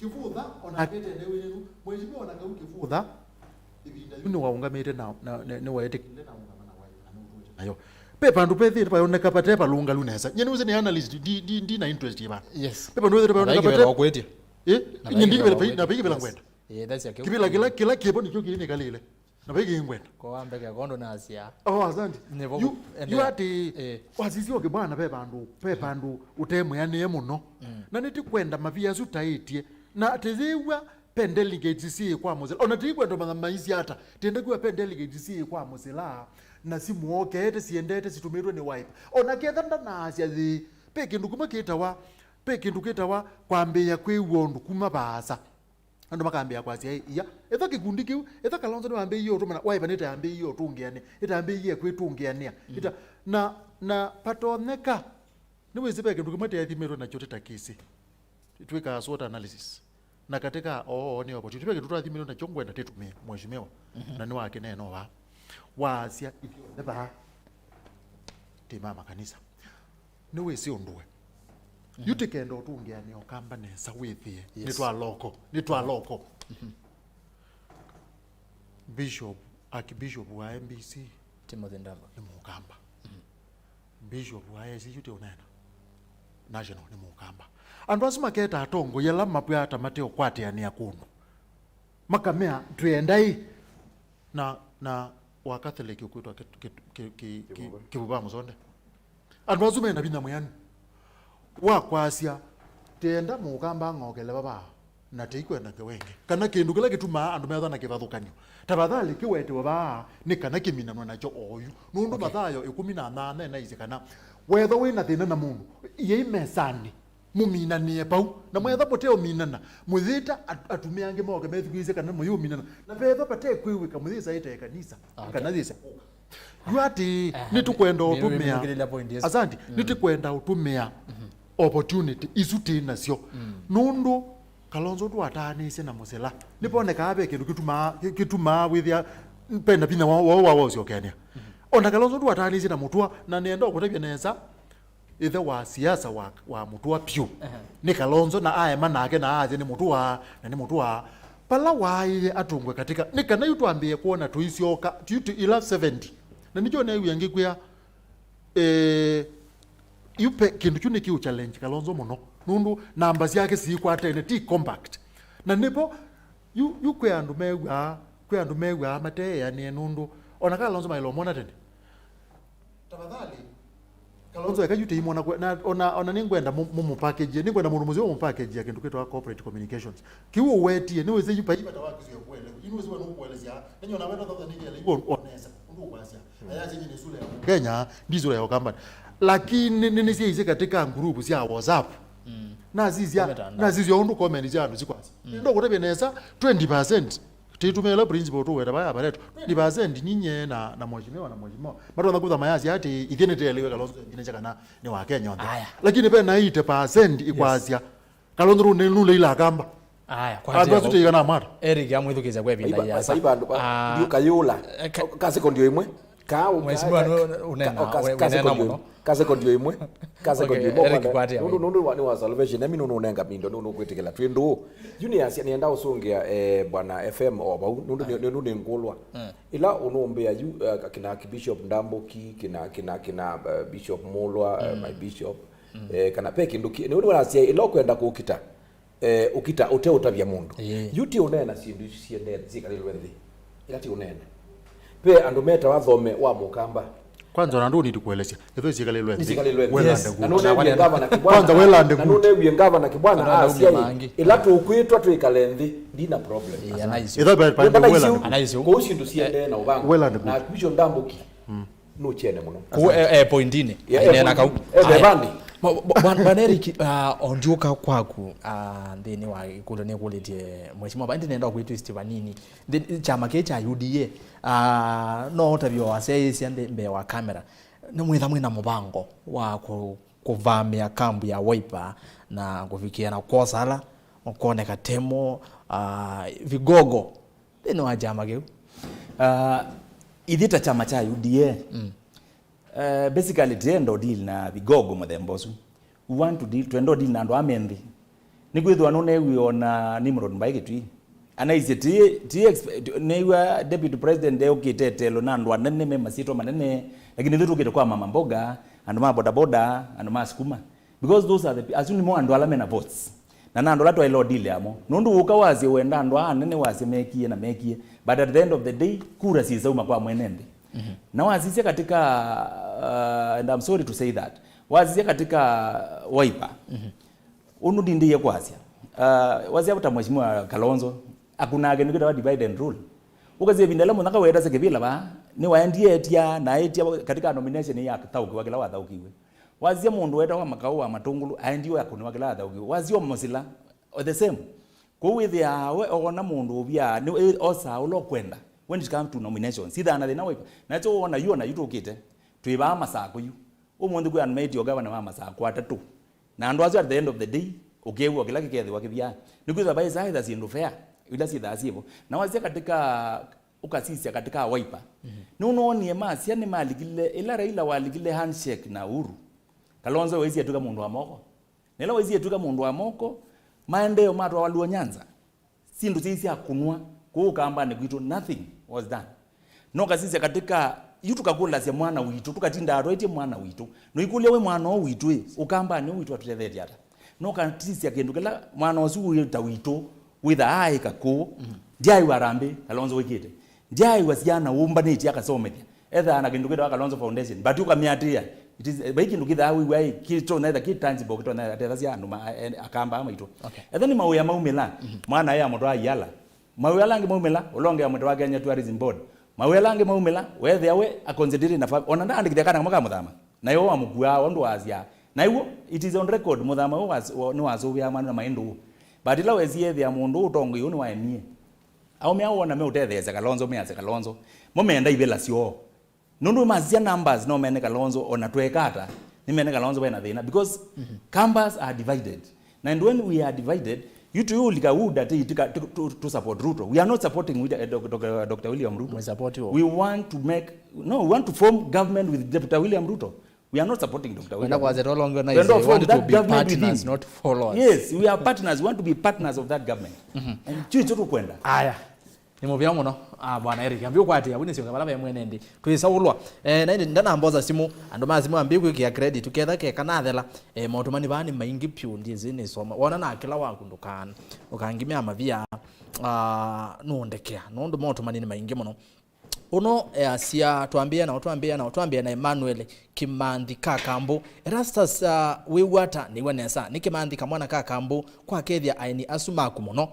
Kĩvũtha, ona aketende wĩnenu. Mheshimiwa ona kau Kĩvũtha, ĩvinda yu nĩwaũngamĩte na, na, na, nĩwaĩtĩkĩlile na ũngama na waĩ, na nũtũĩte nayo. Pe vandũ pethĩte payoneka pate palũngalu nesa. Nye nĩwĩsĩ nĩ analyst, ndi, ndi, ndi na interest ĩva. Yes. Pe vandũ pethĩte payoneka pate. Ĩĩ, na nye ndikĩvĩla, na vaikĩvĩla ngwenda. Ĩĩ, that's a kĩvĩla kĩla, kĩla kĩvo nĩkyo kĩnĩkalĩle. Na vaingĩ ngwenda. Kwa mbeke kondo na asia. Oh, asante. Nevo. You, you ati, Eh. wasisi oke bwana, ve vandũ, ve vandũ ũtemweanĩe mũno. Mm. Na nĩtĩkwenda mavia asu taĩtye. Na atĩyĩw'a Pe delegates syĩ kwa Mũsila. Ona tĩikwenda ũmanya maisye ata. Tĩenda kwĩw'a pe delegates syĩ kwa Mũsila. Na simũokeete, siendete, sitũmĩtwe nĩ Wiper. Ona ketha ndanaasya yĩĩ, pe kĩndũ kĩmwe kĩtawa, pe kĩndũ kĩtawa kwambĩĩa kwĩw'a ũndũ kuma vaasa. Andũ makambĩĩa kwasya, "Ĩ, iya, etha kĩkundi kĩu, etha Kalonzo nĩwambĩĩie ũtũmana, Wiper nĩtayambĩĩie ũtũngĩanĩa, ĩtambĩĩie kwĩtũngĩanĩa." Ĩta, na, na patonyeka, nĩwĩsĩ ve kĩndũ kĩmwe tĩathimĩtwe nakyo tĩ ta kĩsĩ. Twĩkaa SWOT analysis. Na katika oo nĩ opportunity. Ve kĩndũ twathimĩtwe nakyo ngwenda tĩtũmĩe, mheshimiwa. Na nĩwakeneena vaa. Waasya, "Ithyonthe vaa, tĩ ma makanisa." Nĩwĩsĩ ũndũ we. Yu tĩkenda ũtũngĩanĩa Ũkamba nesa wĩthĩe. Yes. Nĩ twa loko. Nĩ twa loko. Bishop, Archbishop wa M B C Timothy Ndava nĩ Mũkamba. Bishop wa A C U tĩ ũneena. National nĩ Mũkamba. Andũ asu maketa atongoi ala mapwaa ta mate ũkwatĩanĩa kũndũ. Makamea, "Twĩenda ĩ." Na, na wa Catholic ũkwĩtwa kĩ-, kĩ-, kĩ-, kĩ-, kĩ-, Kĩvuva. Kĩvuva Mũsonde. Andũ asu mena vinya mwĩanu wa kwasya, "Tĩenda Mũkamba ang'okele vava, na tĩikwenda ngewa ĩngĩ." Kana kĩndũ kĩla kĩtumaa andũ methwa na kĩvathũkany'o. Tafadhali kĩwetewe vaa nĩ kana kĩminanwe nakyo oyu. Nũndũ Mathayo ĩkũmi na nyanya enaisye kana wethwa wĩ na thĩna na mũndũ, iai mesanĩ. Mũminanĩe pau. Na mwetha mũteũminana, mũyĩta at-, atumĩa angĩ moke methukĩĩsye kana mũyũminana. Na vethwa vate kwĩw'ĩka, mũyĩsaĩte ĩkanisa, kana yĩsa kũka. Yu atĩ, nĩtũkwenda ũtũmĩa. Asanti. Nĩtũkwenda ũtũmĩa opportunity isu twĩ nasyo. Nũndũ Kalonzo ndwataanĩisye na Mũsila. Nĩvonekaa ve kĩndũ kĩtumaa, kĩ-, kĩtumaa wĩthĩa pena vinya wa, wa, wa, wa ũsyokeanĩa. Ona Kalonzo ndwataanĩisye na Mũtũa, na nĩenda ũkũtavya nesa, ĩthe wa siasa wa, wa Mũtũa pyũ. Nĩ Kalonzo na aema nake na aasya nĩ Mũtũa, na nĩ Mũtũa. Vala waaĩe atũngwe katika, nĩ kana yu twambĩĩe kwona tũisyoka, yu tũ ila seventy. Na nĩkyo neewie ngĩkwĩa, eh, yu pe, kĩndũ kyu nĩkĩũ challenge Kalonzo mũno. Nũndũ namba syake siikwatene, ti compact. Na nĩvo, yu, yu kwĩ andũ mew'aa, kwĩ andũ mew'aa mateeanĩe nũndũ, ona Kalonzo maĩlwa mona tene. Tafadhali, Kalonzo eka yu tĩimwona kwe-, na, ona, ona nĩngwenda mũ-, mũmũpackage, nĩngwenda mũndũ mũseo mũmũpackage ya kĩndũ kĩtawa corporate communications. Kĩu ũwetie, nĩwĩsĩ yu pai vata wa kĩsio kuelewa. Yu nĩwĩsĩ we nũkuelesya, nĩnyona wenda thotha nĩkele, yu onesa, ũndũ ũkwasya. Aya chenye nĩ sura ya Kenya, ndi sura ya Ũkamba. Lakini nĩ, nĩ, nĩsyaisye katika ngurubu sya WhatsApp. Nasisya, nasisya ũndũ comment sya andũ sikwasya. Ndo kũtavya nesa, twenty percent. Tĩtũmĩe ĩla principle tũweta vaya valetwa. Twenty percent ninye na, na mheshimiwa na mheshimiwa. Matonya kutha mayasya atĩ ithyĩ nĩtĩelewe Kalonzo nginya kana nĩ wa Kenya onthe. Aya. Lakini ve na eighty percent ikwasya Kalonzo nũleila Akamba. Aya, kwa andũ asu tĩigana amata. Eric amwĩthukĩĩsya kwa ĩvinda yĩasa. Saiba andũ. Ah, ndiũkayũla. Eh, ka-, ka second yo ĩmwe. Ka, mheshimiwa ka, nũ-, ũnena, ka, ka, we-, ka wĩnena second yo mũno. Ka second yo ĩmwe. Ka second yo ĩmwe. Okay, Eric, kwanza. Kwatia nũndũ, nũndũ wa, nĩ wa Salvation, nami nũnũnenga mindo, nũnũkwĩtĩkĩla. Twĩ ndũũ. Yu nĩasya, nĩenda ũsũngĩa, eh, bwana F M o vau, nũndũ nĩ, nũndũ nĩ ngũlwa. Ĩla ũnũmbĩa yu, eh, kina Bishop Ndambuki, kina, kina, kina, eh, Bishop Mulwa, eh, my bishop, eh, kana pe kĩndũ ki-, nĩ ũndũ wanasya, ĩla ũkwenda kũkita, eh, ũkita ũteũtavya mũndũ. Ĩĩ. Yu ti ũneena syĩndũ isu siendete, syĩkalĩlwe nthĩ. Ĩla ti ũneena. Ve andũ metawa thome wa Mũkamba. Kwanza, ona ndũniti kũelesya. Ĩtho isikalĩlwe nthĩ. Isikalĩlwe nthĩ. Wĩlande. Yes. Na nũnewie ngavana Kibwana. Kwanza, wĩlande. Na nũnewie ngavana Kibwana asya, ĩla tũkwĩtwa twĩkale nthĩ, ndina problem. Ĩĩ, anaisyo. Ĩtho pe-, pe-, anaisyo. Kũu syĩndũ siendee na ũvangu. Wĩlande. Na Bishop Ndambuki. Nũkyene mũno. Kũu e, e pointini. Yeah, ainena kau. E vevani. Bwana Eric, ah, ondiũka kwaku, ah, nthĩnĩ wa ĩkũlyo nĩkũlĩtye mheshimiwa, ĩndĩ nenda kwĩtwist vanini. Nthĩ, kyama kĩĩ kya U D A, ah, no ũtavyo wasyaĩĩsya nthĩ mbee wa kamera, nĩmwĩtha mwĩna mũvango wa kũ-, kũvamĩa kambu ya Wiper na kũvikĩa na kwosa ala makwoneka temo, ah, vigogo nthĩnĩ wa kyama kĩu? Ah, ithyĩ ta kyama kya U D A, eh, basically, tũyenda ũdeal na vigogo mũthemba ũsu. We want to deal, twenda ũdeal na andũ aa me nthĩ. Nĩkwĩthĩwa nũneewie ona Nimrod Mbai Kitui anaisye ti, ti exp-, neew'a deputy president eũkĩte etelo na andũ anene me masyĩtwa manene, lakini ithyĩ tũkĩte kwa mama mboga, andũ ma bodaboda, andũ ma sukuma. Because those are the pe-, asu nĩmo andũ ala mena votes. Na na andũ ala twaĩle ũdili amo. Nũndũ ũka wasye wenda andũ aa anene wasye mekie na mekie. But at the end of the day, kura sisauma kwa mwene nthĩ. Na wasisya katika, uh, and I'm sorry to say that, wasisya katika Wiper, ũndũ ndindĩie kwasya, Uh, wasya ta Mheshimiwa Kalonzo, akunaa kĩndũ kĩtawa divide and rule. Ũkasya ĩvinda ĩla Mũthaka weetasya kĩvĩla vaa, nĩwaendie etia na etia katika nomination ya thaũkĩwa kĩla wathaũkiwe. Wasya mũndũ wetawa Makau wa Matũngũlũ, aendie akũnĩwa kĩla athaũkiwe. Wasya Mũsila, o the same. Kwoou wĩthĩaa we oona mũndũ ũvyaa, nĩ osaa ũla ũkwenda when it comes to nominations. Sithaa na thĩna waipa. Nakyo wona yu, ona yu tũkĩte. Twĩ vaa Masakũ yu. Ũmũnthĩ kwĩ unmade gavana wa Masakũ atatũ. Na andũ asu at the end of the day, ũkew'a kĩla kĩkethĩwa kĩvyaa. Nĩkwĩthwa vaĩsaa ĩtha syĩndũ fair, ila syĩthaa syĩvo. Na wasya katika, ũkasisya katika Wiper. Nũnoonie masya nĩmalikile, ĩla Raila walikile handshake na Uhuru. Kalonzo waisye atw'ĩka mũndũ wa moko. Na ĩla waisye atw'ĩka mũndũ wa moko, maendeeo matwawa Luo Nyanza. Syĩndũ syai sya kũnwa kũu Ũkambanĩ kwitũ, nothing was done. No kasisya katika, yu tũkakũlasya mwana witũ, tũkatindaa twaĩtye mwana witũ. No ikũlya we mwana ũũ witũ ĩ, Ũkambanĩ ũũ witũ atũtethetye ata? No kasisya kĩndũ kĩla mwana ũsu wĩ ta witũ, wĩtha aaĩka kũũ, ndyaĩwa Harambee, Kalonzo wĩkĩte. Ndyaĩwa syana ũmbanĩtye akasomethya. Ethaa na kĩndũ kĩtawa Kalonzo Foundation, but ũkamĩatĩĩa. It is, vai kĩndũ kĩthaa wĩw'a ĩ, kĩtonya etha kĩ tangible, kĩtonya etha tethasya andũ ma, e, Akamba maitũ. Okay. Etha nĩ mawĩa maumĩla, mwana aya mũtwaa Yala. Mawĩa ala angĩ maumĩla, ũla ũngĩ amũtwaa Kenya Tourism Board. Mawĩa ala angĩ maumĩla, wethĩa we aconcentrate na fa-, ona ndaandĩkithya kana kamwe ka Mũthama. Na yo wamũkuaa, ũndũ wasya. Na iw'o, it is on record, Mũthama ũũ was-, wa-, nĩwasũvĩa mwana na maĩ ndũũ. But ĩla wesie ethĩa mũndũ ũũ ũtongoi ũũ nĩwaemie. Aũme aa wona meũtetheesya Kalonzo, measya Kalonzo. Mo meenda ivĩla syoo. Nũndũ masisya numbers no mene Kalonzo, ona tweka ata, nĩ mene Kalonzo vena thĩna, because Kambas are divided. And when we are divided, yu tũyũlika wood atĩ tika, tu, tu, tu support Ruto. We are not supporting with, eh, Doc-, Doc-, Doctor William Ruto. Mwe support who? We want to make, no, we want to form government with Doctor William Ruto. We are not supporting Doctor William Ruto. Kwenda kwasya tolonge na, we want to form that government with him. Not followers. Yes, we are partners. We want to be partners of that government. And kyu icho tũkwenda. Aya. Nĩ mũvea mũno, ah, Bwana Eric. Ambĩ ũkwatĩa, wĩnĩsyoka vala ve mwene nthĩ. Twĩsaũlwa. Eh, na ĩndĩ ndanambosa simũ, andũ ma simũ ambĩ kwĩkĩa credit, ketha keka nathela. Eh, maũtũmani vaa nĩ maingĩ pyũ, ndiĩsĩ nĩsoma. Wona na kĩla waku ndũkan-, ũkangimĩa mavia, ah, nũndekea. Nũndũ maũtũmani nĩ maingĩ mũno. Ũno easya, twambĩĩa na, twambĩĩa na, twambĩĩa na Emmanuel Kĩmanthi ka Kambũ. Erastus, ah, wĩw'a ata? Nĩw'a nesa. Nĩ Kĩmanthi kamwana ka Kambũ, kwa kethĩa aeni asu maku mũno.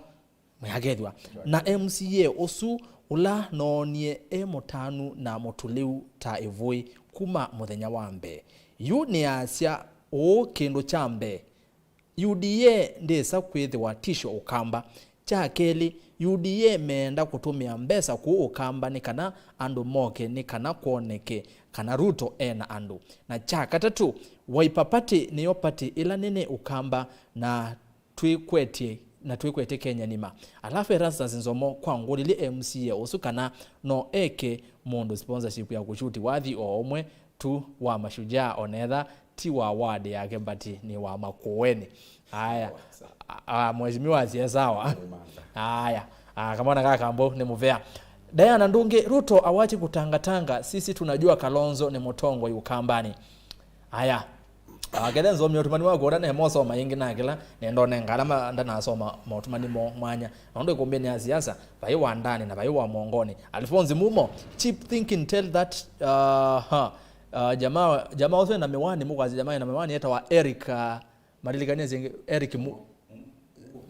Mwĩakethwa na M C A ũsu ũla noonie e mũtanu na mũtũlĩu ta ĩvũĩ kuma mũthenya wa mbee. Yu nĩasya ũũ kĩndũ kya mbee, U D A ndĩsa kwĩthĩwa tisyo Ũkamba. Kya kelĩ, U D A meenda kũtũmĩa mbesa kũũ Ũkamba nĩ kana andũ moke, nĩ kana kwoneke kana Ruto e na andũ. Na kya katatũ, Wiper Party nĩyo party ĩla nene Ũkamba na twĩkwetye, na twĩkwetye Kenya nima. Alafu Erastus Nzomo kwa ngũlilye M C A ũsu kana no eke mũndũ sponsorship ya kũshuti wathi o ũmwe tu wa Mashujaa, onetha ti wa ward yake, but nĩ wa Makueni. Aya. A, a, mheshimiwa asiye sawa. Aya. A, kamwana ka Kambũ nĩ mũvea. Diana Ndungi, Ruto awache kutangatanga, sisi tunajua Kalonzo ni mtongoi Ukambani. Aya. Ah, kethe nzomi ũtũmani wa kũũta ne mosoma ĩngĩ na kĩla, ne ndonenga ala ma-, ndanasoma maũtũmani mo mwanya. Nũndũ ĩkũmbĩnĩ ya siasa, vai wa ndani na vai wa mwongoni. Alphonse Mumo, cheap thinking, tell that, uh, huh. Uh, jamaa, jamaa ũsu ena miwani, mũkwasi jamaa ena miwani, etawa Eric, uh, malilikanie zingi, Eric Mu-,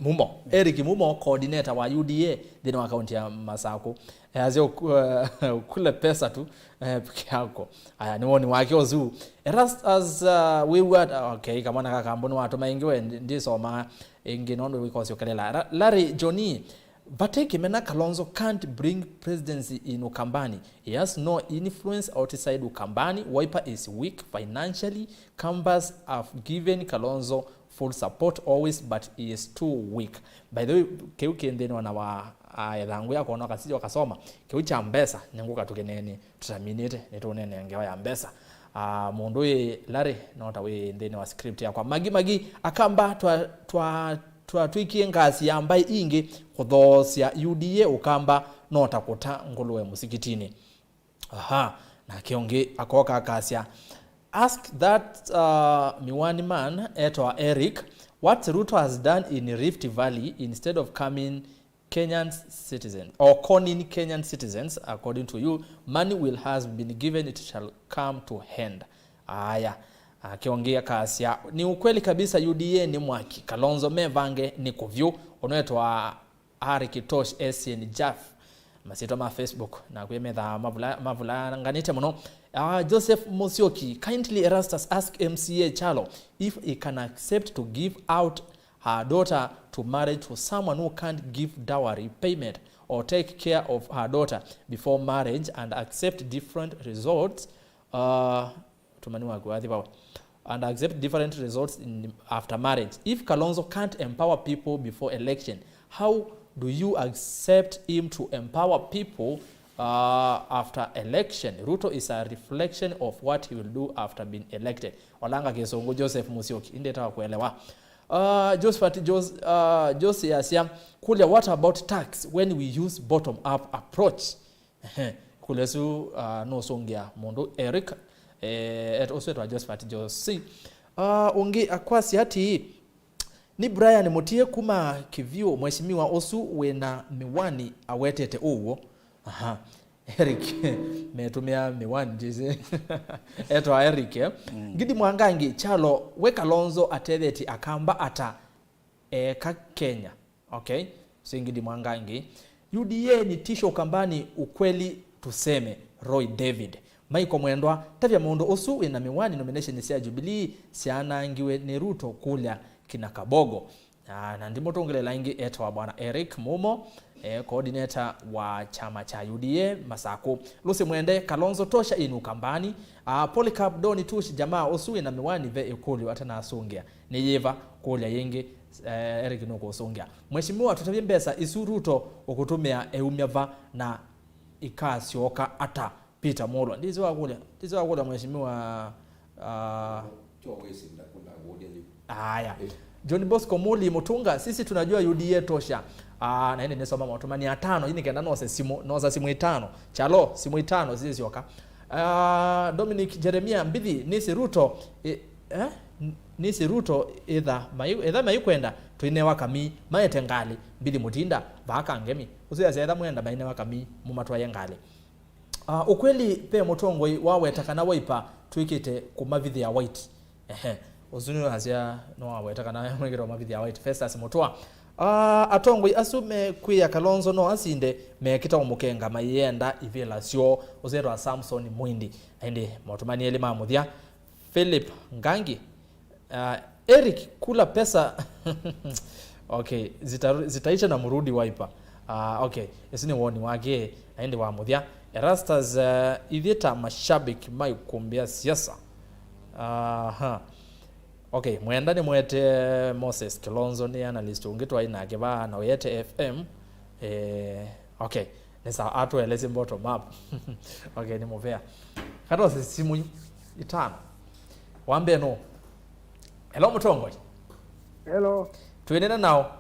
Mumo. Eric Mumo, coordinator wa U D A nthĩnĩ wa kaunti ya Masakũ. Easya, uh, kule pesa tu, eh, peke yako. Aya, nĩ woni wake ũsu. Erastus, uh, wĩw'a, okay, kamwana ka Kambũ nĩwatũma ĩngĩ we, ndi-, ndisoma ĩngĩ nũndũ wĩkosyokelela. Ra-, Larry Johnny, vate kĩmena Kalonzo can't bring presidency in Ukambani. He has no influence outside Ukambani. Wiper is weak financially. Kambas have given Kalonzo full support always, but he is too weak. By the way, kĩu kĩ nthĩnĩ wana wa, ah, ĩthangũ ya kona kasisi wakasoma. Kĩu kya mbesa, nĩ ngũka tũkĩneeni, tũtaminĩte, nĩ tũnene ngewa ya mbesa. Ah, mũndũ wĩ Larry, no ta wĩ nthĩnĩ wa script yakwa. Magi, Magi, Akamba twa, twa, twa twĩkie ngasi ya mbaĩ ingĩ kũthoosya U D A Ũkamba no ta kũta ngũlũe mũsikitinĩ. Aha, nake ũngĩ akoka akasya, ask that, uh, miwani man etwa Eric, what Ruto has done in Rift Valley instead of coming Kenyan citizens, or conning Kenyan citizens, according to you, money will has been given, it shall come to hand. Aya, Ake ũngĩ akasya, "Ni ukweli kabisa, U D A ni mwaki, Kalonzo mevange ni kũvyũ." Ũnwetwa Ari Kitosh, Asian Jaf, masyĩtwa ma Facebook, na kwĩ methaa mavula-, mavulanganĩte mũno. Ah, Joseph Musyoki, "Kindly Erastus ask M C A Kyalo if he can accept to give out her daughter to marriage to someone who can't give dowry payment or take care of her daughter before marriage and accept different results." Uh, Tumani waku wathi vau. "And accept different results in, after marriage. If Kalonzo can't empower people before election, how do you accept him to empower people, uh, after election? Ruto is a reflection of what he will do after being elected." Olanga Kĩsũngũ, Joseph Musyoki, indetawa kuelewa. Uh, Josephat Jos-, uh, Jose asya, "Kulia, what about tax when we use bottom up approach?" Ehe, kũlya ĩsu, ah, nũsũngĩa mũndũ Eric, eh, et-, ũsu etwa Josephat Josi. Ah, ũngĩ akwasya atĩĩ, "Ni Brian Mutie kuma Kiviu, mheshimiwa ũsu wĩna miwani awetete ũw'o." Aha. Eric, metũmĩa miwani, jisi. Etwa Eric, eh? Mm. Ngidi Mwangangi, Kyalo, we Kalonzo atethetye Akamba ata? Eka Kenya. Okay. Singidi Mwangangi. "U D A ni tisho Ukambani, ukweli tuseme." Roy David. Michael Mwendwa, "Tavya mũndũ ũsu wĩna miwani nomination sya Jubilee syaanangiwe nĩ Ruto kũlya kina Kabogo." Na, na ndimũtũngĩlĩla ĩngĩ, etawa Bwana Eric Mumo, eh, coordinator wa kyama kya U D A Masakũ. Lucy Mwende, "Kalonzo tosha in Ukambani." Ah, Polycarp Doni Tush, "Jamaa ũsu wĩna miwani ve ĩkũlyo atanasũngĩa. Nĩ yĩva?" Kũlya yĩngĩ, eh, Eric nũkũsũngĩa. "Mheshimiwa, tũtavye mbesa isu Ruto ũkũtũmĩa eumya va na ikasyoka ata?" Peter Mulwa. Ndisi wakũlya, ndisi wakũlya mheshimiwa, ah, Cho wĩsĩ ndakũna kũlya yu. Aya. Eh. John Bosco Muli Mutunga, "Sisi tunajua U D A tosha." Ah, na ĩndĩ nĩsoma maũtũmani atano, ĩndĩ nĩ kenda nose simũ, nosa simũ itano. Kyalo, simũ itano sisyoka. Ah, Dominic Jeremia Mbithi, "Nĩsĩ Ruto, eh, eh? N-, nĩsĩ Ruto, ĩtha mai-, ĩtha maikwenda, tũinewa kamii, maete ngalĩ." Mbithi Mutinda, "Vaa Kangemi." Ũsu yasya, "Ĩtha mwenda, mainewa kamii, mũmatwaye ngalĩ." Ah, ũkweli, ve mũtongoi waweta kana Wiper twĩkĩte kũmavithĩa white. Ehe. Ũsu nĩwasya nĩwaweta kana mwĩkĩte kũmavithĩa white. Festus Mutua. Ah, atongoi asu mekwĩa Kalonzo no asinde, mekĩta ũmũkenga maienda ivĩla syoo. Ũsu etwa Samson Mwindi. Ĩndĩ maũtũmani elĩ ma mũthya. Philip Ngangi. Ah, Eric, kula pesa. Okay, zita-, zitaisha na murudi Wiper. Ah, okay, ĩsu nĩ woni wake, na ĩndĩ wa mũthya. Erastus, ah, ithyĩ ta mashabiki maikumbĩa siasa. Aha. Okay, Mwenda nĩ mwete Moses Kilonzo, nĩ analyst ũngĩ twaĩ nake vaa na Oyete F M. Eh, okay. Nĩ sawa, atũelesye bottom up. Okay, nĩ mũvea. Katose simũ itano. Wa mbee nũ? Hello, mũtongoi. Hello. Twĩnena nao.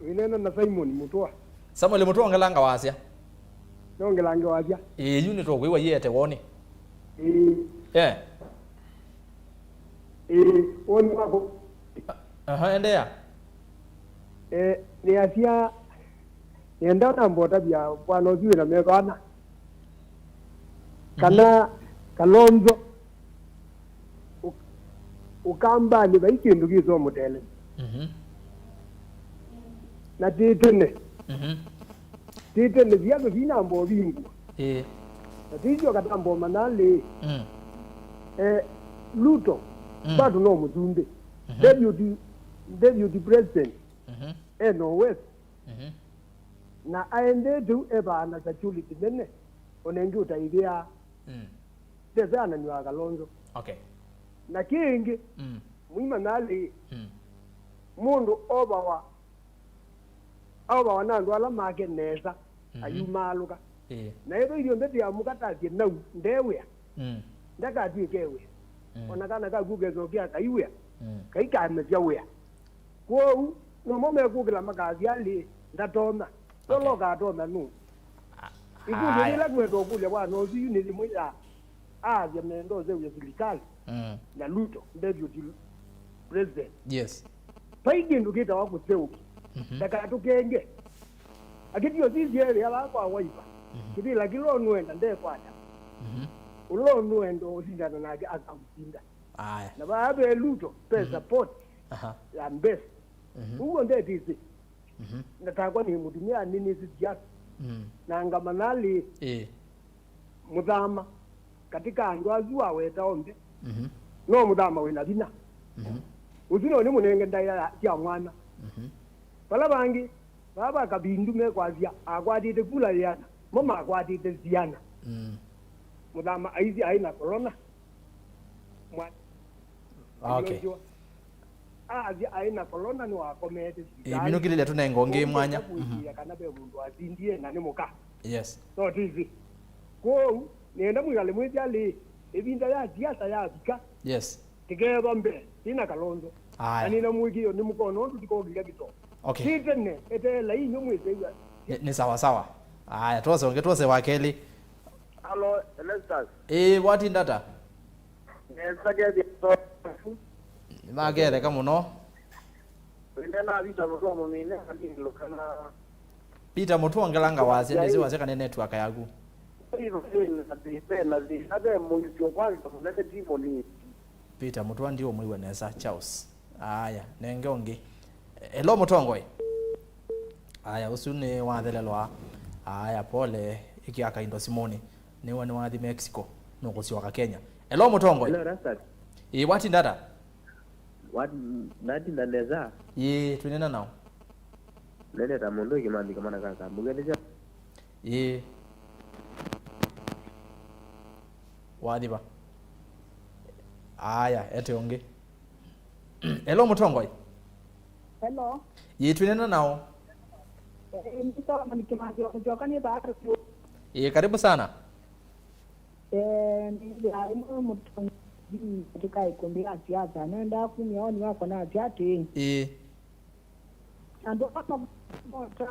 Wĩnena na Simon Mutua. Samuel Mutua, ongelanga wasya. Nongelanga wasya. Ĩĩ, yu nĩtũkwĩw'a yĩete woni. Ĩĩ. Eh. Ĩĩ, woni wako. Aha, endeea. Eh, nĩasya, nĩenda namba ũtavya bwana ũsu wĩna meko ana. Kana Kalonzo, ũ-, Ũkambanĩ vai kĩndũ kĩsomũtele. Mhm. Na ti tene. Mhm. Ti tene, viatho vinamba ũvingũa. Ĩĩ. Na ti isyo katamba ũmanya lĩĩ. Mm. Eh, Ruto, mm, bado no mũsumbĩ. Mhm. Deputy, deputy president. Mhm. E no West. Mhm. Na aendete u evaa na security nene, ona ĩngĩ ũtaĩthĩaa. Mm. Ndese ananywaa Kalonzo. Okay. Na kĩngĩ, mm, mũimanya lĩĩ, mm, mũndũ ovawa, ovawa na andũ ala make nesa, mhm, ayumaalũka. Ĩĩ. Na ĩtho ithyonthe tĩamũkatasye nau, ndewĩa. Mm. Ndakatw'ĩke wĩa. Mm. Ona kana kaku kesokea kaiwĩa, mm, kaikamesya wĩa. Kwoou, nomo mekũkĩla makasya lĩ, ndatonya. Tolo, okay, ũkatonya nũ? A-, ikundi, aya, lĩla ngwenda ũkũlya bwana ũsu yu nĩ yĩmwe ya aasya menda ũseũvya silikalĩ, mm, na Ruto, deputy president. Yes. Vai kĩndũ kĩtawa kũseũvya. Mhm. Ndakatũkenge. Akĩtio sisye ĩla kwa Wiper. Mhm. Kĩvĩla kĩla ũnũenda ndekwata. Mhm. Ũla ũnũenda ũsindana nake akamũsinda. Aya. Na vaa ve Ruto, ve support, aha, ya mbesa. Mhm. Ũguo ndetĩsĩ. Mhm. Na takwa nĩ mũtumĩa nĩnĩsĩ siasa. Mm. Na ngamanya lĩ, ĩĩ, mũthama katika andũ asu waweta onthe. Mhm. No mũthama wĩna vinya. Mhm. Ũsu no nĩ mũnenge ndaĩa ya, sya mwana. Mhm. Vala vangĩ, vaa va Kavindu mekwasya akwatĩte kula yĩana, mo makwatĩte siana. Mm. Mũthama aisye aĩ na corona. Mwa- Okay. Asya aĩ na corona nĩwakomete sivitalĩ. Ĩĩ, minũkĩlĩlya tũnenga ũngĩ mwanya. Kũĩkĩĩa kana ve mũndũ wasindie na nĩ mũka. Yes. No tĩsĩ. Kwoou, nĩenda mwĩkale mwĩsĩ alĩ, ĩvinda ya siasa yavika. Yes. Tĩkeethwa mbee, twĩna Kalonzo. Aya. Na nĩna mũĩkĩĩo nĩ mũkona ũndũ tũkokĩlya kĩtoo. Okay. Ti tene, eteelai inyw'ĩ mwĩsĩw'a. Nĩ, nĩ sawa sawa. Aya, twose ũngĩ, twose wa kelĩ. Alo, Erastus. Ĩĩ, watinda ata? Nesa kethĩa. Nĩmaketheka mũno. Wĩnena Peter Mũtwa mũmine, andilũkana. Peter Mũtwa, ongelanga wasya, nĩsĩ wasya kana network yaku. Ĩĩ, na thĩ-, na thĩna, ve mũisyo kwanza mũnene ti mũnini. Peter Mũtwa ndiũmwĩw'a nesa, Charles. Aya, nenge ũngĩ. Hello, mũtongoi. Aya, ũsu nĩ wathelelwa. Aya, pole, ĩkĩa kaindo simũnĩ. Nĩwe nĩwathi Mexico, nũkũsyoka Kenya. Hello, mũtongoi. Hello, Rastas. Ĩĩ, watinda ata? Wat-, natinda nesa. Ĩĩ, twĩnena nao. Nene ta mũndũ ĩkĩmandĩka mana kaka. Mũgendeja. Ĩĩ. Wathiva. Aya, ete ũngĩ. Hello, mũtongoi. Hello. Ĩĩ, twĩnena nao. Eh, nĩ Solomon Kĩmanthi wa Mũsyoka, nĩ thaa tatu. Ĩĩ, karibu sana. Eh, nĩ thaa ĩmwe mũtongoi katika ikundi ya siasa. Nenda kumia oni wako na ati ati. Ĩĩ. Andũ ala mavota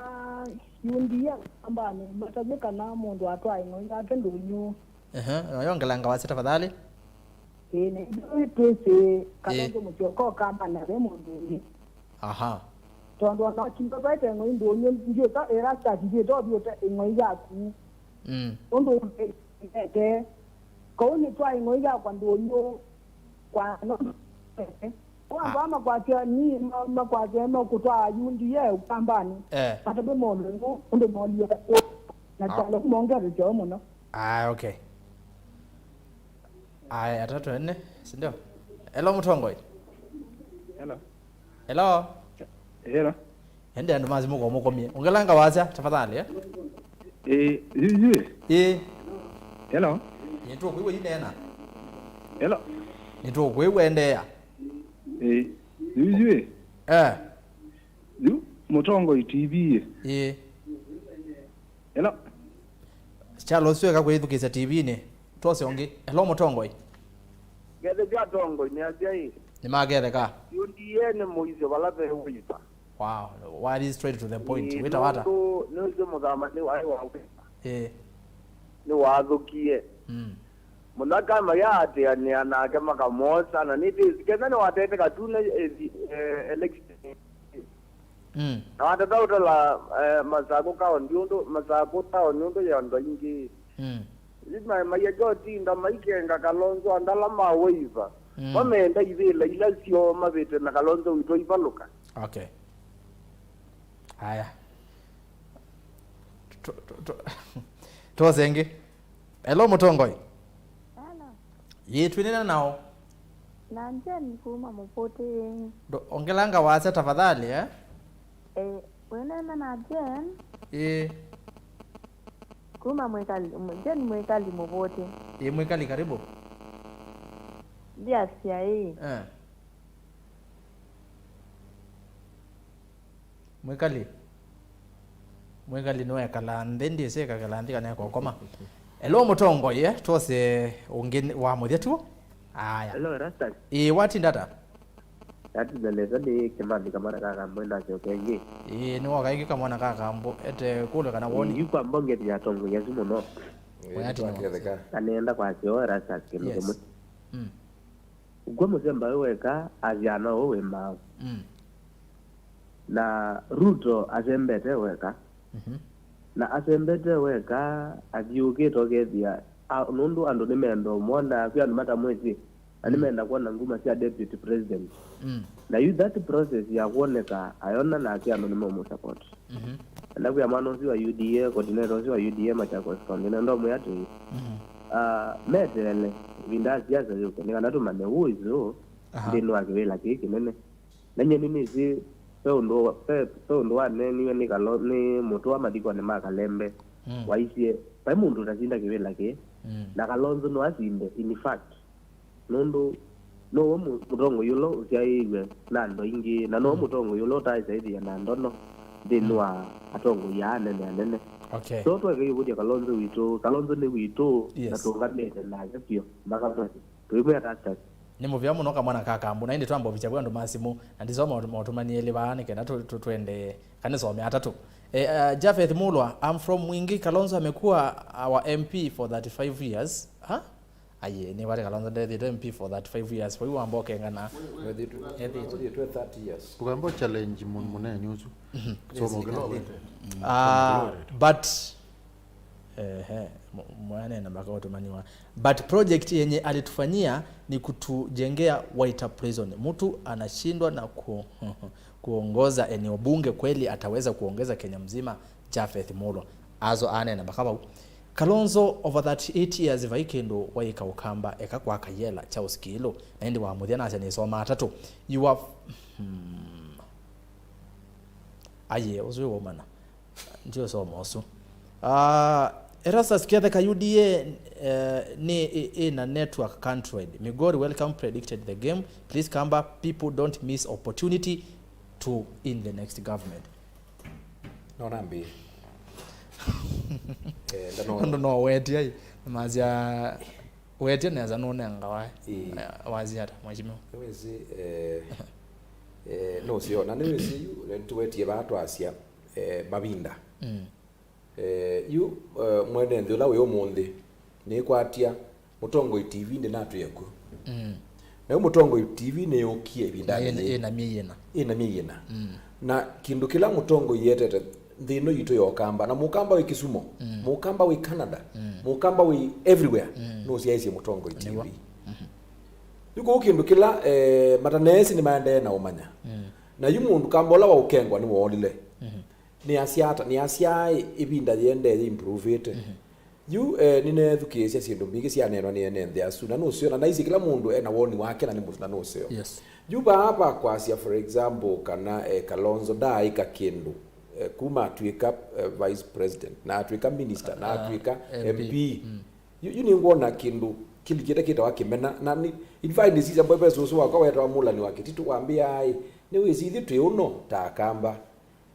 U D A Ũkambanĩ matavye kana mũndũ atwae ng'oi yake ndũnyũ. Ehe, na yongelanga wasya tafadhali. Ĩĩ, na ithyĩ twĩsĩ Kalonzo Musyoka Ũkambanĩ ve mũndũ ũngĩ. Aha. Tondũ ona ũkimba vaete ng'oi ndũnyũ, ndyĩka ĩra start ndyĩta ũthiũte ĩng'oi yaku. Mm. Ũndũ ũmete. Kau nĩtwae ng'oi yakwa ndũnyũ kwa no. Kwa amba makwatya ni ma-, makwatya makũtwaa U D A Ũkambanĩ. Eh. Matavye maũndũ ngu, ũndũ molie. Na kyalo kumongerera kyao mũno. Ah, okay. Aya, atatũ ene, si ndio? Hello, mũtongoi. Hello. Hello. Hello. Ende andũ mazi mũko mũkomie. Ongelanga wasya, tafadhali, eh? Eh, yu, yu. Eh. Hello. Nĩtũkwĩw'a yu neena. Hello. Nĩtũkwĩw'a, endeea. Eh, yu, yu. Eh. Yu, mũtongoi T V. Eh. Hello. Charles, weka kwĩthukĩĩsya T V-nĩ. Twose ũngĩ. Hello, mũtongoi. Ngethekya atongoi nĩ asyai. Nĩmaketheka. U D A nĩ mũisyo vala ve wĩva. Wow, what is straight to the point. Ĩĩ, wĩta wata? Nũndũ nĩwĩsĩ mũthama nĩ waĩ wa wĩva. Ĩĩ. Nĩwathũkie. Mm. Mũno kama yaatĩanĩa nake makamwosa, na nĩtĩsĩ kenda nĩwatete katune, eh, eh, election. Mm. Na watata ũtala, eh, Masakũ kaũnti ũndũ, Masakũ taoni ũndũ ya andũ aingĩ. Mm. Ĩndĩ ma-, maieke ũtinda maikenga Kalonzo andala ma waiva. Mm. Mamenda ivĩla ila syoo mavĩte na Kalonzo witũ aivalũka. Okay. Aya. Tu-, tu-, tu-, twose ĩngĩ. Hello, mũtongoi. Hello. Yĩ, twĩnena nao. Na Jane kuma Mũvũtĩ. Ndo-, ongelanga wasya tafadhali, eh? Eh, wĩnena na Jane. Ĩĩ. Kuma Mwĩkali, Jane Mwĩkali Mũvũtĩ. Ĩĩ, Mwĩkali, karibu. Ndiasya ĩĩ. Eh. Mwĩkali. Mwĩkali nĩwekala nthĩ, ndiĩsĩ ekakala nthĩ kana ekokoma. Hello, mũtongoi, eh, twose ũngĩ wa mũthya tu. Aya. Hello, Erastus. Ĩĩ, watinda ata? Natinda nesa, nĩ Kĩmathi kamwana ka Kambũ, ndasyoka ĩngĩ. Ĩĩ, nĩwoka ĩngĩ kamwana ka Kambũ, ete kũlwe kana woni. Ĩĩ, yu kwa mbongeti ya atongoi asu mũno. Ĩĩ, nĩtwaketheka. Na nĩenda kwasya Erastus kĩndũ kĩmwe. Yes. Mm. Ũkw'a mũsemba wĩ weka, asya no ũũ wĩ maaũ. Mm. Na Ruto asembete weka. Mhm. Na asembete weka, athiũũkĩte ũkethĩa, a-, nũndũ andũ nĩmenda ũmwona, kwĩ andũ matamwĩsĩ. Na nĩmenda kwona nguma sya deputy president. Mm. Na yu that process ya kwoneka ayona nake andũ nĩmemũsupport. Mhm. Enda kwĩa mwana ũsu wa U D A, coordinator ũsu wa U D A Machakos County, na ndomwĩa atĩĩ, mhm, ah, meteele ĩvinda ya siasa yũke, nĩ kana tũmanye who is who, aha, nthĩnĩ wa kĩvĩla kĩĩ kĩnene. Na nyie nĩnĩsĩ ve ũndũ wa-, ve, ve ũndũ waneeniwe nĩ Kalo-, nĩ Mũtũa mathikonĩ ma Kalembe. Mm. Waisye, vai mũndũ ũtasinda kĩvĩla kĩĩ, mm, na Kalonzo no asinde, in fact. Nũndũ nĩwe mũ-, mũtongoi ũla ũsyaĩĩw'e na andũ aingĩ, na nĩwe, mm, mũtongoi ũla ũtaaĩsa ĩthĩa na ndono nthĩnĩ, mm, wa atongoi aa anene anene. Okay. So, twaeka ĩũvũthya Kalonzo witũ, Kalonzo nĩ witũ, na, yes, tũũngamĩte nake vyũ, mpaka mũsyĩ. Tũimwĩa Tastas. Nĩ mũvea mũno kamwana ka Kambu, na ĩndĩ twamba ũvikya vwĩ andũ ma simũ, na ndisoma maũtũmani elĩ vaa nĩ kenda tũ-, tũ-, twende, kana nĩsome atatũ. Eh, uh, Japheth Mulwa, I'm from Mwingi. Kalonzo amekuwa our M P for thirty-five years. Ha? Aye, nĩ vate Kalonzo ndethĩtwe M P for thirty-five years. Vau wamba ũkengana. Ethĩtwe. Ethĩtwe thirty years. Ũkamba challenge mũ-, mũnene ũsu. Mhm. Soma ũkĩlowete. Ah, but, ehe, mwanene mpaka ũtũmaniwa. But project yenye alitufanyia ni kutujengea Waita Prison. Mtu anashindwa na ku-, kuongoza eneo bunge, kweli ataweza kuongeza Kenya mzima? Japheth Mulwa. Azo anena mpaka vau. Kalonzo, over thirty-eight years, vai kĩndũ waĩka Ũkamba, eka kwa Kayela, Charles Kiilu, na ĩndĩ wa mũthya nasya nĩsoma atatũ. You are, hmm. Aye, ũsu wĩ waumana. Ndiũsoma ũsu. Ah, Erastus Ketheka, U D A, eh, nĩ ĩ-, ĩna network country. Migori, welcome, predicted the game. Please, Kamba, people don't miss opportunity to in the next government. Nona mbi. Eh, ndano. Ũndũ no wetie ai. Masya wetie nesa nũnengawa. Ĩĩ. Eh, wazi ata, mheshimiwa? Nĩwĩsĩ, eh, eh, no sio, na nĩwĩsĩ yu, nĩtũwetie vaa twasya, eh, mavinda. Mm. Eh, yu, eh, mwene nthĩ ũla wĩ ũmũnthĩ, nĩkwatya Mũtongoi T V ndĩnatwĩa kw'o. Mm. Na yu Mũtongoi T V nĩyũkie ĩvindanĩ yĩĩ. Ĩna myei ĩna. Ĩna myei ĩna. Mm. Na kĩndũ kĩla Mũtongoi yetete nthĩ ĩno yitũ ya Ũkamba, na Mũkamba wĩ Kisumu, mm, Mũkamba wĩ Canada, mm, Mũkamba wĩ everywhere, mm, nũsyaĩĩsye Mũtongoi T V. Nĩw'o. Mhm. Yu kũu kĩndũ kĩla, eh, mataneesĩ nĩmaendee na ũmanya. Mm. Na yu mũndũ Kamba ũla waũkengwa nĩwoolile. Mhm. Nĩasya ata? Nĩasya ĩ, ĩvinda yĩendee yĩimprovĩte. Mhm. Yu, eh, nĩneethukĩĩsya syĩndũ mbingĩ syaneenwa nĩ ene nthĩ asu, na nũseo, na naisye kĩla mũndũ ena woni wake, na nĩ mũs-, na nũseo. Yes. Yu vaa va kwasya, for example, kana, eh, Kalonzo ndaaĩka kĩndũ, eh, kuma atw'ĩka, eh, vice president, na atw'ĩka minister, na, ah, atw'ĩka M P. M P. Mm. Yu, yu nĩngwona kĩndũ kĩlikĩte kĩtawa kĩmena, na nĩ, in fact, nĩsisya mbwe ve sũsũ wakwa wetawa Mũlani wa Kĩtitũ wambĩaa, ĩ, nĩwĩsĩ ithyĩ twĩ ũno ta Akamba.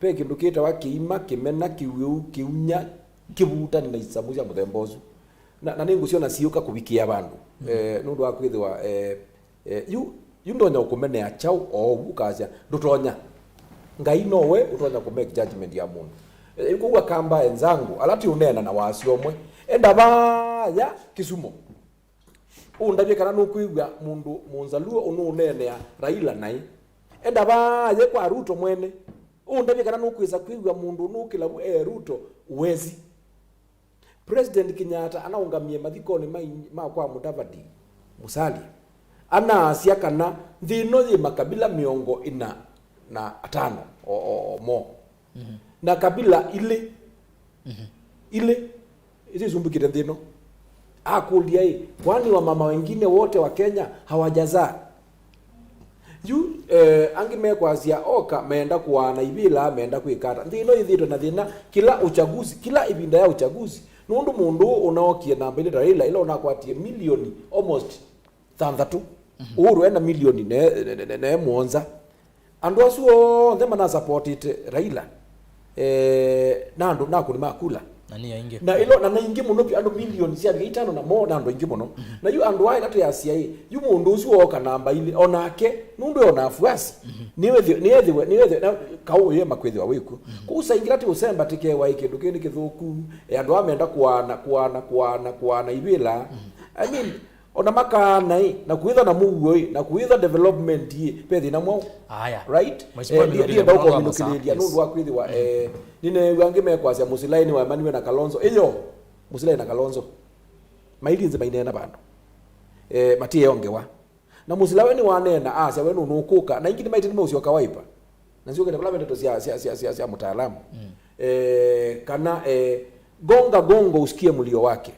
Ve kĩndũ kĩtawa kĩima, kĩmena, kĩwĩu, kĩunya, kĩvutani na isamu sya mũthemba ũsu. Na, na nĩngũsyona siũka kũvikĩa vandũ. Mm. Eh, nũndũ wa kwĩthĩwa, eh, eh, yu, yu ndonya ũkũmenea kyaũ o ũu ũkasya, ndũtonya. Ngai nowe ũtonya kũ make judgment ya mũndũ. Eh, yu kũu Akamba enzangu, ala tũũneena na wasya ũmwe. Enda vaya Kisumu. Ũndavye kana nũkwĩw'a mũndũ Mũnzaluo ũnũũneenea Raila naĩ. Enda vaaye kwa Ruto mwene. Ũndavye kana nũkwĩsa kwĩw'a mũndũ ũnũũkĩla vu e Ruto wezi. President Kenyatta anaũngamie mathikonĩ ma, ma kwa Mudavadi, Musalia, anaasya kana nthĩ ĩno yĩ makabila mĩongo ĩna na atano o, o, o mo. Mhm. Na kabila ilĩ, mhm, ilĩ isu isumbĩkĩte nthĩ ĩno. Akũlya ĩ, kwani wamama wengine wote wa Kenya hawajazaa? Yu, eh, angĩ mekwasya oka, meenda kũaana ivĩla, meenda kwĩka ata? Nthĩ ĩno yĩthĩĩtwe na thĩna kĩla uchaguzi, kĩla ĩvinda ya uchaguzi. Nũndũ mũndũ ũũ ũnaokie namba ilĩ ta Raila, ĩla ũnakwatie milioni almost thanthatũ. Mhm. Uhuru ena milioni ne, ne, ne, ne, ne mũonza. Andũ asu onthe manasapotĩte Raila, eh, na andũ na akũni ma kula. Na nĩ aingĩ. Na ĩlo, na nĩ aingĩ mũno vyũ, andũ milioni syavika itano na mo, na andũ aingĩ mũno. Mhm. Na yu andũ aa ĩla twĩasya ĩ, yu mũndũ ũsu ooka namba ilĩ, o nake, nũndũ e o na afuasi, mhm, nĩwĩthĩ-, nĩethĩwe, nĩethĩwe, na kaũ ũyema kwĩthĩwa wĩkw'o. Mhm. Kũu saingĩla ti ũsemba tĩkewa ĩ kĩndũ kĩĩ nĩ kĩthũku, e, andũ aa menda kũaana, kũaana, kũaana, kũaana ivĩla. Mhm. I mean, ona makaana ĩ, na kwĩtha na mũuo ĩ, na kwĩtha development ĩ, ve thĩna mwaũ? Aya. Right? Mheshimiwa, eh, ndienda ũkũminũkĩlĩlya nũndũ wa kwĩthĩwa, eh, nĩneew'a angĩ mekwasya Mũsilai nĩwaemaniwe na Kalonzo. Ĩyo, Mũsilai na Kalonzo mailinze maineena vandũ. Eh, matieo ngewa. Na Mũsila we nĩwaneena, asya we nũnũkũka, na ingĩ nĩmaĩte nĩmeũsyoka Wiper. Na nsyũkĩte kũla ve ndeto sya, sya, sya, sya, sya mũtaalamu. Mm. Eh, kana, eh, gonga gongo usikie mlio wake.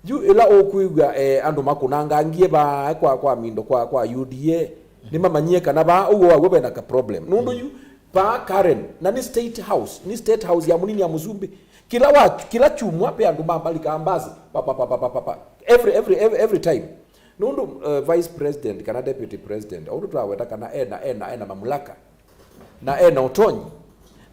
Yu ĩla ũkwĩw'a, eh, andũ makũnangangie vaa kwa, kwa mindo kwa, kwa U D A, nĩmamanyie kana vaa ũw'o waw'o vena ka problem. Nũndũ yu vaa Karen, na nĩ State House, nĩ State House ya mũnini ya mũsumbĩ. Kĩla wa, kĩla kyumwa ve andũ mamalikaa mbasi, pa, pa, pa, every, every, every, every time. Nũndũ, uh, vice president kana deputy president, ũndũ twaweta kana ena, ena, ena mamulaka, na ena ũtonyi,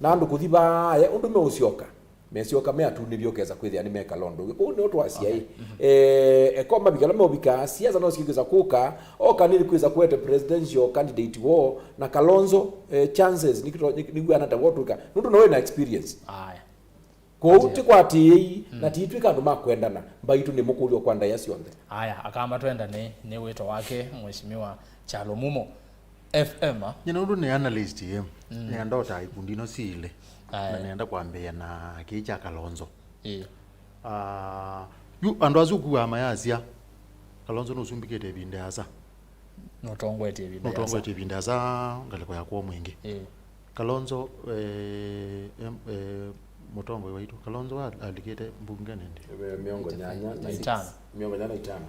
na andũ kũthi vaa, ũndũ meũsyoka, mesyoka me atunĩvye ũkesa kwĩthĩa nĩmekala ũndũ ũngĩ. Kũu nĩo twasya ĩ. Eh, ekoma vikala meũvika, siasa no sikwĩsa kũka, oka nĩ kwĩsa kũete presidential candidate woo, na Kalonzo, eh, chances, nĩw'ana ta wotwĩka, nũndũ no wĩna experience. Aya. Kwoou ti kwa atĩĩi, na tiitw'ĩka andũ ma kwendana, mbaitũ nĩ mũkũlyo kwa ndaĩa syonthe. Aya, akamba twendane, nĩ wĩto wake, Mheshimiwa Kyalo Mumo. F M, a? Nyie nũndũ nĩ analyst ĩ, nĩenda ũtaa ikundi ino siilĩ. Aya. Na nĩenda kwambĩĩa na kĩĩ kya Kalonzo. Ĩĩ. Ah, yu andũ asu ũkuaa mayasya, Kalonzo nũsumbĩkĩte ĩvinda ĩasa. Nũtongoetye ĩvinda ĩasa. Nũtongoetye ĩvinda ĩasa ngalĩko ya kwoo mwingĩ. Ĩĩ. Kalonzo, eh, em, eh, mũtongoi waitũ. Kalonzo a-, alikĩte mbunge nĩndĩ? Eh, mĩongo nyanya na itano. Mĩongo nyanya na itano.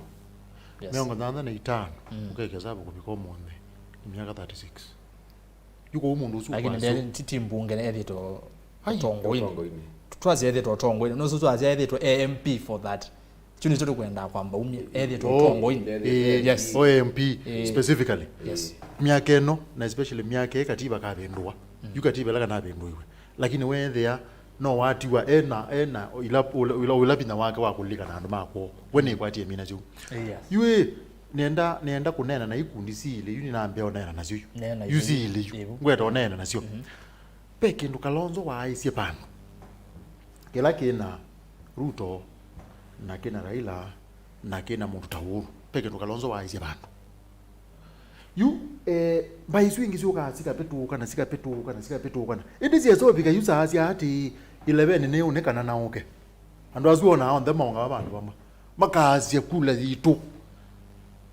Yes. Mĩongo nyanya na itano. Mm. Ũkekĩa savu kũvika ũmũnthĩ. Nĩ myaka thirty-six. Yu kwoou mũndũ ũsu. Lakini ũkwasya ndĩ-, ti, ti mbunge ethĩtwe ũtongoinĩ. Ũtongoinĩ. Twasya ethĩtwe ũtongoinĩ. Nũsu twasya ethĩtwe A M P for that. Kyu nĩkyo tũkwendaa kwamba umya. Ethĩtwe ũtongoinĩ. Ĩĩ, yes. O M P specifically. Yes. Myaka ĩno, na especially myaka ĩ katiba kavĩndũa. Yu katiba ĩla kanavĩndũiwe. Lakini weethĩa no watiwa ena, ena ila, ula, ula, ula vinya wake wa kũlilikana andũ ma kwoo. We nĩkwatie mina kyu. Yes. Yu ĩ, nenda, nenda kũneena na ikundi siilĩ, yu nĩnambĩa ũneena nasyo yu. Neena yu yu siilĩ yu. Ĩvo. Ngweta ũneena nasyo. Ve kĩndũ Kalonzo waaisye vandũ kĩla kĩna Ruto na kĩna Raila na kĩna mũndũ ta Uhuru. Ve kĩndũ Kalonzo waaisye vandũ. Yu, eh, mbaĩ isu ingĩ syũkaa sikapĩtũũka na sikapĩtũũka na sikapĩtũũka na ĩndĩ syesa ũvika yu saa sya atĩ ileveni nĩũnĩ kana naũke. Andũ asu onaa onthe maũngama vandũ vamwe. Makaasya kula yitũ.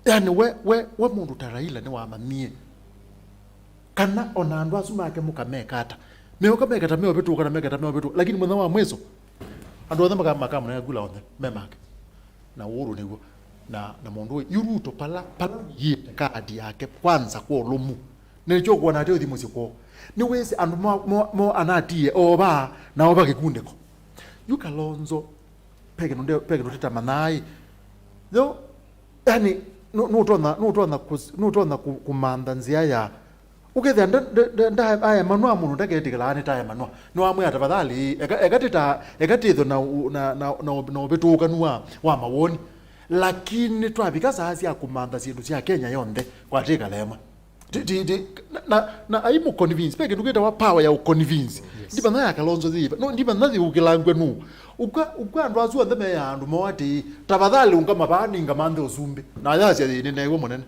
Yani we, we, we mũndũ ta Raila nĩwamanyie kana ona andũ asu make mũkameka ata? Meũka mekata meovĩtũka na mekata meovĩtũka, lakini mũthenya wa mwiso andũ onthe maka-, makamũnenga kula onthe me make. Na Uhuru nĩw'o. Na, na mũndũ ũyũ, yu Ruto pala, pala wĩĩte kaati yake kwanza kwa ũlũmu. Nĩkyo ũkwona atĩ ũthi mũsyĩ kwoo. Nĩwĩsĩ andũ mo, mo, mo anatie o vaa, na o va kĩkundĩko. Yu Kalonzo, pe kĩndũ nde-, pe kĩndũ tĩtamanyaĩ. Yo, yani, nũ-, nũtonya, nũtonya kũs-, nũtonya kũ-, kũmantha nzĩa ya, ũkethĩa nda-, nda-, nda-, ndaemanwa mũndũ ndaketĩkĩlaa nĩtaemanwa. Nĩwamwĩa tafadhali, eka, eka tĩta, eka tĩthwe na, na, na, na, na ũvĩtũũkanu wa, wa mawoni. Lakini twavika saa sya kũmantha syĩndũ sya Kenya yonthe, kwatĩkala ĩmwe. Ti, ti, ti, na, na, na aimũ convince, ve kĩndũ kĩtawa power ya ũconvince. Yes. Ndimanya ya Kalonzo yĩva. No, ndimanya yĩũkĩlangw'a nũũ. Ũka, ũka andũ asu onthe meaa andũ moo atĩĩ, tafadhali ũngama vaa nĩngamanthe ũsumbĩ. Na ayasya yĩĩ nĩneew'a mũnene.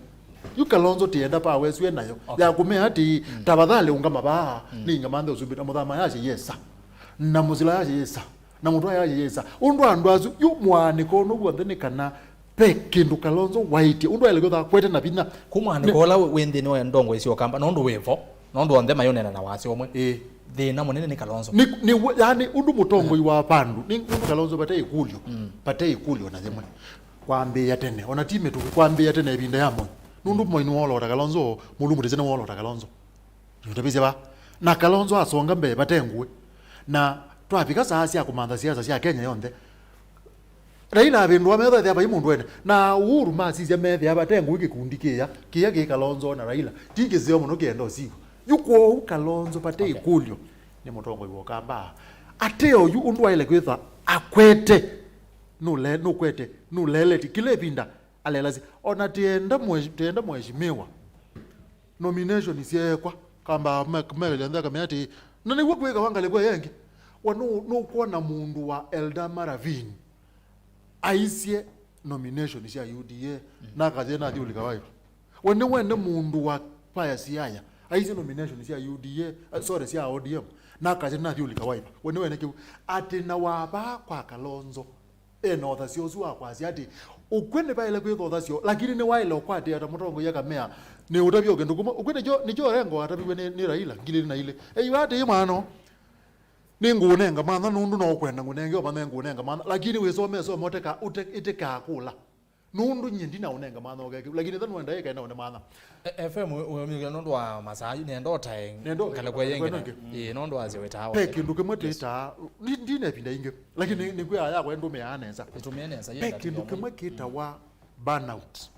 Yu Kalonzo tienda power ĩsu enayo, okay, ya kũmea atĩĩ, mm, tafadhali ũngama vaa, mm, nĩngamanthe ũsumbĩ. Na Mũthama ayasya, yes sir. Na Mũsila ayasya, yes sir. Na mũndũ ayayĩsa. Ũndũ andũ asu, yu mũaanĩko ũno w'onthe nĩ kana ve kĩndũ Kalonzo waĩtye. Ũndũ aĩle kwĩthwa akwete na vinya. Kũ mũaanĩko ũla wĩ nthĩnĩ wa ndongo ĩsyoka amba, nũndũ wĩ vo, nũndũ onthe mayũneena na wasya ũmwe. Ĩĩ. Thĩna mũnene nĩ Kalonzo. Nĩ, nĩ, yani, ũndũ mũtongoi wa vandũ, nĩ ũndũ Kalonzo vate ĩkũlyo, mm, vate ĩkũlyo na yĩmwe. Kwambĩĩa tene, ona ti mĩtũkĩ, kwambĩĩa tene ĩvinda ya Moi. Nũndũ Moi nĩwoolota Kalonzo, Mũlumbu tĩsĩ nĩwoolota Kalonzo. Nĩũtavĩsye va? Na Kalonzo asonga mbee vate ngũĩ. Na twavika saa sya kũmantha siasa sya Kenya yonthe, Raila avĩndũa metho ethĩa vai mũndũ ene. Na Uhuru masisya methĩa vate ngũĩ kĩkundi kĩya, kĩya kĩ Kalonzo na Raila. Ti kĩseo mũno kĩenda ũsiw'a. Yu kwoou Kalonzo vate, okay, ĩkũlyo. Nĩ mũtongoi wa Ũkamba. Ate oyu ũndũ aĩle kwĩthwa akwete. Nũle-, nũkwete, nũleletye. Kĩla ĩvinda alelasya. Ona tienda mwe-, tienda mheshimiwa. Nomination syeekwa, kamba me-, mekalya nthĩ akamea atĩĩ, na nĩw'o kwĩkawa ngalĩko ĩyo ĩngĩ. We nũ-, nũkwona mũndũ wa Eldama Ravine aisye nomination sya U D A, mm, na akasya nathi ũlika Wiper? We nĩwene mũndũ wa Pius Siaya aisye nomination sya U D A, eh, sorry, sya O D M, na akasya nathi ũlika Wiper? We nĩwene kĩu? Atĩ na wa vaa kwa Kalonzo ena ũthasyo ũsu wa kwasya atĩ Ũkw'e nĩvaĩle kwĩthotha syo, lakini nĩwaĩle ũkwatĩa ta mũtongoi akamea, nĩ ũtavya o kĩndũ kũmwe. Ũkw'e nĩkyo, nĩkyo Orengo ataviw'e nĩ, nĩ Raila ngili ilĩ na ilĩ. Eiwa atĩĩ, mwana, nĩngũũnenga mantha nũndũ no ũkwenda ngũnenge o mantha, nĩngũũnenga mantha, lakini wĩsome ĩsomo ũteka-, ũte-, ĩtĩkaa kũla. Nũndũ nyie ndinaũnenga mantha ũkeke, lakini ethĩwa nũenda ĩkaenda ũne mantha. E-, F M, ũmĩkĩa nũndũ wa masaa, nenda ũtae. Nenda ũtae ngalĩko yĩngĩ. Ĩĩ, nũndũ wa syo wĩtaa. Pe kĩndũ kĩmwe twĩtaa, ndi-, ndine ĩvinda ingĩ, lakini nĩ-, nĩkwĩa yakwa ndũmĩaa nesa. Ĩtũmĩe nesa. Pe kĩndũ kĩmwe kĩtawa burnout.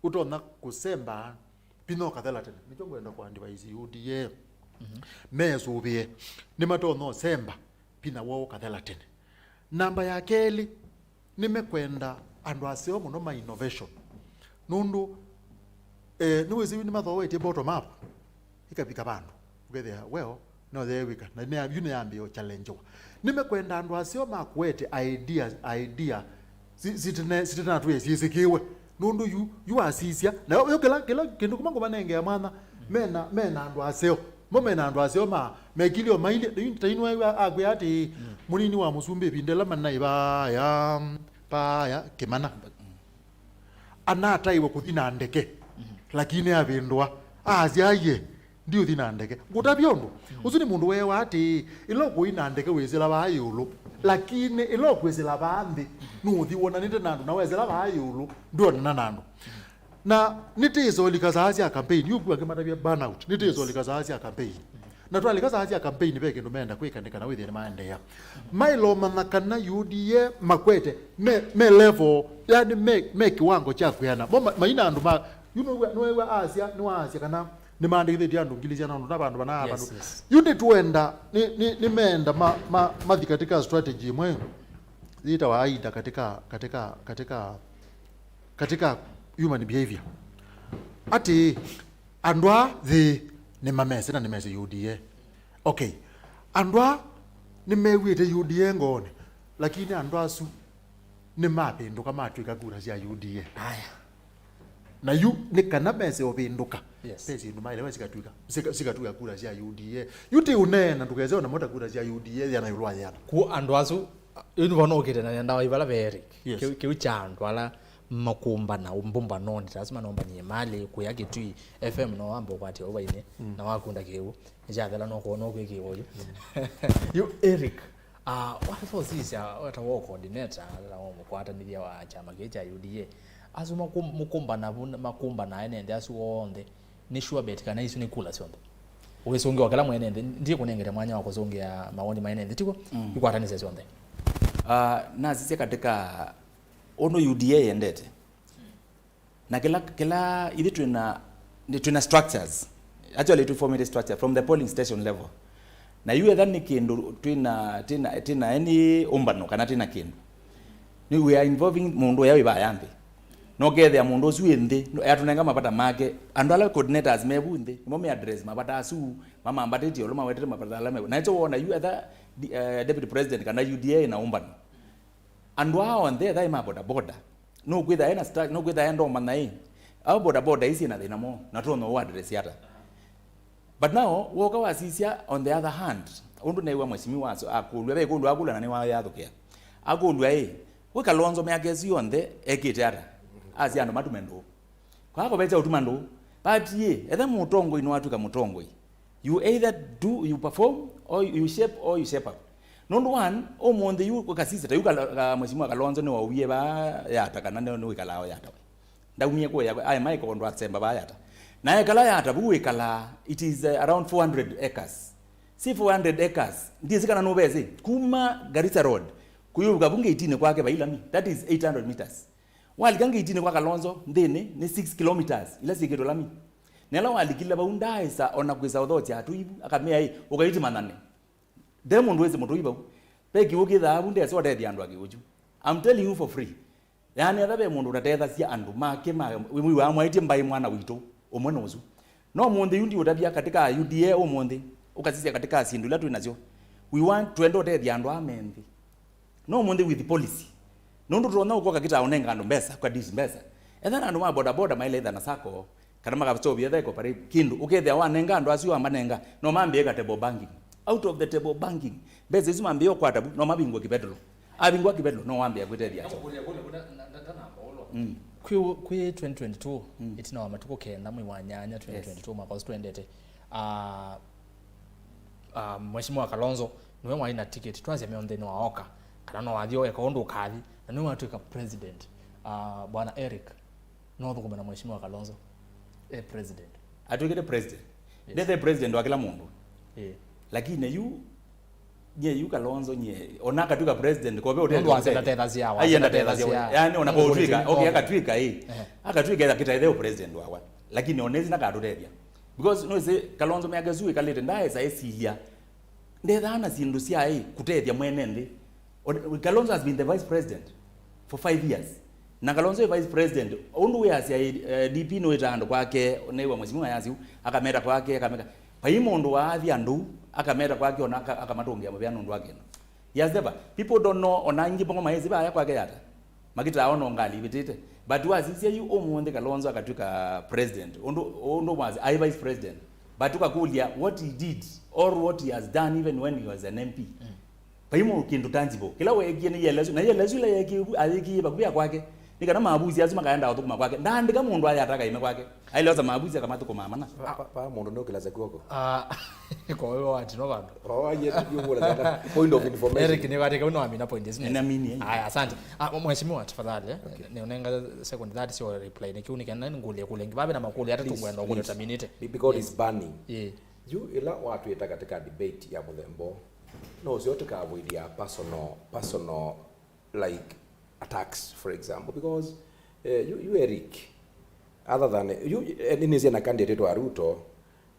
Ũtonya kũsemba, vinya ũkathela tene. Nĩkyo ngwenda kũ advise U D A. Mesũvĩe. Nĩmatonya ũsemba, vinya woo ũkathela tene. Namba ya kelĩ, nĩmekwenda andũ aseo mũno ma innovation. Nũndũ, eh, nĩwĩsĩ yu nĩmathoetye bottom up, ĩkavika vandũ, ũkethĩa, well, no yeew'ĩka, na nĩ, yu nĩyambĩĩa ũchallengewa. Nĩmekwenda andũ aseo makuete idea, idea si-, sitene-, sitenatwĩe syĩsĩkĩwe. Nũndũ yu, yu wasisya, na yo, yo kĩla, kĩla kĩndũ kuma ngũmanengea mwana, mena, mena andũ aseo. Mo mena andũ aseo ma, mekilio mailye, ta yu, ta yu nĩwaĩw'a akwĩa atĩ, mũnini wa mũsumbĩ ĩvinda ĩla manaĩ vaaya, vaaya Kĩmana. Anataiwe kũthi na ndeke, lakini avĩndũa. Asya, "Aiye, ndiũthi na ndeke." Ngũtavya ũndũ. Ũsu nĩ mũndũ weewa atĩ, ĩla ũkũi na ndeke wĩsĩla vaa ĩũlũ, lakini ĩla ũkwĩsĩla vaa nthĩ, nũũthi wonanĩte na andũ na wesĩla vaa ĩũlũ, ndwonana na andũ. Na nĩtĩĩsolika saa sya campaign, yu kwĩ angĩ matavya burnout, nĩtĩĩsolika saa sya campaign. Na twalika saa sya campaign, ve kĩndũ meenda kwĩka nĩ kana wĩthĩe nĩmaendeea. Maĩle ũmanya kana U D A makwete, me, me level, yani me, me kĩwango kya kwĩana. Mo ma-, maina andũ ma, yu nĩwĩw'a, nĩwĩw'a asya, nĩwaasya kana nĩmaandĩkĩthĩtye andũ ngili syana ũndũ na vandũ vana. Yes, vandũ. Yes. Yu nĩtwenda, nĩ, nĩ, nĩmeenda ma, ma, mathi katika strategy ĩmwe yĩtawa AIDA katika, katika, katika, katika human behavior. Atĩ, andũ aa thĩ nĩmamesĩ na nĩmesĩ U D A. Okay. Andũ aa nĩmew'ĩte U D A ngoonĩ, lakini andũ asu nĩmavĩndũka matw'ĩka kura sya U D A. Aya. Na yu nĩ kana mese ũvĩndũka. Yes. Ve syĩndũ maĩlewa sikatw'ĩka, sika-, sikatw'ĩka kura sya U D A. Yu ti ũneena ndũkese ona mota kura sya U D A yĩana ĩũlũ wa yĩana. Ku andũ asu, yu nĩvo nũkĩte na nenda wa ivala ve Eric. Yes. Kĩu, kĩu kya andũ ala makũmbana mbũmbanonĩ, ta asu manombanie malĩ kũya Kĩtui F M no wamba ũkwatĩa ũvainĩ, na wakunda kĩw'ũ. Nĩkyathela no kwona ũkwĩkĩwa ũyu. Yu Eric, ah, wata ũsisya, wata wo coordinator, na wo mũkwatanĩthya wa kyama kĩĩ kya U D A. Asu makũ-, mũkũmbana vu, makũmbana ene nthĩ asu onthe. Nĩ sure bet kana isu nĩ kula syonthe. Ũisũngĩa o kĩla mwene nthĩ, ndiĩ kũnengete mwanya wa kũsũngĩa mawoni ma ene nthĩ, tiko? Mm. Ikwatanĩsya syonthe. Ah, nasisya katika ũndũ U D A yendete. Na kĩla, kĩla ithyĩ twĩna, nĩ twĩna structures. Actually, twĩ formed structure from the polling station level. Na yu etha nĩ kĩndũ twĩna, twĩna, twĩna any ũmbano kana twĩna kĩndũ. Nĩ we are involving mũndũ ũya wĩ vaya nthĩ. No kethĩa mũndũ ũsu wĩ nthĩ, no, atũnenga mavata make. Andũ ala coordinators me vu nthĩ, nĩmo me address mavata asu, mamambatĩtye ũlũ mawetete mavata ala me. Na ĩkyo wona yu etha, di-, eh, Deputy President kana U D A na ũmbano. Andũ aa onthe etha ĩ ma bodaboda. Nũkwĩtha ena stra-, nũkwĩtha enda ũmanya ĩ. Au bodaboda isi na thĩna mo, na tũno wa address ata. But now, woka wasisya on the other hand, ũndũ newa mheshimiwa aso-, akũlw'a, ve kũlw'a akũlw'a na nĩwayathũkĩa. Akũlw'a ĩ, we Kalonzo mĩaka ĩsu yonthe ekĩte ata? Asya andũ matume ndũũ. Kwakwa vekya ũtuma ndũũ. But ye, etha mũtongoi nĩwatw'ĩka mũtongoi. You either do, you perform, or you shape, or you shape up. Nũndũ one, ũmũnthĩ yu ũkasisya, ta yu kala-, ka-, mheshimiwa Kalonzo nĩwauwie vaa Yata kana nĩ, nĩwĩkalaa o Yata we. Ndaumie kũya, aĩ maĩka ũndũ asemba vaa Yata. Na ekala Yata, vu wĩkalaa, it is, uh, around four hundred acres. Si four hundred acres, ndiĩsĩ kana nũvesĩ, kuma Garissa Road, kũyũvũka vu ngeitinĩ kwake vai lami, that is eight hundred meters. Walika ngeitinĩ kwa Kalonzo, nthĩnĩ, nĩ six kilometers, ila syĩkĩtwe lami. Na ĩla walikile vau, ndaaĩsa ona kwĩsa ũthokya atũi vu, akamea, "Ĩ, ũkai tũmanyane." Nde mũndũ wĩsĩ mũtũi vau. Ve kĩw'ũ kĩthaa vu, ndesa ũtethya andũ a kĩw'ũ kyu. I'm telling you for free. Yaani, etha ve mũndũ ũtatethasya andũ make ma, wĩw'aa mwaĩtye mbaĩ mwana witũ, ũmwe nũsu. No ũmũnthĩ yu ndiũtavya katika U D A ũmũnthĩ, ũkasisya katika syĩndũ ila twĩ nasyo. We want, twenda ũtethya andũ aa me nthĩ. No ũmũnthĩ with policy. Nũndũ tũtonya ũkoka kĩtaa ũnenga andũ mbesa, kwa dish mbesa. Etha na andũ ma bodaboda maĩle etha na sacco, kana makasovia etha ĩko pare kĩndũ, ũkethĩa wanenga andũ asu wamanenga, no mambĩe ka table banking. Out of the table banking, mbesa isu mambĩe ũkwata vu, no mavingũe kĩvetelo. Avingũa kĩvetelo, no wambĩa kwĩtethya ata? Kũlya, kũlya, kũlya, na, na, ndanamba ũlwa. Mm. Kwĩ, kwĩ twenty twenty-two, mm, ĩtina wa matukũ kenda mwei wa nyanya twenty twenty-two, yes, mwaka ũsu twendete, ah, ah, Mheshimiwa Kalonzo nĩwe waĩ na ticket, twasya mĩontheni wa oka, kana no wathi eka ũndũ ũkathi, na nĩwe watwĩka president. Ah, Bwana Eric, no ũthũkũme na Mheshimiwa Kalonzo e president? Atwĩkĩte president. Yes. Ndethe president wa kĩla mũndũ. Ĩĩ. Lakini yu, nye yu Kalonzo nye, ona akatwĩka president, kove ũtethya. Nũndũ wa ũtethya. Ndatethasya, wa- Ai, ndatethasya. Ndatethasya. Yani, ona kũtwĩka, okay, akatwĩka, ĩ. Ehe. Akatwĩka ĩtha kĩtaetheo president wawa. Lakini onesi nakatũtethya. Because, no ĩsĩ, Kalonzo mĩaka ĩsu ĩkalĩte, ndaesa ĩsilya. Ndethaa na syĩndũ sya, ĩ, kũtethya mwene nthĩ. O-, Kalonzo has been the vice president for five years. Na Kalonzo e vice president, ũndũ wĩasya, eh, D P nũĩtaa andũ kwake, nĩwa mheshimiwa yasyu, akameta kwake, akameka. Vai mũndũ waathi andũ, akameta kwake, ona aka-, akamatũngĩa mũvea nũndũ wa kĩndũ. He has never. People don't know, ona ingĩ bongo maĩsĩ vaya kwake yata. Makĩtaa ona ngalĩ ivĩtĩte. But wasisya yu ũmũnthĩ Kalonzo akatwĩka president. Ũndũ, ũndũ was, ai vice president. But ũkakũlya what he did or what he has done even when he was an M P. Mm. Vai mo kĩndũ tangible. Kĩla weekie nĩ yelesu. Na yelesu ila yeekie, ayĩkie vakuvĩ ya kwake. Nĩ kana mabusi asu makaenda ũthũkũma kwake. Ndaandĩka mũndũ ayataka ime kwake. Ailosa mabusi akamathũkũma mana. Pa, pa, pa mũndũ nĩ ũkĩlasya kw'oko. Ah, kwa hiyo wati no vandu. Oh, aye, ndio wala sana. Point of information. Eric, nĩ wati kama amina point, isn't it? Nĩnamini, eh. Aya, asante. Ah, mheshimiwa, tafadhali, eh. Okay. Nĩ ũnenga second that sio reply. Nĩ kiuni kana ngule kule. Ngibabe na makule hata. Please, tungwenda kule please. Taminite. Be-, because it's burning. Yeah. Yu ila watwĩta katika debate ya mũthembo, no ũseo tũkavoidia personal, personal, like, attacks, for example, because, eh, you, you Eric, other than, you, eh, nĩnĩsĩ na candidate wa Ruto,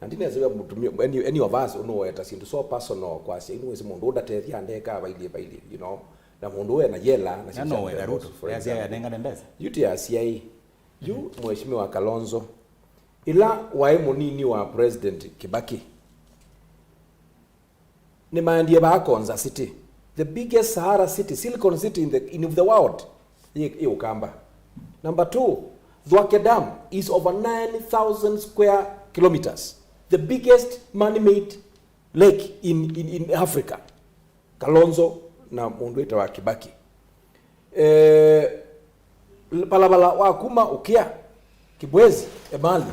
na ndinezew'a mũtumia, any, any of us, ũnũweta syĩndũ so personal kwasya, inu wĩsĩ mũndũ ũndatethya ndeka vailyĩ, vailyĩ, you know, na mũndũ ũyũ ena yela, na syĩndũ sya no weta mũthembo Ruto, ũsu, for example. Yanengane mbesa. Yu ti asyai, yu, mhm, Mheshimiwa Kalonzo, ĩla waĩ mũnini wa President Kibaki, nĩmaendie vaa Konza City, the biggest Sahara city, Silicon City in the, in the world, yĩ, yĩ Ũkamba. Number two, Thwake Dam is over nine thousand square kilometers, the biggest man-made lake in, in, in Africa. Kalonzo na mũndũ wĩtawa Kibaki. Eh, balabala wa kuma Ukia, Kibwezi, Emali,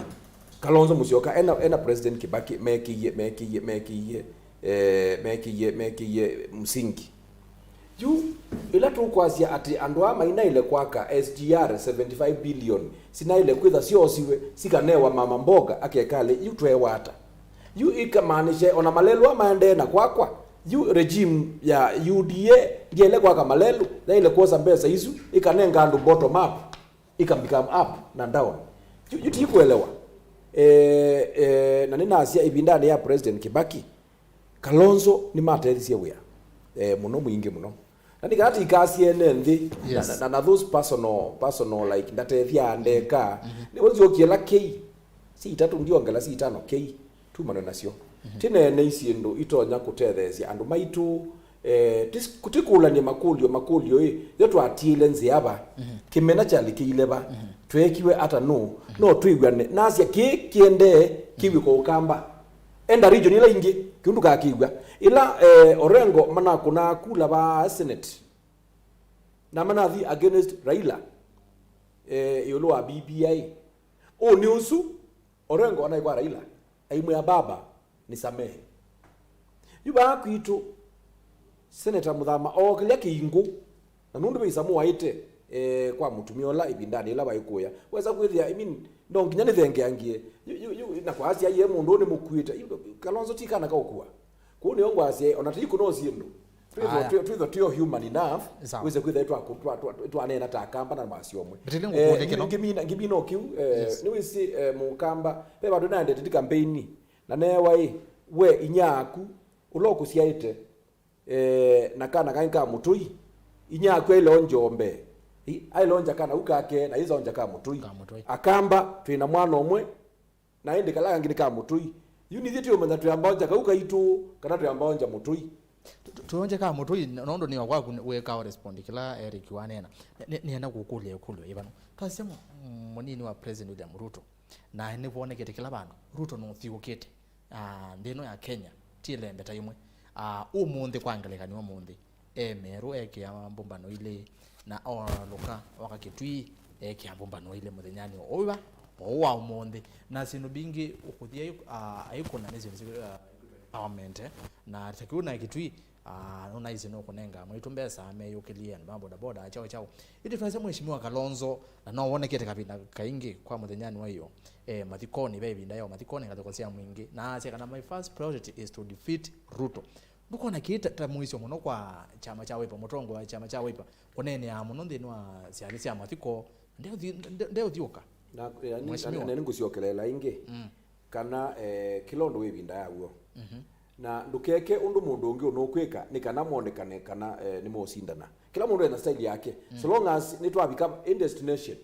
Kalonzo Musyoka, ena, ena President Kibaki, mekĩie, mekĩie, mekĩie, eh, mekĩie, mekĩie msingi. Yu, ĩla tũkwasya atĩ andũ aa mainaĩle kwaka S G R seventy-five billion, sinaĩle kwĩtha syosiwe, sikanewa mama mboga, akekalĩ, yu tweewata. Yu ikamaanisha ona malelũ aa maendee na kwakwa, yu regime ya U D A ndyaĩle kwaka malelũ, yaĩle kwosa mbesa isu, ĩkanenga andũ bottom up, ika become up na down. Yu, yu ti kũelewa. Eh, eh, na nĩnasya ĩvindanĩ ya President Kibaki, Kalonzo nĩmatethisye wĩa, eh, mũno, mwingĩ mũno. Na nĩ kana tikasie ene nthĩ, na, yes, na, na, na those personal, personal, like, ndatethya ndeka. Mhm. Nĩvo nzyokie la K, si itatũ ndiongela, si itano K, tumane nasyo. Mhm. Tineenei syĩndũ itonya kũtetheesya andũ maitũ, eh, tis-, tikũlany'a makũlyo, makũlyo ĩ, yo twatiĩle nzĩa va, mhm, kĩmena kyalikĩile va, mhm, tweekiwe ata nũ, mhm, no twĩw'ane, nasya kĩĩ kĩendee kĩw'ĩkwa Ũkamba. Enda region ila ingĩ, kĩu ndũkakĩw'a. Ĩla, eh, Orengo manakũnaa kula va Senate, na manathi against Raila, eh, ĩũlũ wa B B I. Ũũ nĩ ũsu, Orengo anaĩ kwa Raila, aimwĩa, "Baba, nisamehe." Yu vaa kwitũ, Senator Mũthama ookĩlya kĩingũ, na nũndũ ve isamu waĩte, eh, kwa mũtumĩa ũla ĩvindanĩ ĩla waĩ kũya, wesa kwĩthĩa, I mean, no nginya nĩthengeangie. Yu, yu, yu, na kwasya, "Ye mũndũ ũũ nĩmũkuĩte." Yu, Kalonzo ti kana kaũkua. Kũu nĩyo ngwasya, ona ti kũno syĩndũ. Twĩthwa, aya, twĩ-, twĩthwa twĩ o human enough, sawa, wĩse kwĩthĩa twa-, twa-, twa-, twaneena ta Akamba na masio mwe. Mbĩtĩlĩ, eh, ngũkũlye kĩno. Ngĩmina, ngĩmina o kĩu, eh, yes, nĩwĩsĩ, eh, Mũkamba, ve vandũ naendete ti kambeini, na neewa ĩ, we inyia aku, ũla ũkũsyaĩte, eh, na kana kangĩ ka mũtũi, inyia aku ailonja o mbee. I-, ailonja kana u kake, na ĩsa onja ka mũtũi. Ka mũtũi. Akamba, twĩ na mwana ũmwe, na ĩndĩ kala kangĩ nĩ ka mũtũi. Yu nithyĩ tũũmanya twĩamba onja kau kaitũ, kana twĩamba onja mũtũi. Tu-, tu-, tuonje ka mũtũi, n-, nũndũ nĩ o kwaku nĩ-, wĩka o respond kĩla Eric waneena. Nĩ-, nĩ-, nĩenda kũkũlya ĩkũlyo ĩvano. Twasya mũ-, mũnini wa President William Ruto, na nĩvonekete kĩla vandũ, Ruto nũthiũũkĩte, ah, nthĩ ĩno ya Kenya, ti ĩlembe ta imwe. Ah, ũmũnthĩ kwa ngelekany'o ũmũnthĩ, e Meru ekĩa mbũmbano ilĩ, na oalũka oka Kitui, Ekĩa mbũmbano ilĩ mũthenyanĩ ũyũ wa ũmũnthĩ, na syĩndũ mbingĩ ũkũthi aiku-, ah, aikũna nĩ syĩndũ syĩ, ah, empowerment, eh, na ta kĩu na Kitui, ah, nũnaisye nũkũnenga mwaitũ mbesa meyũkĩlye andũ ma bodaboda chao chao. Ĩndĩ twasya Mheshimiwa Kalonzo, na no wonekete kavinda kaingĩ kwa mũthenyanĩ wa ĩyo, eh, mathikonĩ, ve ĩvinda ya mathikonĩ ngalĩko sya mũingĩ, na asya kana my first priority is to defeat Ruto. Ndũkona kĩĩ ta, ta mũisyo mũno kwa kyama kya Wiper, mũtongoi wa kyama kya Wiper kũneeneaa mũno nthĩnĩ wa syathĩ sya mathiko, ndeũthi-, nde-, ndeũthiũka? Na, yani, Mheshimiwa. Na, na nĩngũsyokeleela ĩngĩ, mm, kana, eh, kĩla ũndũ wĩ ĩvinda yaw'o. Mhm. Na ndũkeke ũndũ mũndũ ũngĩ ũnũkwĩka nĩ kana monekane kana, eh, nĩmosindana. Kĩla mũndũ ena style yake. Mm. So long as nĩtwavika in destination,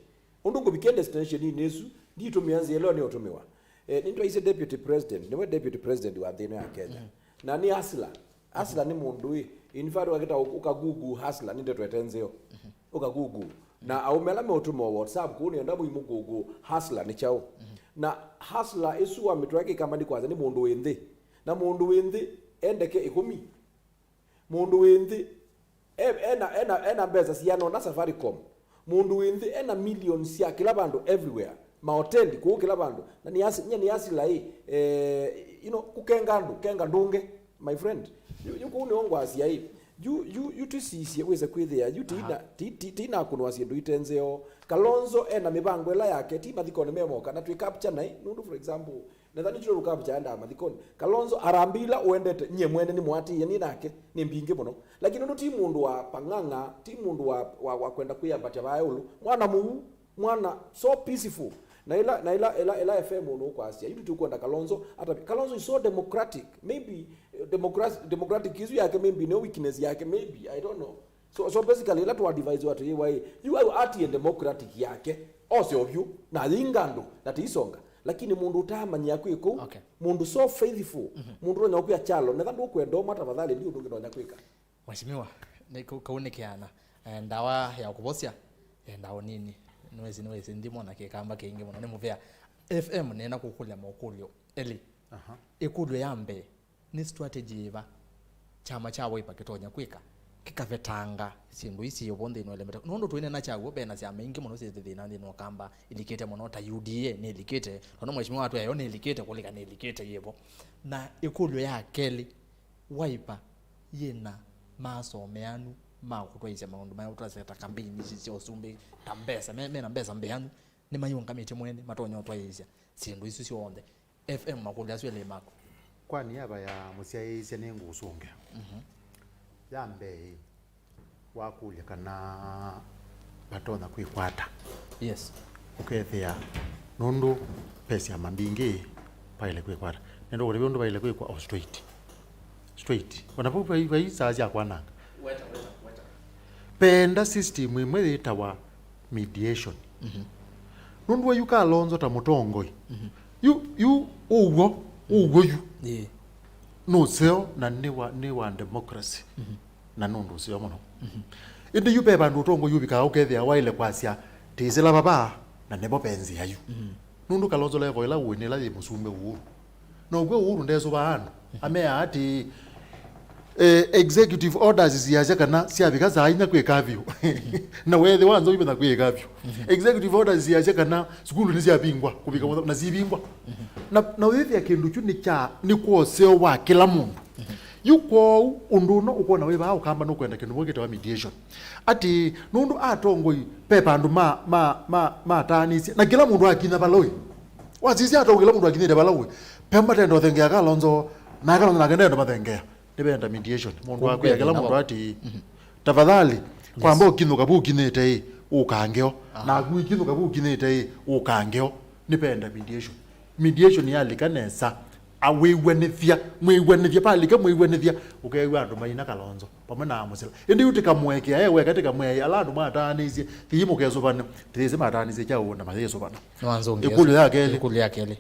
ũndũ ngũvikia destination-inĩ ĩsu, nditũmĩa nzĩa ĩla nĩũtũmĩwa. Eh, nĩtwaisye deputy president, nĩwe deputy president wa nthĩ ĩno ya Kenya. Mm. Na nĩ hustler. Hustler nĩ mũndũ ĩ. In fact, wakĩta ũ-, ũka Google hustler, nĩ ndeto ĩte nzeo. Mm-hmm. Ũka Google. Na aũme ala meũtũma WhatsApp kũu nĩenda mũimũ Google hustler nĩ kyaũ. Mm-hmm. Na hustler ĩsu wa mĩtwe yake ĩkamba nĩ kwanza nĩ mũndũ wĩ nthĩ. Na mũndũ wĩ nthĩ endeke ĩkũmi. Mũndũ wĩ nthĩ, e-, ena, ena, ena mbesa siana ona Safaricom. Mũndũ wĩ nthĩ ena millions sya kĩla vandũ everywhere. Mahoteli kũu kĩla vandũ. Na nĩ asi-, nye nĩ asila ĩ, eh, you know, kũkenga andũ, kenga ndũnge, my friend. Yu, yu kũu nĩo ngwasya ĩ. Yu, yu, yu tũsisye wĩse kwĩthĩa, yu tina, aha, ti, ti, tina kũnwa syĩndũ ite nzeo. Kalonzo ena mĩvango ĩla yake, ti mathikonĩ memoka, na twĩ capture naĩ, nũndũ, for example, Nethani Chiro Rukavu kyaendaa mathikonĩ. Kalonzo harambee ila ũendete, nyie mwene nĩmũatĩĩe nĩ nake, nĩ mbingĩ mũno. Lakini ũndũ ti mũndũ wa pang'ang'a, ti mũndũ wa, wa, wa kwenda kwĩyambatya vaa ĩũlũ. Mwana mũu, mwana so peaceful. Na ila, na ila, ila, ila F M ũnũ ũkwasya, yu tũkwenda Kalonzo, ata, Kalonzo is so democratic. Maybe, eh, democracy, democratic issue yake, maybe, no weakness yake, maybe, I don't know. So, so basically, ĩla tũ advise watu yĩwa ĩ, yu au ati democratic yake, ose ovyu, na yinga andũ, na tiisonga. Lakini mũndũ ũtaamanyia kwĩ kũu, okay, mũndũ so faithful, mhm, mũndũ ũtonya kwĩa chalo, netha ndũkwenda ũma tafadhali, ndi ũndũ ũngĩ ndonya kwĩka. Mheshimiwa, nĩ kau, kau nĩ kĩana, eh, ndawa ya kũvosya, eh, ndawa nini, nĩwĩsĩ, nĩwĩsĩ nthimo na kĩkamba kĩingĩ mũno, nĩ mũvea. F M nĩna kũkũlya mokũlyo elĩ. Aha. Ĩkũlyo ya mbee, nĩ strategy yĩva kyama kya Wiper kĩtonya kwĩka kĩkavetanga syĩndũ ii syĩ ũvo nthĩnĩ wa elementa? Nũndũ twĩneena kyaw'o, ve na syama ingĩ mũno syĩthĩ thĩna nthĩnĩ wa Kamba, ilikĩte mũno ta U D A nĩlikĩte, tondũ mheshimiwa watu yayo nĩlikĩte kũlika nĩlikĩte yĩvo. Na ĩkũlyo ya kelĩ, Wiper yĩna maaso meanu ma kũtwaĩĩsya maũndũ maya ũtwasya ta kambeini ici sya ũsumbĩ, ta mbesa, me, mena mbesa mbeanu, nĩmayĩũngamĩtye mwene, matonya ũtwaĩĩsya syĩndũ isu syonthe. F M makũlya asu elĩ maku. Kwa niaba ya mũsyaĩĩsya nĩngũũsũngĩa. Mhm. Ya mbee, wakũlya kana vatonya kwĩkwata. Yes. Ũkethĩa nũndũ ve syama mbingĩ vaĩle kwĩkwata. Nĩndũkũtavya ũndũ vaĩle kwĩkwa o straight. Straight. Ona vau vai, vai saa sya kwananga. Weta, weta, weta. Penda system ĩmwe yĩtawa mediation. Mhm. Nũndũ wa yu Kalonzo ta mũtongoi. Mhm. Yu, yu ũw'o, ũw'o yu. Ĩĩ. Nũseo na nĩ wa, nĩ wa democracy. Mhm. Na nũndũ ũseo mũno. Mhm. Ĩndĩ yu ve vandũ ũtongoi ũvikaa ũkethĩa waĩle kwasya, "Tĩsĩla vava, na nĩvo ve nzĩa yu." Mhm. Nũndũ Kalonzo level ĩla ũĩ nĩ ĩla yĩ mũsumbĩ Uhuru. Nokw'o Uhuru ndesũvaa andũ. Mhm. Ameaa atĩĩ, eh, executive orders syasya kana syavika saa inya kwĩ curfew. Na weethĩwa nza ũimenya kwĩ curfew. Mhm. Executive orders syasya kana sukulu nĩsyavingwa kũvika mũtha-, na sivingwa. Mhm. Na, na wĩthĩa kĩndũ kyu nĩ kya, nĩ kwa ũseo wa kĩla mũndũ. Mhm. Yu kwoou, ũndũ ũno ũkwona wĩ vaa ũkamba nũkwenda kĩndũ mwe kĩtawa mediation. Atĩ, nũndũ atongoi, ve vandũ ma, ma, ma, mataanĩsye, na kĩla mũndũ akinya vala ũĩ. Wasisya atongoi, kĩla mũndũ akinyĩte vala ũĩ. Ve matenda ũthengea Kalonzo, na Kalonzo nake ndenda mathengea. Nĩvenda mediation. Mũndũ akwĩa kĩla mũndũ atĩ, mhm, tafadhali, yes, kwamba ũkinyũka vu ũkinyĩte ĩ, ũkangeo. Aha. Naku ikinyũka vu ũkinyĩte ĩ, ũkangeo. Nĩvenda mediation. Mediation yalika nesa, awĩw'anĩthya, mwĩw'anĩthya, palika mwĩw'anĩthya, ũkew'a andũ maina Kalonzo vamwe na Amũsila. Ĩndĩ yu tĩkamũekea e weka, tĩkamwĩa ala andũ mataanĩisye, thiĩ mũkesũvane, tĩyĩsĩ mataanĩisye kyaũ na mayĩsũvana. Nĩwanzũngĩa. Ĩkũlyo ya kelĩ. Ĩkũlyo ya kelĩ.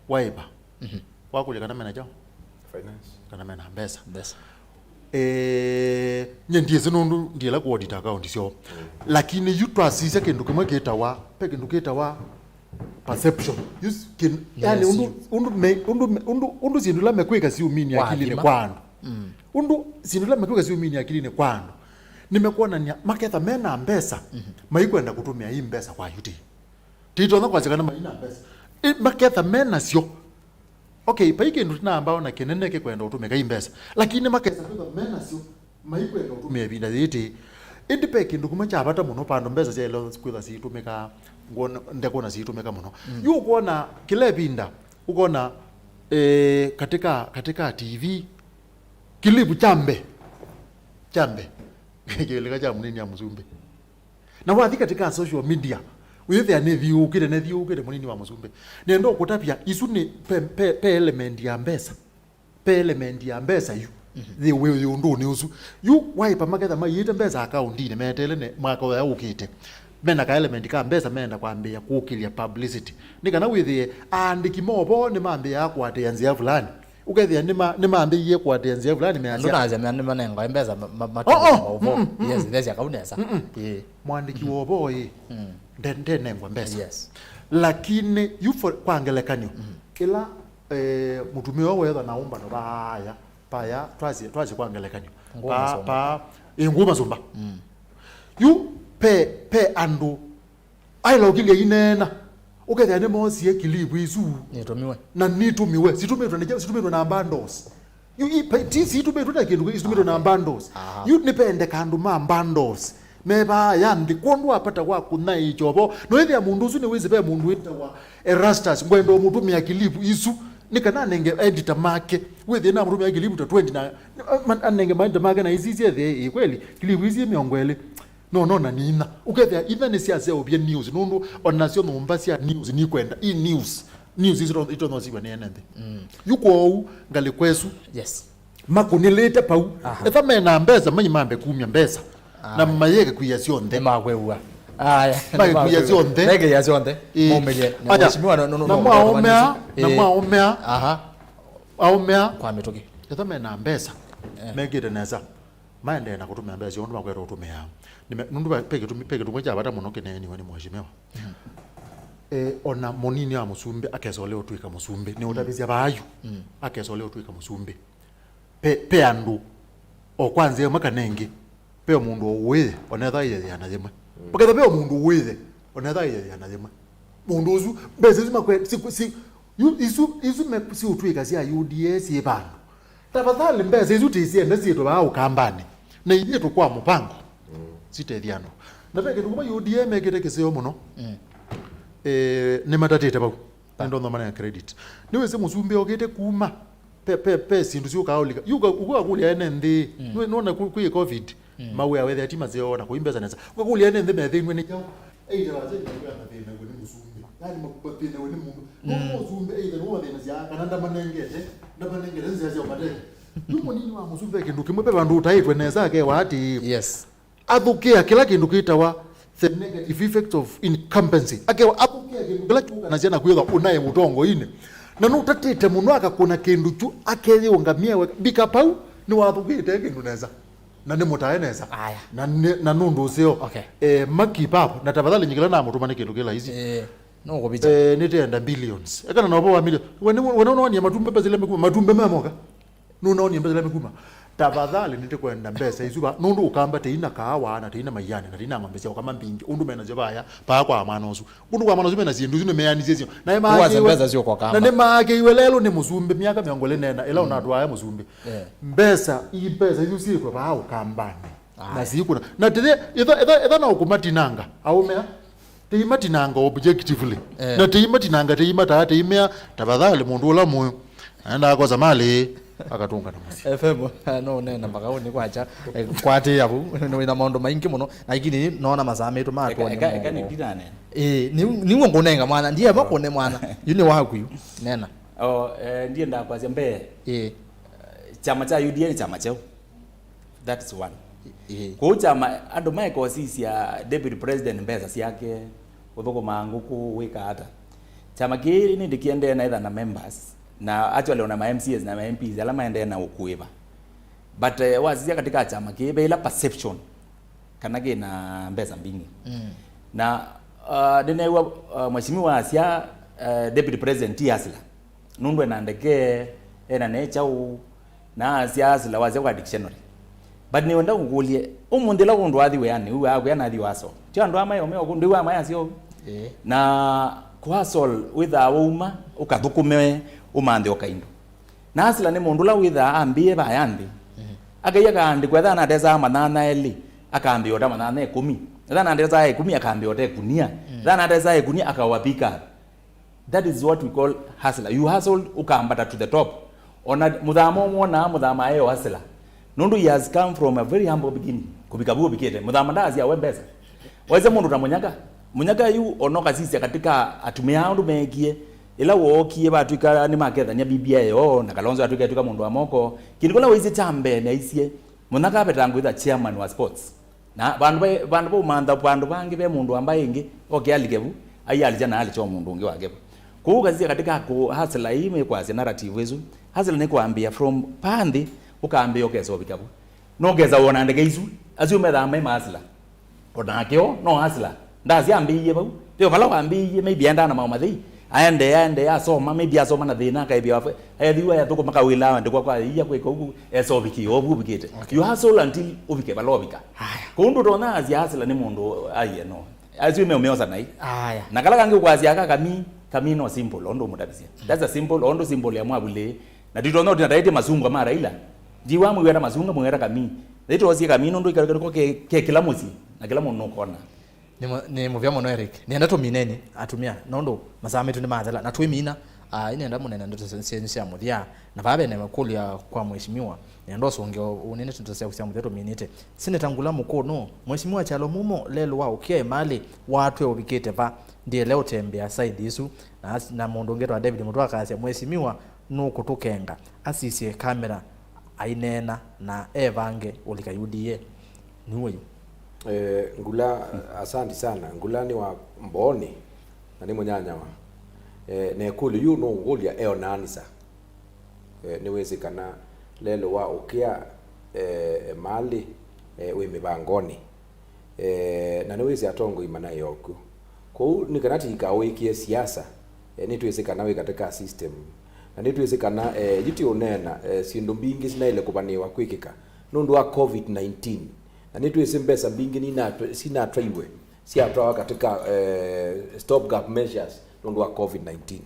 Waipa. Mhm. Wakũlya kana mena kyaũ? Finance. Kana mena mbesa. Mbesa. Eh, nye ndiĩsĩ nũndũ ndiela kũaudita akaunti syoo. Mm. Lakini yu twasisya kĩndũ kĩmwe kĩtawa, ve kĩndũ kĩtawa perception. Yu s-, kĩndũ, yani, yes, ũndũ, yu, ũndũ me, ũndũ me, ũndũ, ũndũ syĩndũ ila mekwĩka siuminie akilinĩ kwa andũ. Mm. Ũndũ syĩndũ ila mekwĩka siuminie akilinĩ kwa andũ. Nĩmekwonany'a maketha mena mbesa, mhm, maikwenda kũtũmĩa ii mbesa kwa U T A. Titonya kwasya kana maina mbesa. Ĩ, maketha menasyo. Okay, vai kĩndũ tinamba ona kĩnene kĩkwenda ũtũmĩka ii mbesa. Lakini makesa kwĩthwa menasyo, maikwenda ũtũmĩa ĩvinda yĩĩ. Ĩndĩ ve kĩndũ kĩmwe kya vata mũno vandũ mbesa syaĩle kwĩthwa siitũmĩka, ngwona, ndekwona siitũmĩka mũno. Mm. Yu ũkwona kĩla ĩvinda, ũkona, eh, katika, katika T V, kilivu kya mbee, kya mbee, kĩlĩka kya mũnini ya mũsumbĩ. Na wathi katika social media, wĩthĩa nĩthiũũkĩte, nĩthiũũkĩte mũnini wa mũsumbĩ. Nenda ũkũtavya, isu nĩ pe, pe, pe element ya mbesa. Pe element ya mbesa yu. Mhm. Yĩ wĩ, wĩ ũndũnĩ ũsu. Yu waipa maketha maiĩte mbesa akaundinĩ meteele nĩ mwaka ũya ũkĩte. Mena ka element ka mbesa meenda kwambĩĩa kũkĩlya publicity. Nĩ kana wĩthĩe aandĩki ma ũvoo nĩmambĩĩaa kũatĩĩa nzĩa fulani. Ũkethĩa nĩma-, nĩmambĩĩie kũatĩĩa nzĩa fulani measya. Andũ nasya mea nĩmanengae mbesa ma-, ma-, oh, oh, maũvoo. Mm-mm, mm-mm. Yes, thesya kau nesa. Mm-mm. Ĩĩ. Mwandĩki wa ũvoo ĩ, mm, nde-, ndenengwa mbesa. Yes. Lakini yu for, kwa ngelekany'o, mm, ĩla, eh, mũtumĩa ũũ weethwa na ũmbano vaya, vaya, twasye, twasye kwa ngelekany'o. Ngũũ pa, masũmba. Pa, ĩ, ngũũ masũmba. Mm. Yu pe, pe andũ aĩla ũkilya ineena, ũkethĩa nĩmoosie kilivu isu. Nĩtũmiwe. Na nĩtũmiwe. Sitũmĩtwe nĩ kyaũ? Sitũmĩtwe na bundles. Yu i, pa, ti sitũmĩtwe na kĩndũ, sitũmĩtwe na bundles. Aha. Yu nĩpendeka andũ ma bundles. Mevaa ya nthĩ, kwondũ wa vata wa kũnyaĩĩkya ũvoo. No ĩthĩa mũndũ ũsu nĩwĩsĩ ve mũndũ wĩtawa Erastus, ngwenda ũmũtũmĩa kilivu isu, nĩ kana anenge editor make. Wĩthĩe namũtũmĩa kilivu ta twenty na, ma-, anenge maeditor make na isisye ethĩe, ĩ kweli, kilivu isi mĩongo ĩlĩ. No, no, na nina. Ũkethĩa itha nĩsyaseũvye news, nũndũ onasyo nyũmba sya news nikwenda, i news. News isu ito-, itonya ũsiw'a nĩ ene nthĩ. Mm. Yu kwoou, ngalĩko ĩsu. Yes. Makũnĩlĩte pau. Aha. Etha mena mbesa, mai mambe kumya mbesa. Aya. Na mayĩke kwia syonthe. Nĩmakwĩw'a. Aya. Mayĩke kwia syonthe. Meke ya syonthe. Ĩĩ. Maumĩlye. Aya. Mheshimiwa, no, no, no, na no, mwaomea, no, na ĩĩ, mwaomea. Aha. Aomea. Kwa mĩtũkĩ. Etha mena mbesa. Eh. Mekĩte nesa. Maendee na kũtũmĩa mbesa syoo ũndũ makwenda ũtũmĩaa. Nĩme-, nũndũ va-, ve kĩtumi, ve kĩtumi kya vata mũno kĩneeniwe nĩ mheshimiwa. Mhm. Eh, ona mũnini wa mũsumbĩ akesa ũlea ũtw'ĩka mũsumbĩ, nĩ ũtavisya vaa yu, mm, akesa ũlea ũtw'ĩka mũsumbĩ. Pe, pe andũ, o kwa nzĩa ĩmwe kana ĩngĩ, pe o mũndũ o ũĩe, onetha ĩyeyana yĩmwe. Mm. Maketha pe o mũndũ ũĩe, onetha ĩyeyana yĩmwe. Mũndũ ũsu, mbesa isu makwe-, si, si, yu, isu, isu me, siũtw'ĩka sya U D A syĩ vandũ. Tafadhali, mbesa isu tisiende syĩtwe vaa Ũkambanĩ, na iyĩtwe kwa mũvango, mm, sitethya andũ. Na ve kĩndũ kuma U D A mekĩte kĩseo mũno. Mm. Eh, nĩmatatĩte vau. Pa. Nĩndonya manenga credit. Nĩwĩsĩ mũsumbĩ okĩte kuma, pe, pe, pe syĩndũ syũkaa ũlika. Yu ũka-, ũkakũlya ene nthĩ. Mm. Nĩ, nĩwona kwĩ, kwĩ covid. Mm. Mawĩa wethĩa ti maseo na kũi mbesa nesa. Ũkakũlya ene nthĩ methĩnw'e nĩ kyaũ? Either wasya nĩ mawĩa mathĩnaw'e nĩ mũsumbĩ. Yaani ma-, mathĩnaw'e nĩ mũndũ. Mm. Nũndũ mũsumbĩ either nĩwe wathĩnasya kana ndamanengete, ndamanengete nzĩa sya ũmatethya. Yu mũnini wa mũsumbĩ kĩndũ kĩmwe ve vandũ ũtaĩtwe nesa akewa atĩĩ. Yes. Athũkĩa kĩla kĩndũ kĩtawa the negative effect of incumbency. Akewa athũkĩa kĩndũ kĩla kyũkanasya na kwĩthwa ũnaĩ ũtongoinĩ. Na nũtatĩte mũno akakũna kĩndũ kyu akeyĩũngamĩa we. Mbika pau nĩwathũkĩte kĩndũ nesa. Na nĩ mũtae nesa. Aya. Na nĩ, na nũndũ ũseo. Okay. Eh, ma keep up. Na tafadhali nyikila na mũtũma nĩ kĩndũ kĩ laisi. Eh, no kũvicha. Eh, nĩtenda billions. Ekana na ũvoo wa million. We nĩ, we nĩ ũnoonie matumbĩ mbesa ila mekuma. Matumbĩ memoka. Nũnoonie mbesa ila mekuma. Tafadhali nĩtĩkwenda mbesa isu va. Nũndũ Ũkamba teina kaawa, na teina maiani, na teina ng'ombe sya ũkama mbingĩ. Ũndũ menasyo vaya, paa kwa mwana ũsu. Ũndũ kwa mwana ũsu mena syĩndũ isu nĩmeanisye syo. Na nĩmaakĩiwe, mbesa syũka Ũkamba. Na nĩmaakĩiwe lelũ nĩ mũsumbĩ myaka mĩongo ĩlĩ na ĩna, ĩla, mm, ũnatwaae mũsumbĩ. Eh. Mbesa, ii mbesa isu syĩtwe vaa Ũkambanĩ. Aye. Na siikũna. Na tĩthĩ, itha, itha, itha no kũmatinanga. Aũmea. Tĩimatinanga objectively. Eh. Na tĩimatinanga, tĩimataa, tĩimea, tafadhali mũndũ ũla mũĩ. Aenda akosa mali, akatũnga na mũsyĩ. F M, no ũneena mpaka ũnĩ kwakya, eh, kwatĩĩa vau, nĩ wĩna maũndũ maingĩ mũno, lakini noona masaa maitũ matwonye. Eka, eka, eka nĩ ndinanena. Ĩĩ, nĩ, nĩw'o ngũnenga mwana, ndiema kũne mwana, yu nĩ waku yu, nena. Oh, eh, ndiendaa kwasya mbee. Ĩĩ. Kyama kya U D A nĩ kyama kyeũ. That is one. Ĩĩ. Kwoou kyama, andũ maeka ũsisya deputy president mbesa syake, ũthũkũmaa ngũkũ, wĩka ata. Kyama kĩĩ nĩndĩ kĩendee na etha na members, na actually ona ma M C As na ma M Ps ala maendee na ũkũĩva. But, eh, wasisya katika kyama kĩĩ, ve ĩla perception kana kĩna mbesa mbingĩ. Mm. Na, uh, ndĩneew'a, uh, mheshimiwa asya, uh, deputy president ti hustler. Nũndũ ena ndeke, ena nature ũũ, na asya hustler wasya kwa dictionary. But nĩwenda kũkũlye, ũmũnthĩ la ũndũ wathi wĩanĩ, ũwaa kwĩa nathi waso. Ti andũ ama yo meo kũndũ wa maya sio. Eh. Na kwasol wĩthaa wauma, ũkathũkũme, ũmanthe o kaindo. Na asila nĩ mũndũ la wĩthaa ambĩe vaya nthĩ. Mhm. Akaia kaandĩkwa ethana atesaa manana elĩ, akambĩa ota manana ĩkũmi. Ethana atesaa ĩkũmi, akambĩa ota ĩkunia. Mm. Ethana atesaa ĩkunia, akawa pick up. That is what we call hustler. You hustle, ũkambata to the top. Ona mũthama ũmwonaa mũthama eo hustler. Nũndũ he has come from a very humble beginning. Kũvika vu ũvikĩte. Mũthama ndaasya we mbesa. Waisye mũndũ ta Mũnyaka. Mũnyaka yu ona ũkasisya katika atumĩa ũndũ meekie. Ĩla wookie vatwĩka nĩmakethany'a B B I yoo, na Kalonzo atwĩka atwĩka mũndũ wa moko. Kĩndũ kĩla waisye kya mbee nĩaisye, Mũnyaka avetangwa ĩtha chairman wa sports. Na vandũ va, vandũ va ũmantha vandũ vangĩ ve mũndũ wamba ĩngĩ, oke alike vu, aialĩkya na alĩkya o mũndũ ũngĩ wake vu. Kwoou ũkasisya katika kũ hustler ii mekwasya narrative ĩsu, hustler nĩ kwambĩĩa from pa nthĩ, ũkambĩĩa ũkesa ũvika vu. No ũkesa wona ndeke isu, asu methaa me ma hustler. O nake o, no hustler. Ndasya ambĩĩie vau. Ve o vala wambĩĩie, maybe aendaa na maũmathei. Aendee, aendee, asoma, maybe asoma na thĩna, akaĩvĩa wafe. Aethĩwa yathũkũma kawĩla, andĩkwa kwa ia kwĩka ũguo, esa ũvikie, o vu ũvikĩte. Okay. You hustle until ũvike vala ũvika. Haya. Kũu ndũtonya asya hustler nĩ mũndũ aiye, no. Asu me ũmeosa nai. Haya. Na kala kangĩ ũkwasya aka kamii, kamii no simple, ũndũ ũmũtavisya. That's a simple, ũndũ simple ya mwavulĩ. Na titonya ũtina taĩtye masungwa ma Raila. Ndiwa mwĩweta masungwa, mwĩweta kamii. Thĩtwosie kamii nũndũ ikarĩko ke, ke kĩla mũsyĩ, na kĩla mũndũ nũkona. Nĩ mũ-, nĩ mũvea mũno, Eric. Nĩenda tũmineni atumĩa, nũndũ masaa maitũ nĩmathela, na twĩmina, ah, inenda mũnene ndeto syenyu sya mũthya, na vaa vene kũlya kwa mheshimiwa, nĩenda ũsũngĩo ũnene ndeto syaku sya mũthya tũminĩte. Seneta Ngula Mũkũnũ, Mheshimiwa Kyalo Mumo, lelũ wa ũkĩa ĩmalĩ, watwe ũvikĩte va? Ndiele ũtembea side isu, na as-, na mũndũ ũngĩ twa David Mũtwa akasya, Mheshimiwa nũkũtũkenga, asisye kamera, aineena na evange ũlika U D A. Nĩwe yu. Eh, Ngula, asanti sana. Ngula nĩ wa Mbooni, na nĩ mũnyanyawa. Eh, na ĩkũlyo yu nũngũlya eonaanisa. Eh, nĩwĩsĩ kana lelũ wa ũkĩa, eh, malĩ, eh, wĩ mĩvangoni. Eh, na nĩwĩsĩ atongoi manaĩ okw'o. Kwoou nĩ kana tĩikaũĩkĩe siasa, eh, nĩtwĩsĩ kana wĩ katĩ ka system. Na nĩtwĩsĩ kana, eh, yu ti ũneena, eh, syĩndũ mbingĩ sinaĩle kũvanĩĩwa kwĩkĩka nũndũ wa covid nineteen. Na nĩtwĩsĩ mbesa mbingĩ ninatwe-, sinatwaiwe, syatwawa katika, eh, stop gap measures nũndũ wa covid nineteen.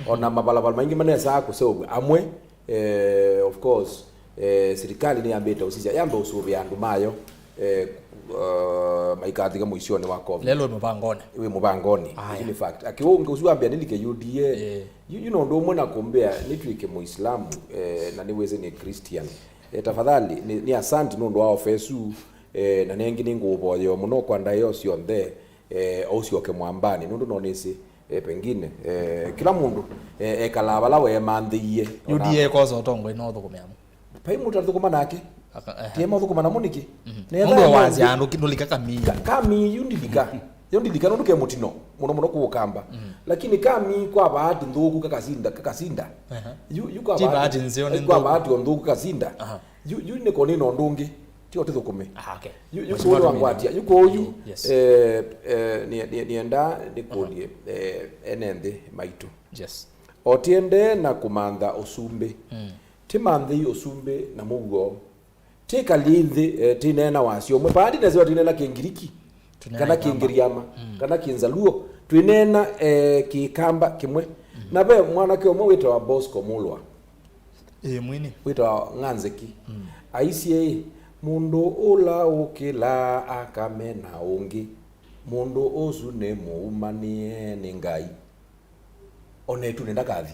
Ona mavalava maingĩ manesaa kũseũvw'a amwe, eh, of course, eh, sirikali nĩyambĩte ũsisya, yambe ũsũvĩa andũ mayo, eh, uh, maikathika mũisyonĩ wa covid. Lelũ wĩ mũvangoni. Wĩ mũvangoni. Aya. Isu nĩ fact. Akĩ ũngĩ ũsu wambĩa nĩlike U D A. Eh. Yu, yu nũndũ ũmwe na kũmbĩa nĩtw'ĩke Mũislamu, eh, na nĩwĩsĩ nĩ Christian. Eh, tafadhali, nĩ, nĩ asanti nũndũ wa ofa ĩsu, eh, na nengĩ nĩngũũvoyea mũno kwa ndaĩa syonthe, eh, o ũsyoke mwambanĩ, nũndũ no nĩsĩ, eh, pengine, eh, kĩla mũndũ, eh, ekalaa vala weemanthĩie. U D A ĩkosa ũtongoi no ũthũkũme amwe. Vai mũndũ athũkũma nake. Aka-, ehe. Tiema ũthũkũma namo nĩkĩ? Mhm. Nũndũ wa wasya andũ ki-, ndũlika kamii. Ka-, kamii yu ndilika. Yo ndilika nũndũ ke mũtino mũno mũno kũũkamba. Mhm. Lakini kamii kwa bahati nthũku kakasinda, kakasinda. Ehe. Yu, yu kwa ti bahati, bahati nzeo, nĩ kwa nthũku. Bahati o nthũku kakasinda. Aha. Yu, yu nĩ konĩ na ũndũ ũngĩ. Ti o tũthũkũme. Ah, okay. Yu, yu Mheshimiwa kũũ Tumina. Wangwatia. Yu kũũ yu, yes. Eh, eh, ni, ni, nienda nĩkũlye, eh, ene nthĩ maitũ. Yes. O tiendee na kũmantha ũsumbĩ. Mm. Tĩmanthei ũsumbĩ na mũuo. Tĩkalye nthĩ, eh, tĩneena wasya ũmwe. Vaa ndinasĩwa tĩneena Kĩngiriki, tũneena kana Kĩkamba. Kĩngiriama, mm, kana Kĩnzaluo. Twĩneena, eh, Kĩkamba kĩmwe. Mm. Na ve mwanake ũmwe wĩtawa Bosco Mulwa. Ĩĩ, mwini. Wĩtawa Ng'anzeki. Mm. Aisye, "Mũndũ ũla ũkĩlaa akamena ũngĩ, mũndũ ũsu nĩ mũumanĩe nĩ Ngai." Ona ĩtunĩ ndakathi.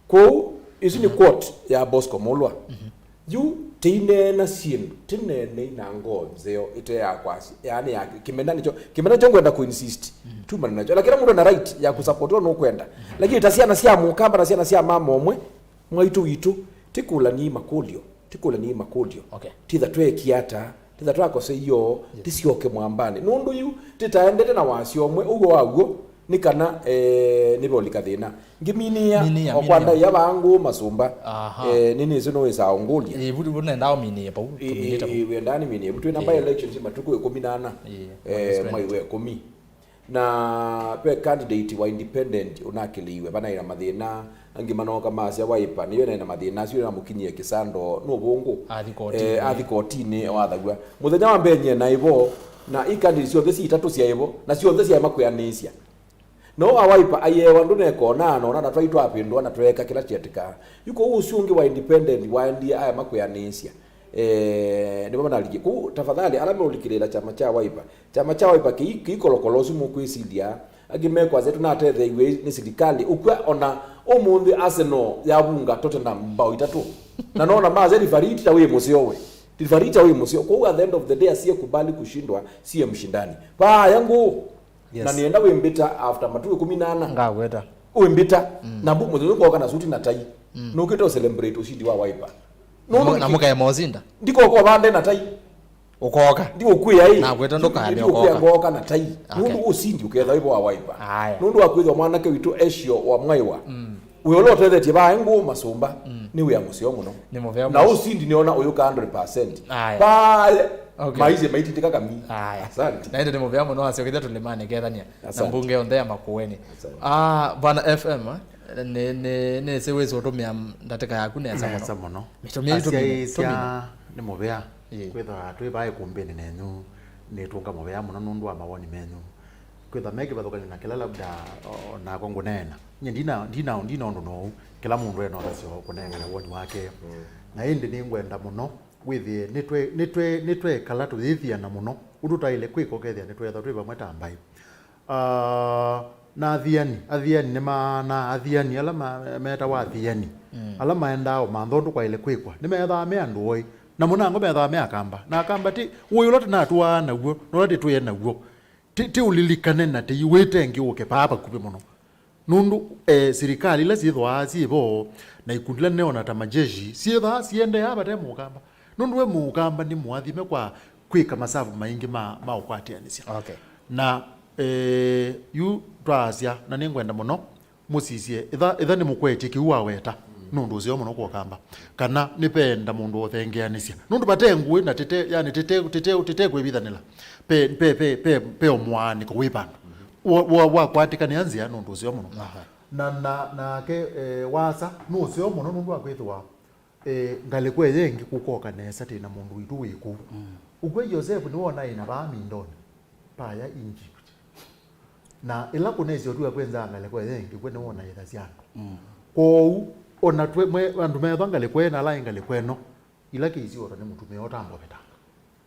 Kwoou, isu nĩ quote ya Bosco Mulwa. Mhm. Yu tĩineena syĩndũ, tĩneenei na ngoo nzeo ĩte ya kwasya, yaani ya kĩmena nĩkyo, kĩmena nĩkyo ngwenda kũinsist, mhm, tumane nakyo. Na kĩla mũndũ ena right ya kũsupport ũla nũkwenda. Mhm. Lakini ta syana sya mũkamba na syana sya mama ũmwe, mwaitũ witũ, tĩkũlanyei makũlyo, tĩkũlanyei makũlyo. Okay. Titha tweekie ata, titha twakoseioo, yes, tisyoke mwambanĩ. Nũndũ yu, tĩtaendete na wasya ũmwe, ũw'o waw'o, nĩ kana, eh, nĩveũlika thĩna. Ngĩminĩĩa, minĩĩa, o kwa minĩĩa. Ndaĩa vangũ masũmba, aha, eh, nĩnĩsĩ nũwĩsaa ũngũlya. Ĩĩ, vu, vu nendaa ũminĩe vau, ĩĩ, tũminĩte ĩĩ, vau. Ĩĩ, wendaa nĩminĩe. Vu twĩ na, ĩĩ, by-election syĩ matukũ ĩkũmi na ana, ĩĩ, eh, August twenty. Mwai wa ĩkũmi. Na ve candidate wa independent ũnakĩlĩiwe, vanaĩ na mathĩna, angĩ manooka masya Wiper nĩyo ĩnaĩ na mathĩna asu, namũkinyie kĩsando nũvũngũ. Athi kotini. Eh, athi kotini wathaw'a. Mũthenya wa mbee nyie naĩ vo, na i candidate syonthe si itatũ syaĩ vo, na syonthe syaema kwĩanĩsya. No wa Wiper ayewa ndũnekona, nona na twai twapĩndũa na tweeka kĩla kyetĩkaa. Yu kũu ũsu ũngĩ wa independent waendie aema kwĩanĩsya. Eh, nĩvo manalikie. Kũu, tafadhali, ala meũlikĩlĩĩla kyama kya Wiper, kyama kya Wiper kĩi, kĩi kolokolo ũsu mũkwĩsilya. Angĩ mekwasya tũnatetheeiw'e nĩ silikalĩ. Ũkw'a ona ũmũnthĩ Arsenal yavunga Tottenham mbao itatũ. Na nona masya referee ta wĩ mũseo we. Referee ta wĩ mũseo. Kũu at the end of the day, asiyekubali kushindwa, siye mshindani. Vaya ngũ. Yes. Na nĩenda wĩmbĩta after matuku ĩkũmi na ana. Ngagweta. Wĩmbĩta. Mm. Na mbu mũthenya ngoka na suti na tai. Mm. Nũkĩte ũcelebrate ũsindi wa Wiper. Na mũkaema ũsinda? Ndikoka vande na tai. Ũkoka. Ndiũkwĩa ĩ. Nakwĩta ndũkaeme ũkoka. Ndiũkwĩa ngoka na tai. Okay. Nũndũ ũsindi ũketha wĩ vo wa Wiper. Aya. Nũndũ wa kwĩthwa mwanake witũ Esio wa Mwaiwa. Mm. Wĩ ũla ũtethetye vaa ngũ masũmba, mm, nĩ wĩa mũseo mũno. Nĩ mũvea mũno. Na ũsindi nĩona ũyũka hundred percent. Aya. Vaa. Okay. Maisye maitindĩka kami. Aya. Asante. Na ĩndĩ nĩ mũvea mũno, asyokethya tũlĩmanĩ kethania na mbunge yonthe ya Makueni. Asante. Ah, Bwana F M, eh, nĩ, nĩ, nĩsĩ wĩsĩ ũtũmĩa ndatĩka yaku nesa mũno. Nesa mũno. Mĩtũmĩa ĩtũmĩne, asyaĩĩsya tũmĩne. Nĩ mũvea. Ĩĩ. Kwĩthwa twĩ vaa ĩkũmbĩnĩ nenyu, nĩtũnga mũvea mũno nũndũ wa mawoni menyu. Kwĩthwa me kĩvathũkany'o na kĩla labda o, o nakwa ngũneena. Nyie ndina, ndina, ndina ũndũ nou. Kĩla mũndũ ena ũthasyo kũnengane woni wake. Mm. Na ĩndĩ nĩngwenda mũno wĩthĩe nĩtwe-, nĩtwe-, nĩtwekala tũyĩthiana mũno ũndũ twaĩle kwĩka ũkethĩa nĩtwethwa twĩ vamwe ta mbaĩ. Ah, na athiani, athiani nĩmaana, athiani ala ma-, metawa athiani, mm, ala maendaa ũmantha ũndũ kwaĩle kwĩkwa, nĩmethaa me andũ oĩ. Na mũnango methaa me akamba. Na akamba ti ũĩ ũla tũnatũaa naw'o, na ũla tĩtwĩe naw'o. Ti, ti ũlilikane na tĩi wĩte ĩngĩ ũke paa vakuvĩ mũno. Nũndũ, eh, sirikali ila syĩthwaa syĩ vo, na ikundi ila nĩona ta majeshi, syĩthaa siendeea vate mũkamba. Nũndũ we mũkamba nĩ mũathime kwa kwĩka masavu maingĩ ma, ma ũkwatĩanĩsya. Okay. Na, eh, yu twaasya, na nĩngwenda mũno, mũsisye, ĩtha, ĩtha nĩmũkwetye kĩu waweta, nũndũ ũseo mũno kwa ũkamba. Kana nĩpeenda mũndũ ũthengeanĩsya. Nũndũ vate ngũĩ na tĩte, yani tĩte, tĩte, tĩte kwĩvithanĩla. Pe, pe, pe, pe, pe ũmwaanĩko wĩ vandũ. Wa, wa, wakwatĩkanĩa nzĩa nũndũ ũseo mũno. Aha. Na, na, nake, eh, wasa nũseo mũno nũndũ wa kwĩthĩwa, eh, ngalĩko ĩyo ĩngĩ kũkoka nesa tĩ na mũndũ witũ wĩ kũu. Mm. Ũkw'a Yosevu nĩwona ĩna vaa mindonĩ paya Egypt. Na ĩla kũnesyo tuwe kwĩnzaa ngalĩko ĩyo ĩngĩ, kwĩ nĩwona ĩtha sya andũ. Mm. Kwoou, ona twe, mwe, andũ methwa ngalĩko ĩno, ala ĩ ngalĩko ĩno, ila kĩisiota nĩ mũtumĩa ũtambovetanga.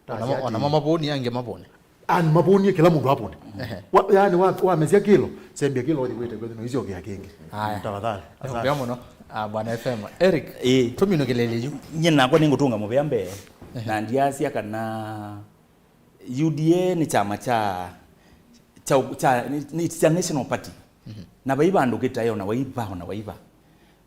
Ona mo-, ona mo mavũni angĩ mavũne. Ani mavũnie kĩla mũndũ avũne. Ehe. Wa, yani wa, wamesya kĩlo, sembia kĩlo ũthi wĩte kwĩthĩ no icio kĩa kĩngĩ. Aya. Tafadhali. Asante. Nĩkũvea mũno, ah, Bwana F M. Eric, ĩĩ, tũminũkĩlĩlye yu. Nyie nakwa nĩngũtũnga mũvea mbee. Ehe. Na ndiasya kana U D A nĩ kyama kya, kya, kya, nĩ, nĩ kya national party. Mhm. Na vai vandũ kĩtae ona waiva, ona waiva.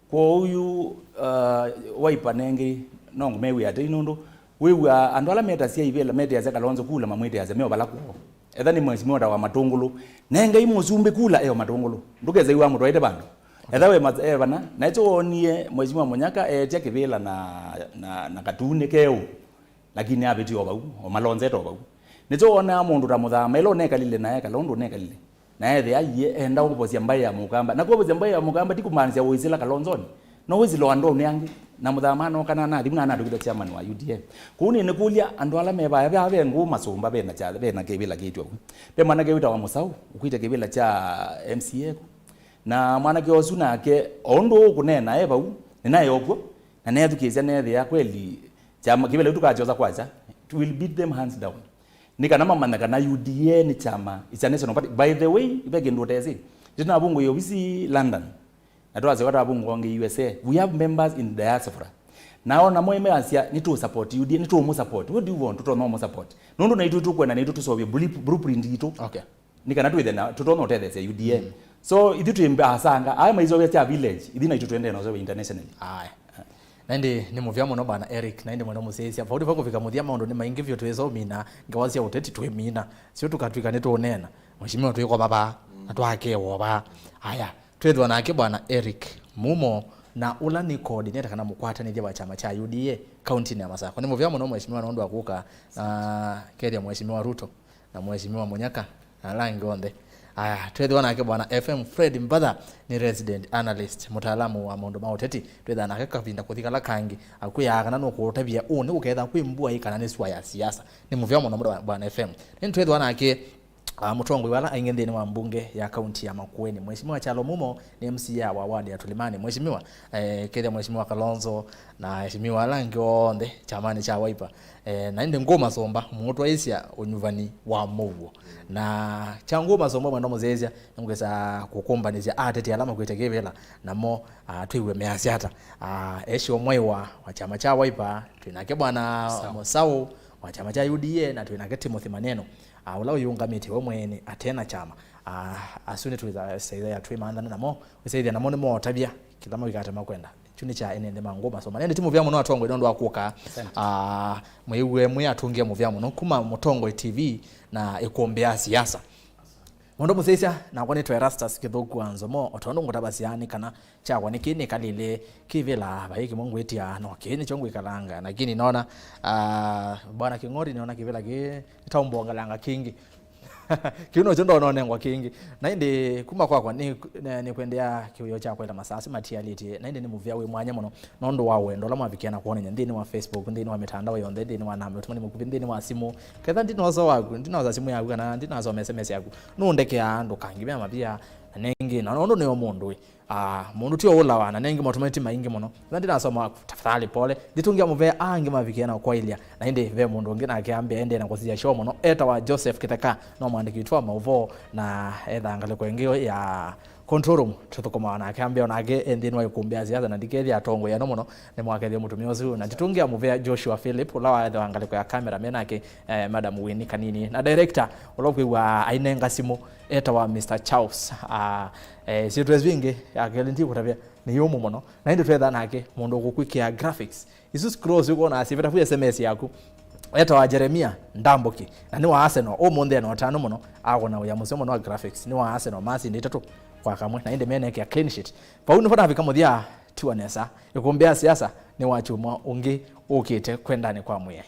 Kwoou yu, uh, Wiper nengĩ, no ngũmewĩa atei nũndũ wĩw'aa andũ ala metasya ivĩla, meteasya Kalonzo kula mamwĩteasya me o vala kwoo. Etha nĩ mheshimiwa ta wa Matũngũlũ, nengai mũsumbĩ kula e o Matũngũlũ. Ndũkesaiwa mũtwaĩte vandũ. Etha we ma-, e vana, na ĩkyo woonie mheshimiwa Mũnyaka eetya kĩvĩla na, na, na katunĩ keũ, lakini avĩtie o vau, o malonzete o vau. Nĩkyo wonaa mũndũ ta Mũthama, ĩla ũnekalile na ekala ũndũ ũnekalile. Na ethĩa aiye enda ũvosya mbaĩ ya Mũkamba. Na kwovosya mbaĩ ya Mũkamba ti kũmaanisya ũisĩla Kalonzoni. No wĩsĩla o andũnĩ angĩ. Na Mũthama anooka na anathi na anatw'ĩkĩtha chairman wa U D A. Kũu nĩ nĩkũlya andũ ala me vaya, vaa ve ngũũ masũmba, ve na kya, ve na kĩvĩla kĩtwa vu. Ve mwanake wĩtawa Mũsaũ, ũkwĩte kĩvĩla kya M C A ku. Na mwanake ũsu nake, o ũndũ ũkũneena e vau, nĩnaĩ o kw'o, na neethukĩĩsya neethĩa kweli kyama, kĩvĩla kĩu tũkakyosa kwakya, we will beat them hands down. Nĩ kana mamanya kana U D A nĩ kyama, it's a national party. By the way, ve kĩndũ ũtesĩ. Nĩtũnavungũie ovisi London. Na twasyoka twavungũa ũngĩ U S A. We have members in diaspora. Nao namo measya, "Nĩtũ support U D A, nĩtũmũ support." What do you want? Tũtonya ũmũ support. Nũndũ naitũ tũkwenda naitũ tũseũvye bluep-, blueprint yitũ. Okay. Nĩ kana twĩthe na, tũtonya ũtetheesya U D A. Mm. So, ithyĩ twĩ asanga, aya maiseũvya kya village, ithyĩ naitũ tũendee na ũseũvya internationally. Aya. Na ĩndĩ nĩ mũvea mũno, Bwana Eric, na ĩndĩ mwenda mũsyaĩĩsya. Vau nĩvo kũvika mũthya, maũndũ nĩ maingĩ vyũ twĩsa ũmina, ngewa sya ũteti twĩmina. Syo tũkatw'ĩka nĩtũũneena. Mheshimiwa twĩkova vaa, na twakewa vaa. Aya, twĩthwa nake Bwana Eric Mumo, na ũla nĩ coordinator kana mũkwatanĩthya wa kyama kya U D A kauntinĩ ya Masakũ. Nĩ mũvea mũno, Mheshimiwa, nũndũ wa kũka, ah, kethya Mheshimiwa Ruto na Mheshimiwa Mũnyaka na ala angĩ onthe. Aya, twethĩwa nake Bwana F M Fred Mbatha, nĩ resident analyst, mũtaalamu wa maũndũ ma ũteti. Twĩthaa nake kavinda kũthi kala kangĩ, akwĩaa kana nũkũũtavya ũnĩ ũketha kwĩ mbua ĩ kana nĩ sua ya siasa. Nĩ mũvea mũno mũno Bwana F M. Nĩ twethĩwa nake, ah, mũtongoi wala aingĩ nthĩnĩ wa mbunge ya kaunti ya Makueni, Mheshimiwa Kyalo Mumo, nĩ M C A wa ward ya Tulimani. Mheshimiwa, eh, kethĩa Mheshimiwa Kalonzo na Mheshimiwa ala angĩ onthe kyamanĩ kya Wiper. Eh, na ĩndĩ Ngũma Sũmba mũtwaĩsya ũnyuvani wa mũuo. Na kya Ngũma Sũmba mwenda mũsyaĩsya, nĩngwĩsa kũkũmbanĩsya ateti ala makwĩte kĩvĩla, namo, ah, twĩw'e measya ata. Ah, Esho Mwaiwa wa kyama kya Wiper, twĩ nake Bwana Mũsaũ. Mũsaũ wa kyama kya U D A, na twĩ nake Timothy Maneno, ah, ũla ũyĩũngamĩtye we mwene ate na kyama. Ah, asu nĩtwĩsaĩthĩa twĩmanthana namo, wĩsaĩthĩa namo nĩmootavya kĩla mawĩkate makwenda. Kyu nĩ kya ene nthĩ ma Ngũma Sũmba. Na ĩndĩ ti mũvea mũno atongoi nĩ ũndũ wa kũka. Asante. Ah, mwĩw'e mwĩ atũngĩa mũvea mũno kuma Mũtongoi T V na ĩkũmbĩ ya siasa. Mũndũ mũsyaĩsya, nakwa nĩtwa Erastus Kĩthũku wa Nzomo, o tondũ ngũtavasya nĩ kana kyakwa nĩ kĩĩ nĩkalĩle kĩvĩla, vai kĩmwe ngwĩtya, no kĩĩ nĩkyo ngwĩkalanga, lakini nona, ah, Bwana Kĩng'ori, nĩona kĩvĩla kĩĩ nĩtaumbongalanga kĩngĩ. Kĩu nokyo ndononengwa kĩngĩ. Na ĩndĩ kuma kwakwa nĩ, nĩ, nĩkwendea kĩwĩo kya kwaĩla masaa asu matialĩtye. Na ĩndĩ nĩ mũvea wĩ mwanya mũno nũndũ wa wendo ũla mwavikĩana kwonany'a nthĩnĩ wa Facebook, nthĩnĩ wa mĩtandao yonthe, nthĩnĩ wa namba ũtũmani mũkuvĩ, nthĩnĩ wa simũ. Ketha ndinosa waku, ndinosa simũ yaku kana ndinosa S M S yaku, nũndekeaa ndũkangĩvea mavia. Na nengĩ, na nũndũ nĩyo mũndũ ĩ, ah, mũndũ ti ũũlawa, na nengĩ maũndũ maitũ maingĩ mũno. Na ndinasoma, tafadhali pole. Nditũngĩa mũvea angĩ mavikie na kwaĩlya. Na ĩndĩ ve mũndũ ũngĩ nake ambĩa ende na kũsisya show mũno. Etawa Joseph Kĩtheka, no mwandĩki witũ wa maũvoo, na ethaa ngalĩko ĩngĩ ya control room, tũthũkũmaa nake ambĩa onake e nthĩnĩ wa ĩkũmbĩ ya siasa, na ndikethĩa atongoi ano mũno nĩmwakethie mũtumĩa ũsu. Na nditũngĩa mũvea Joshua Philip, ũla waethĩwa ngalĩko ya camera, me nake, eh, Madam Winnie Kanini. Na director, ũla ũkwĩw'a ainenga simũ, etawa Mister Charles. Ah, eh, syĩtwa ĩsu ĩngĩ ya kelĩ ndikũtavya, nĩ yũmũ mũno. Na ĩndĩ twetha nake mũndũ ũkũkwĩkĩa graphics. Isu scrolls ũkwona syĩvĩta vu S M S yaku. Etawa Jeremia Ndambũki. Na nĩ wa Arsenal. Ũmũnthĩ ena ũtanu mũno. Akona wĩa mũseo mũno wa graphics. Nĩ wa Arsenal. Masinde itatũ kwa kamwe. Na ĩndĩ menekĩa clean sheet. Vau nĩvo navika mũthya, tiwa nesa. Ĩkũmbĩ ya siasa nĩ wa kyumwa ũngĩ ũkĩte kwendanĩ kwa Mwĩai.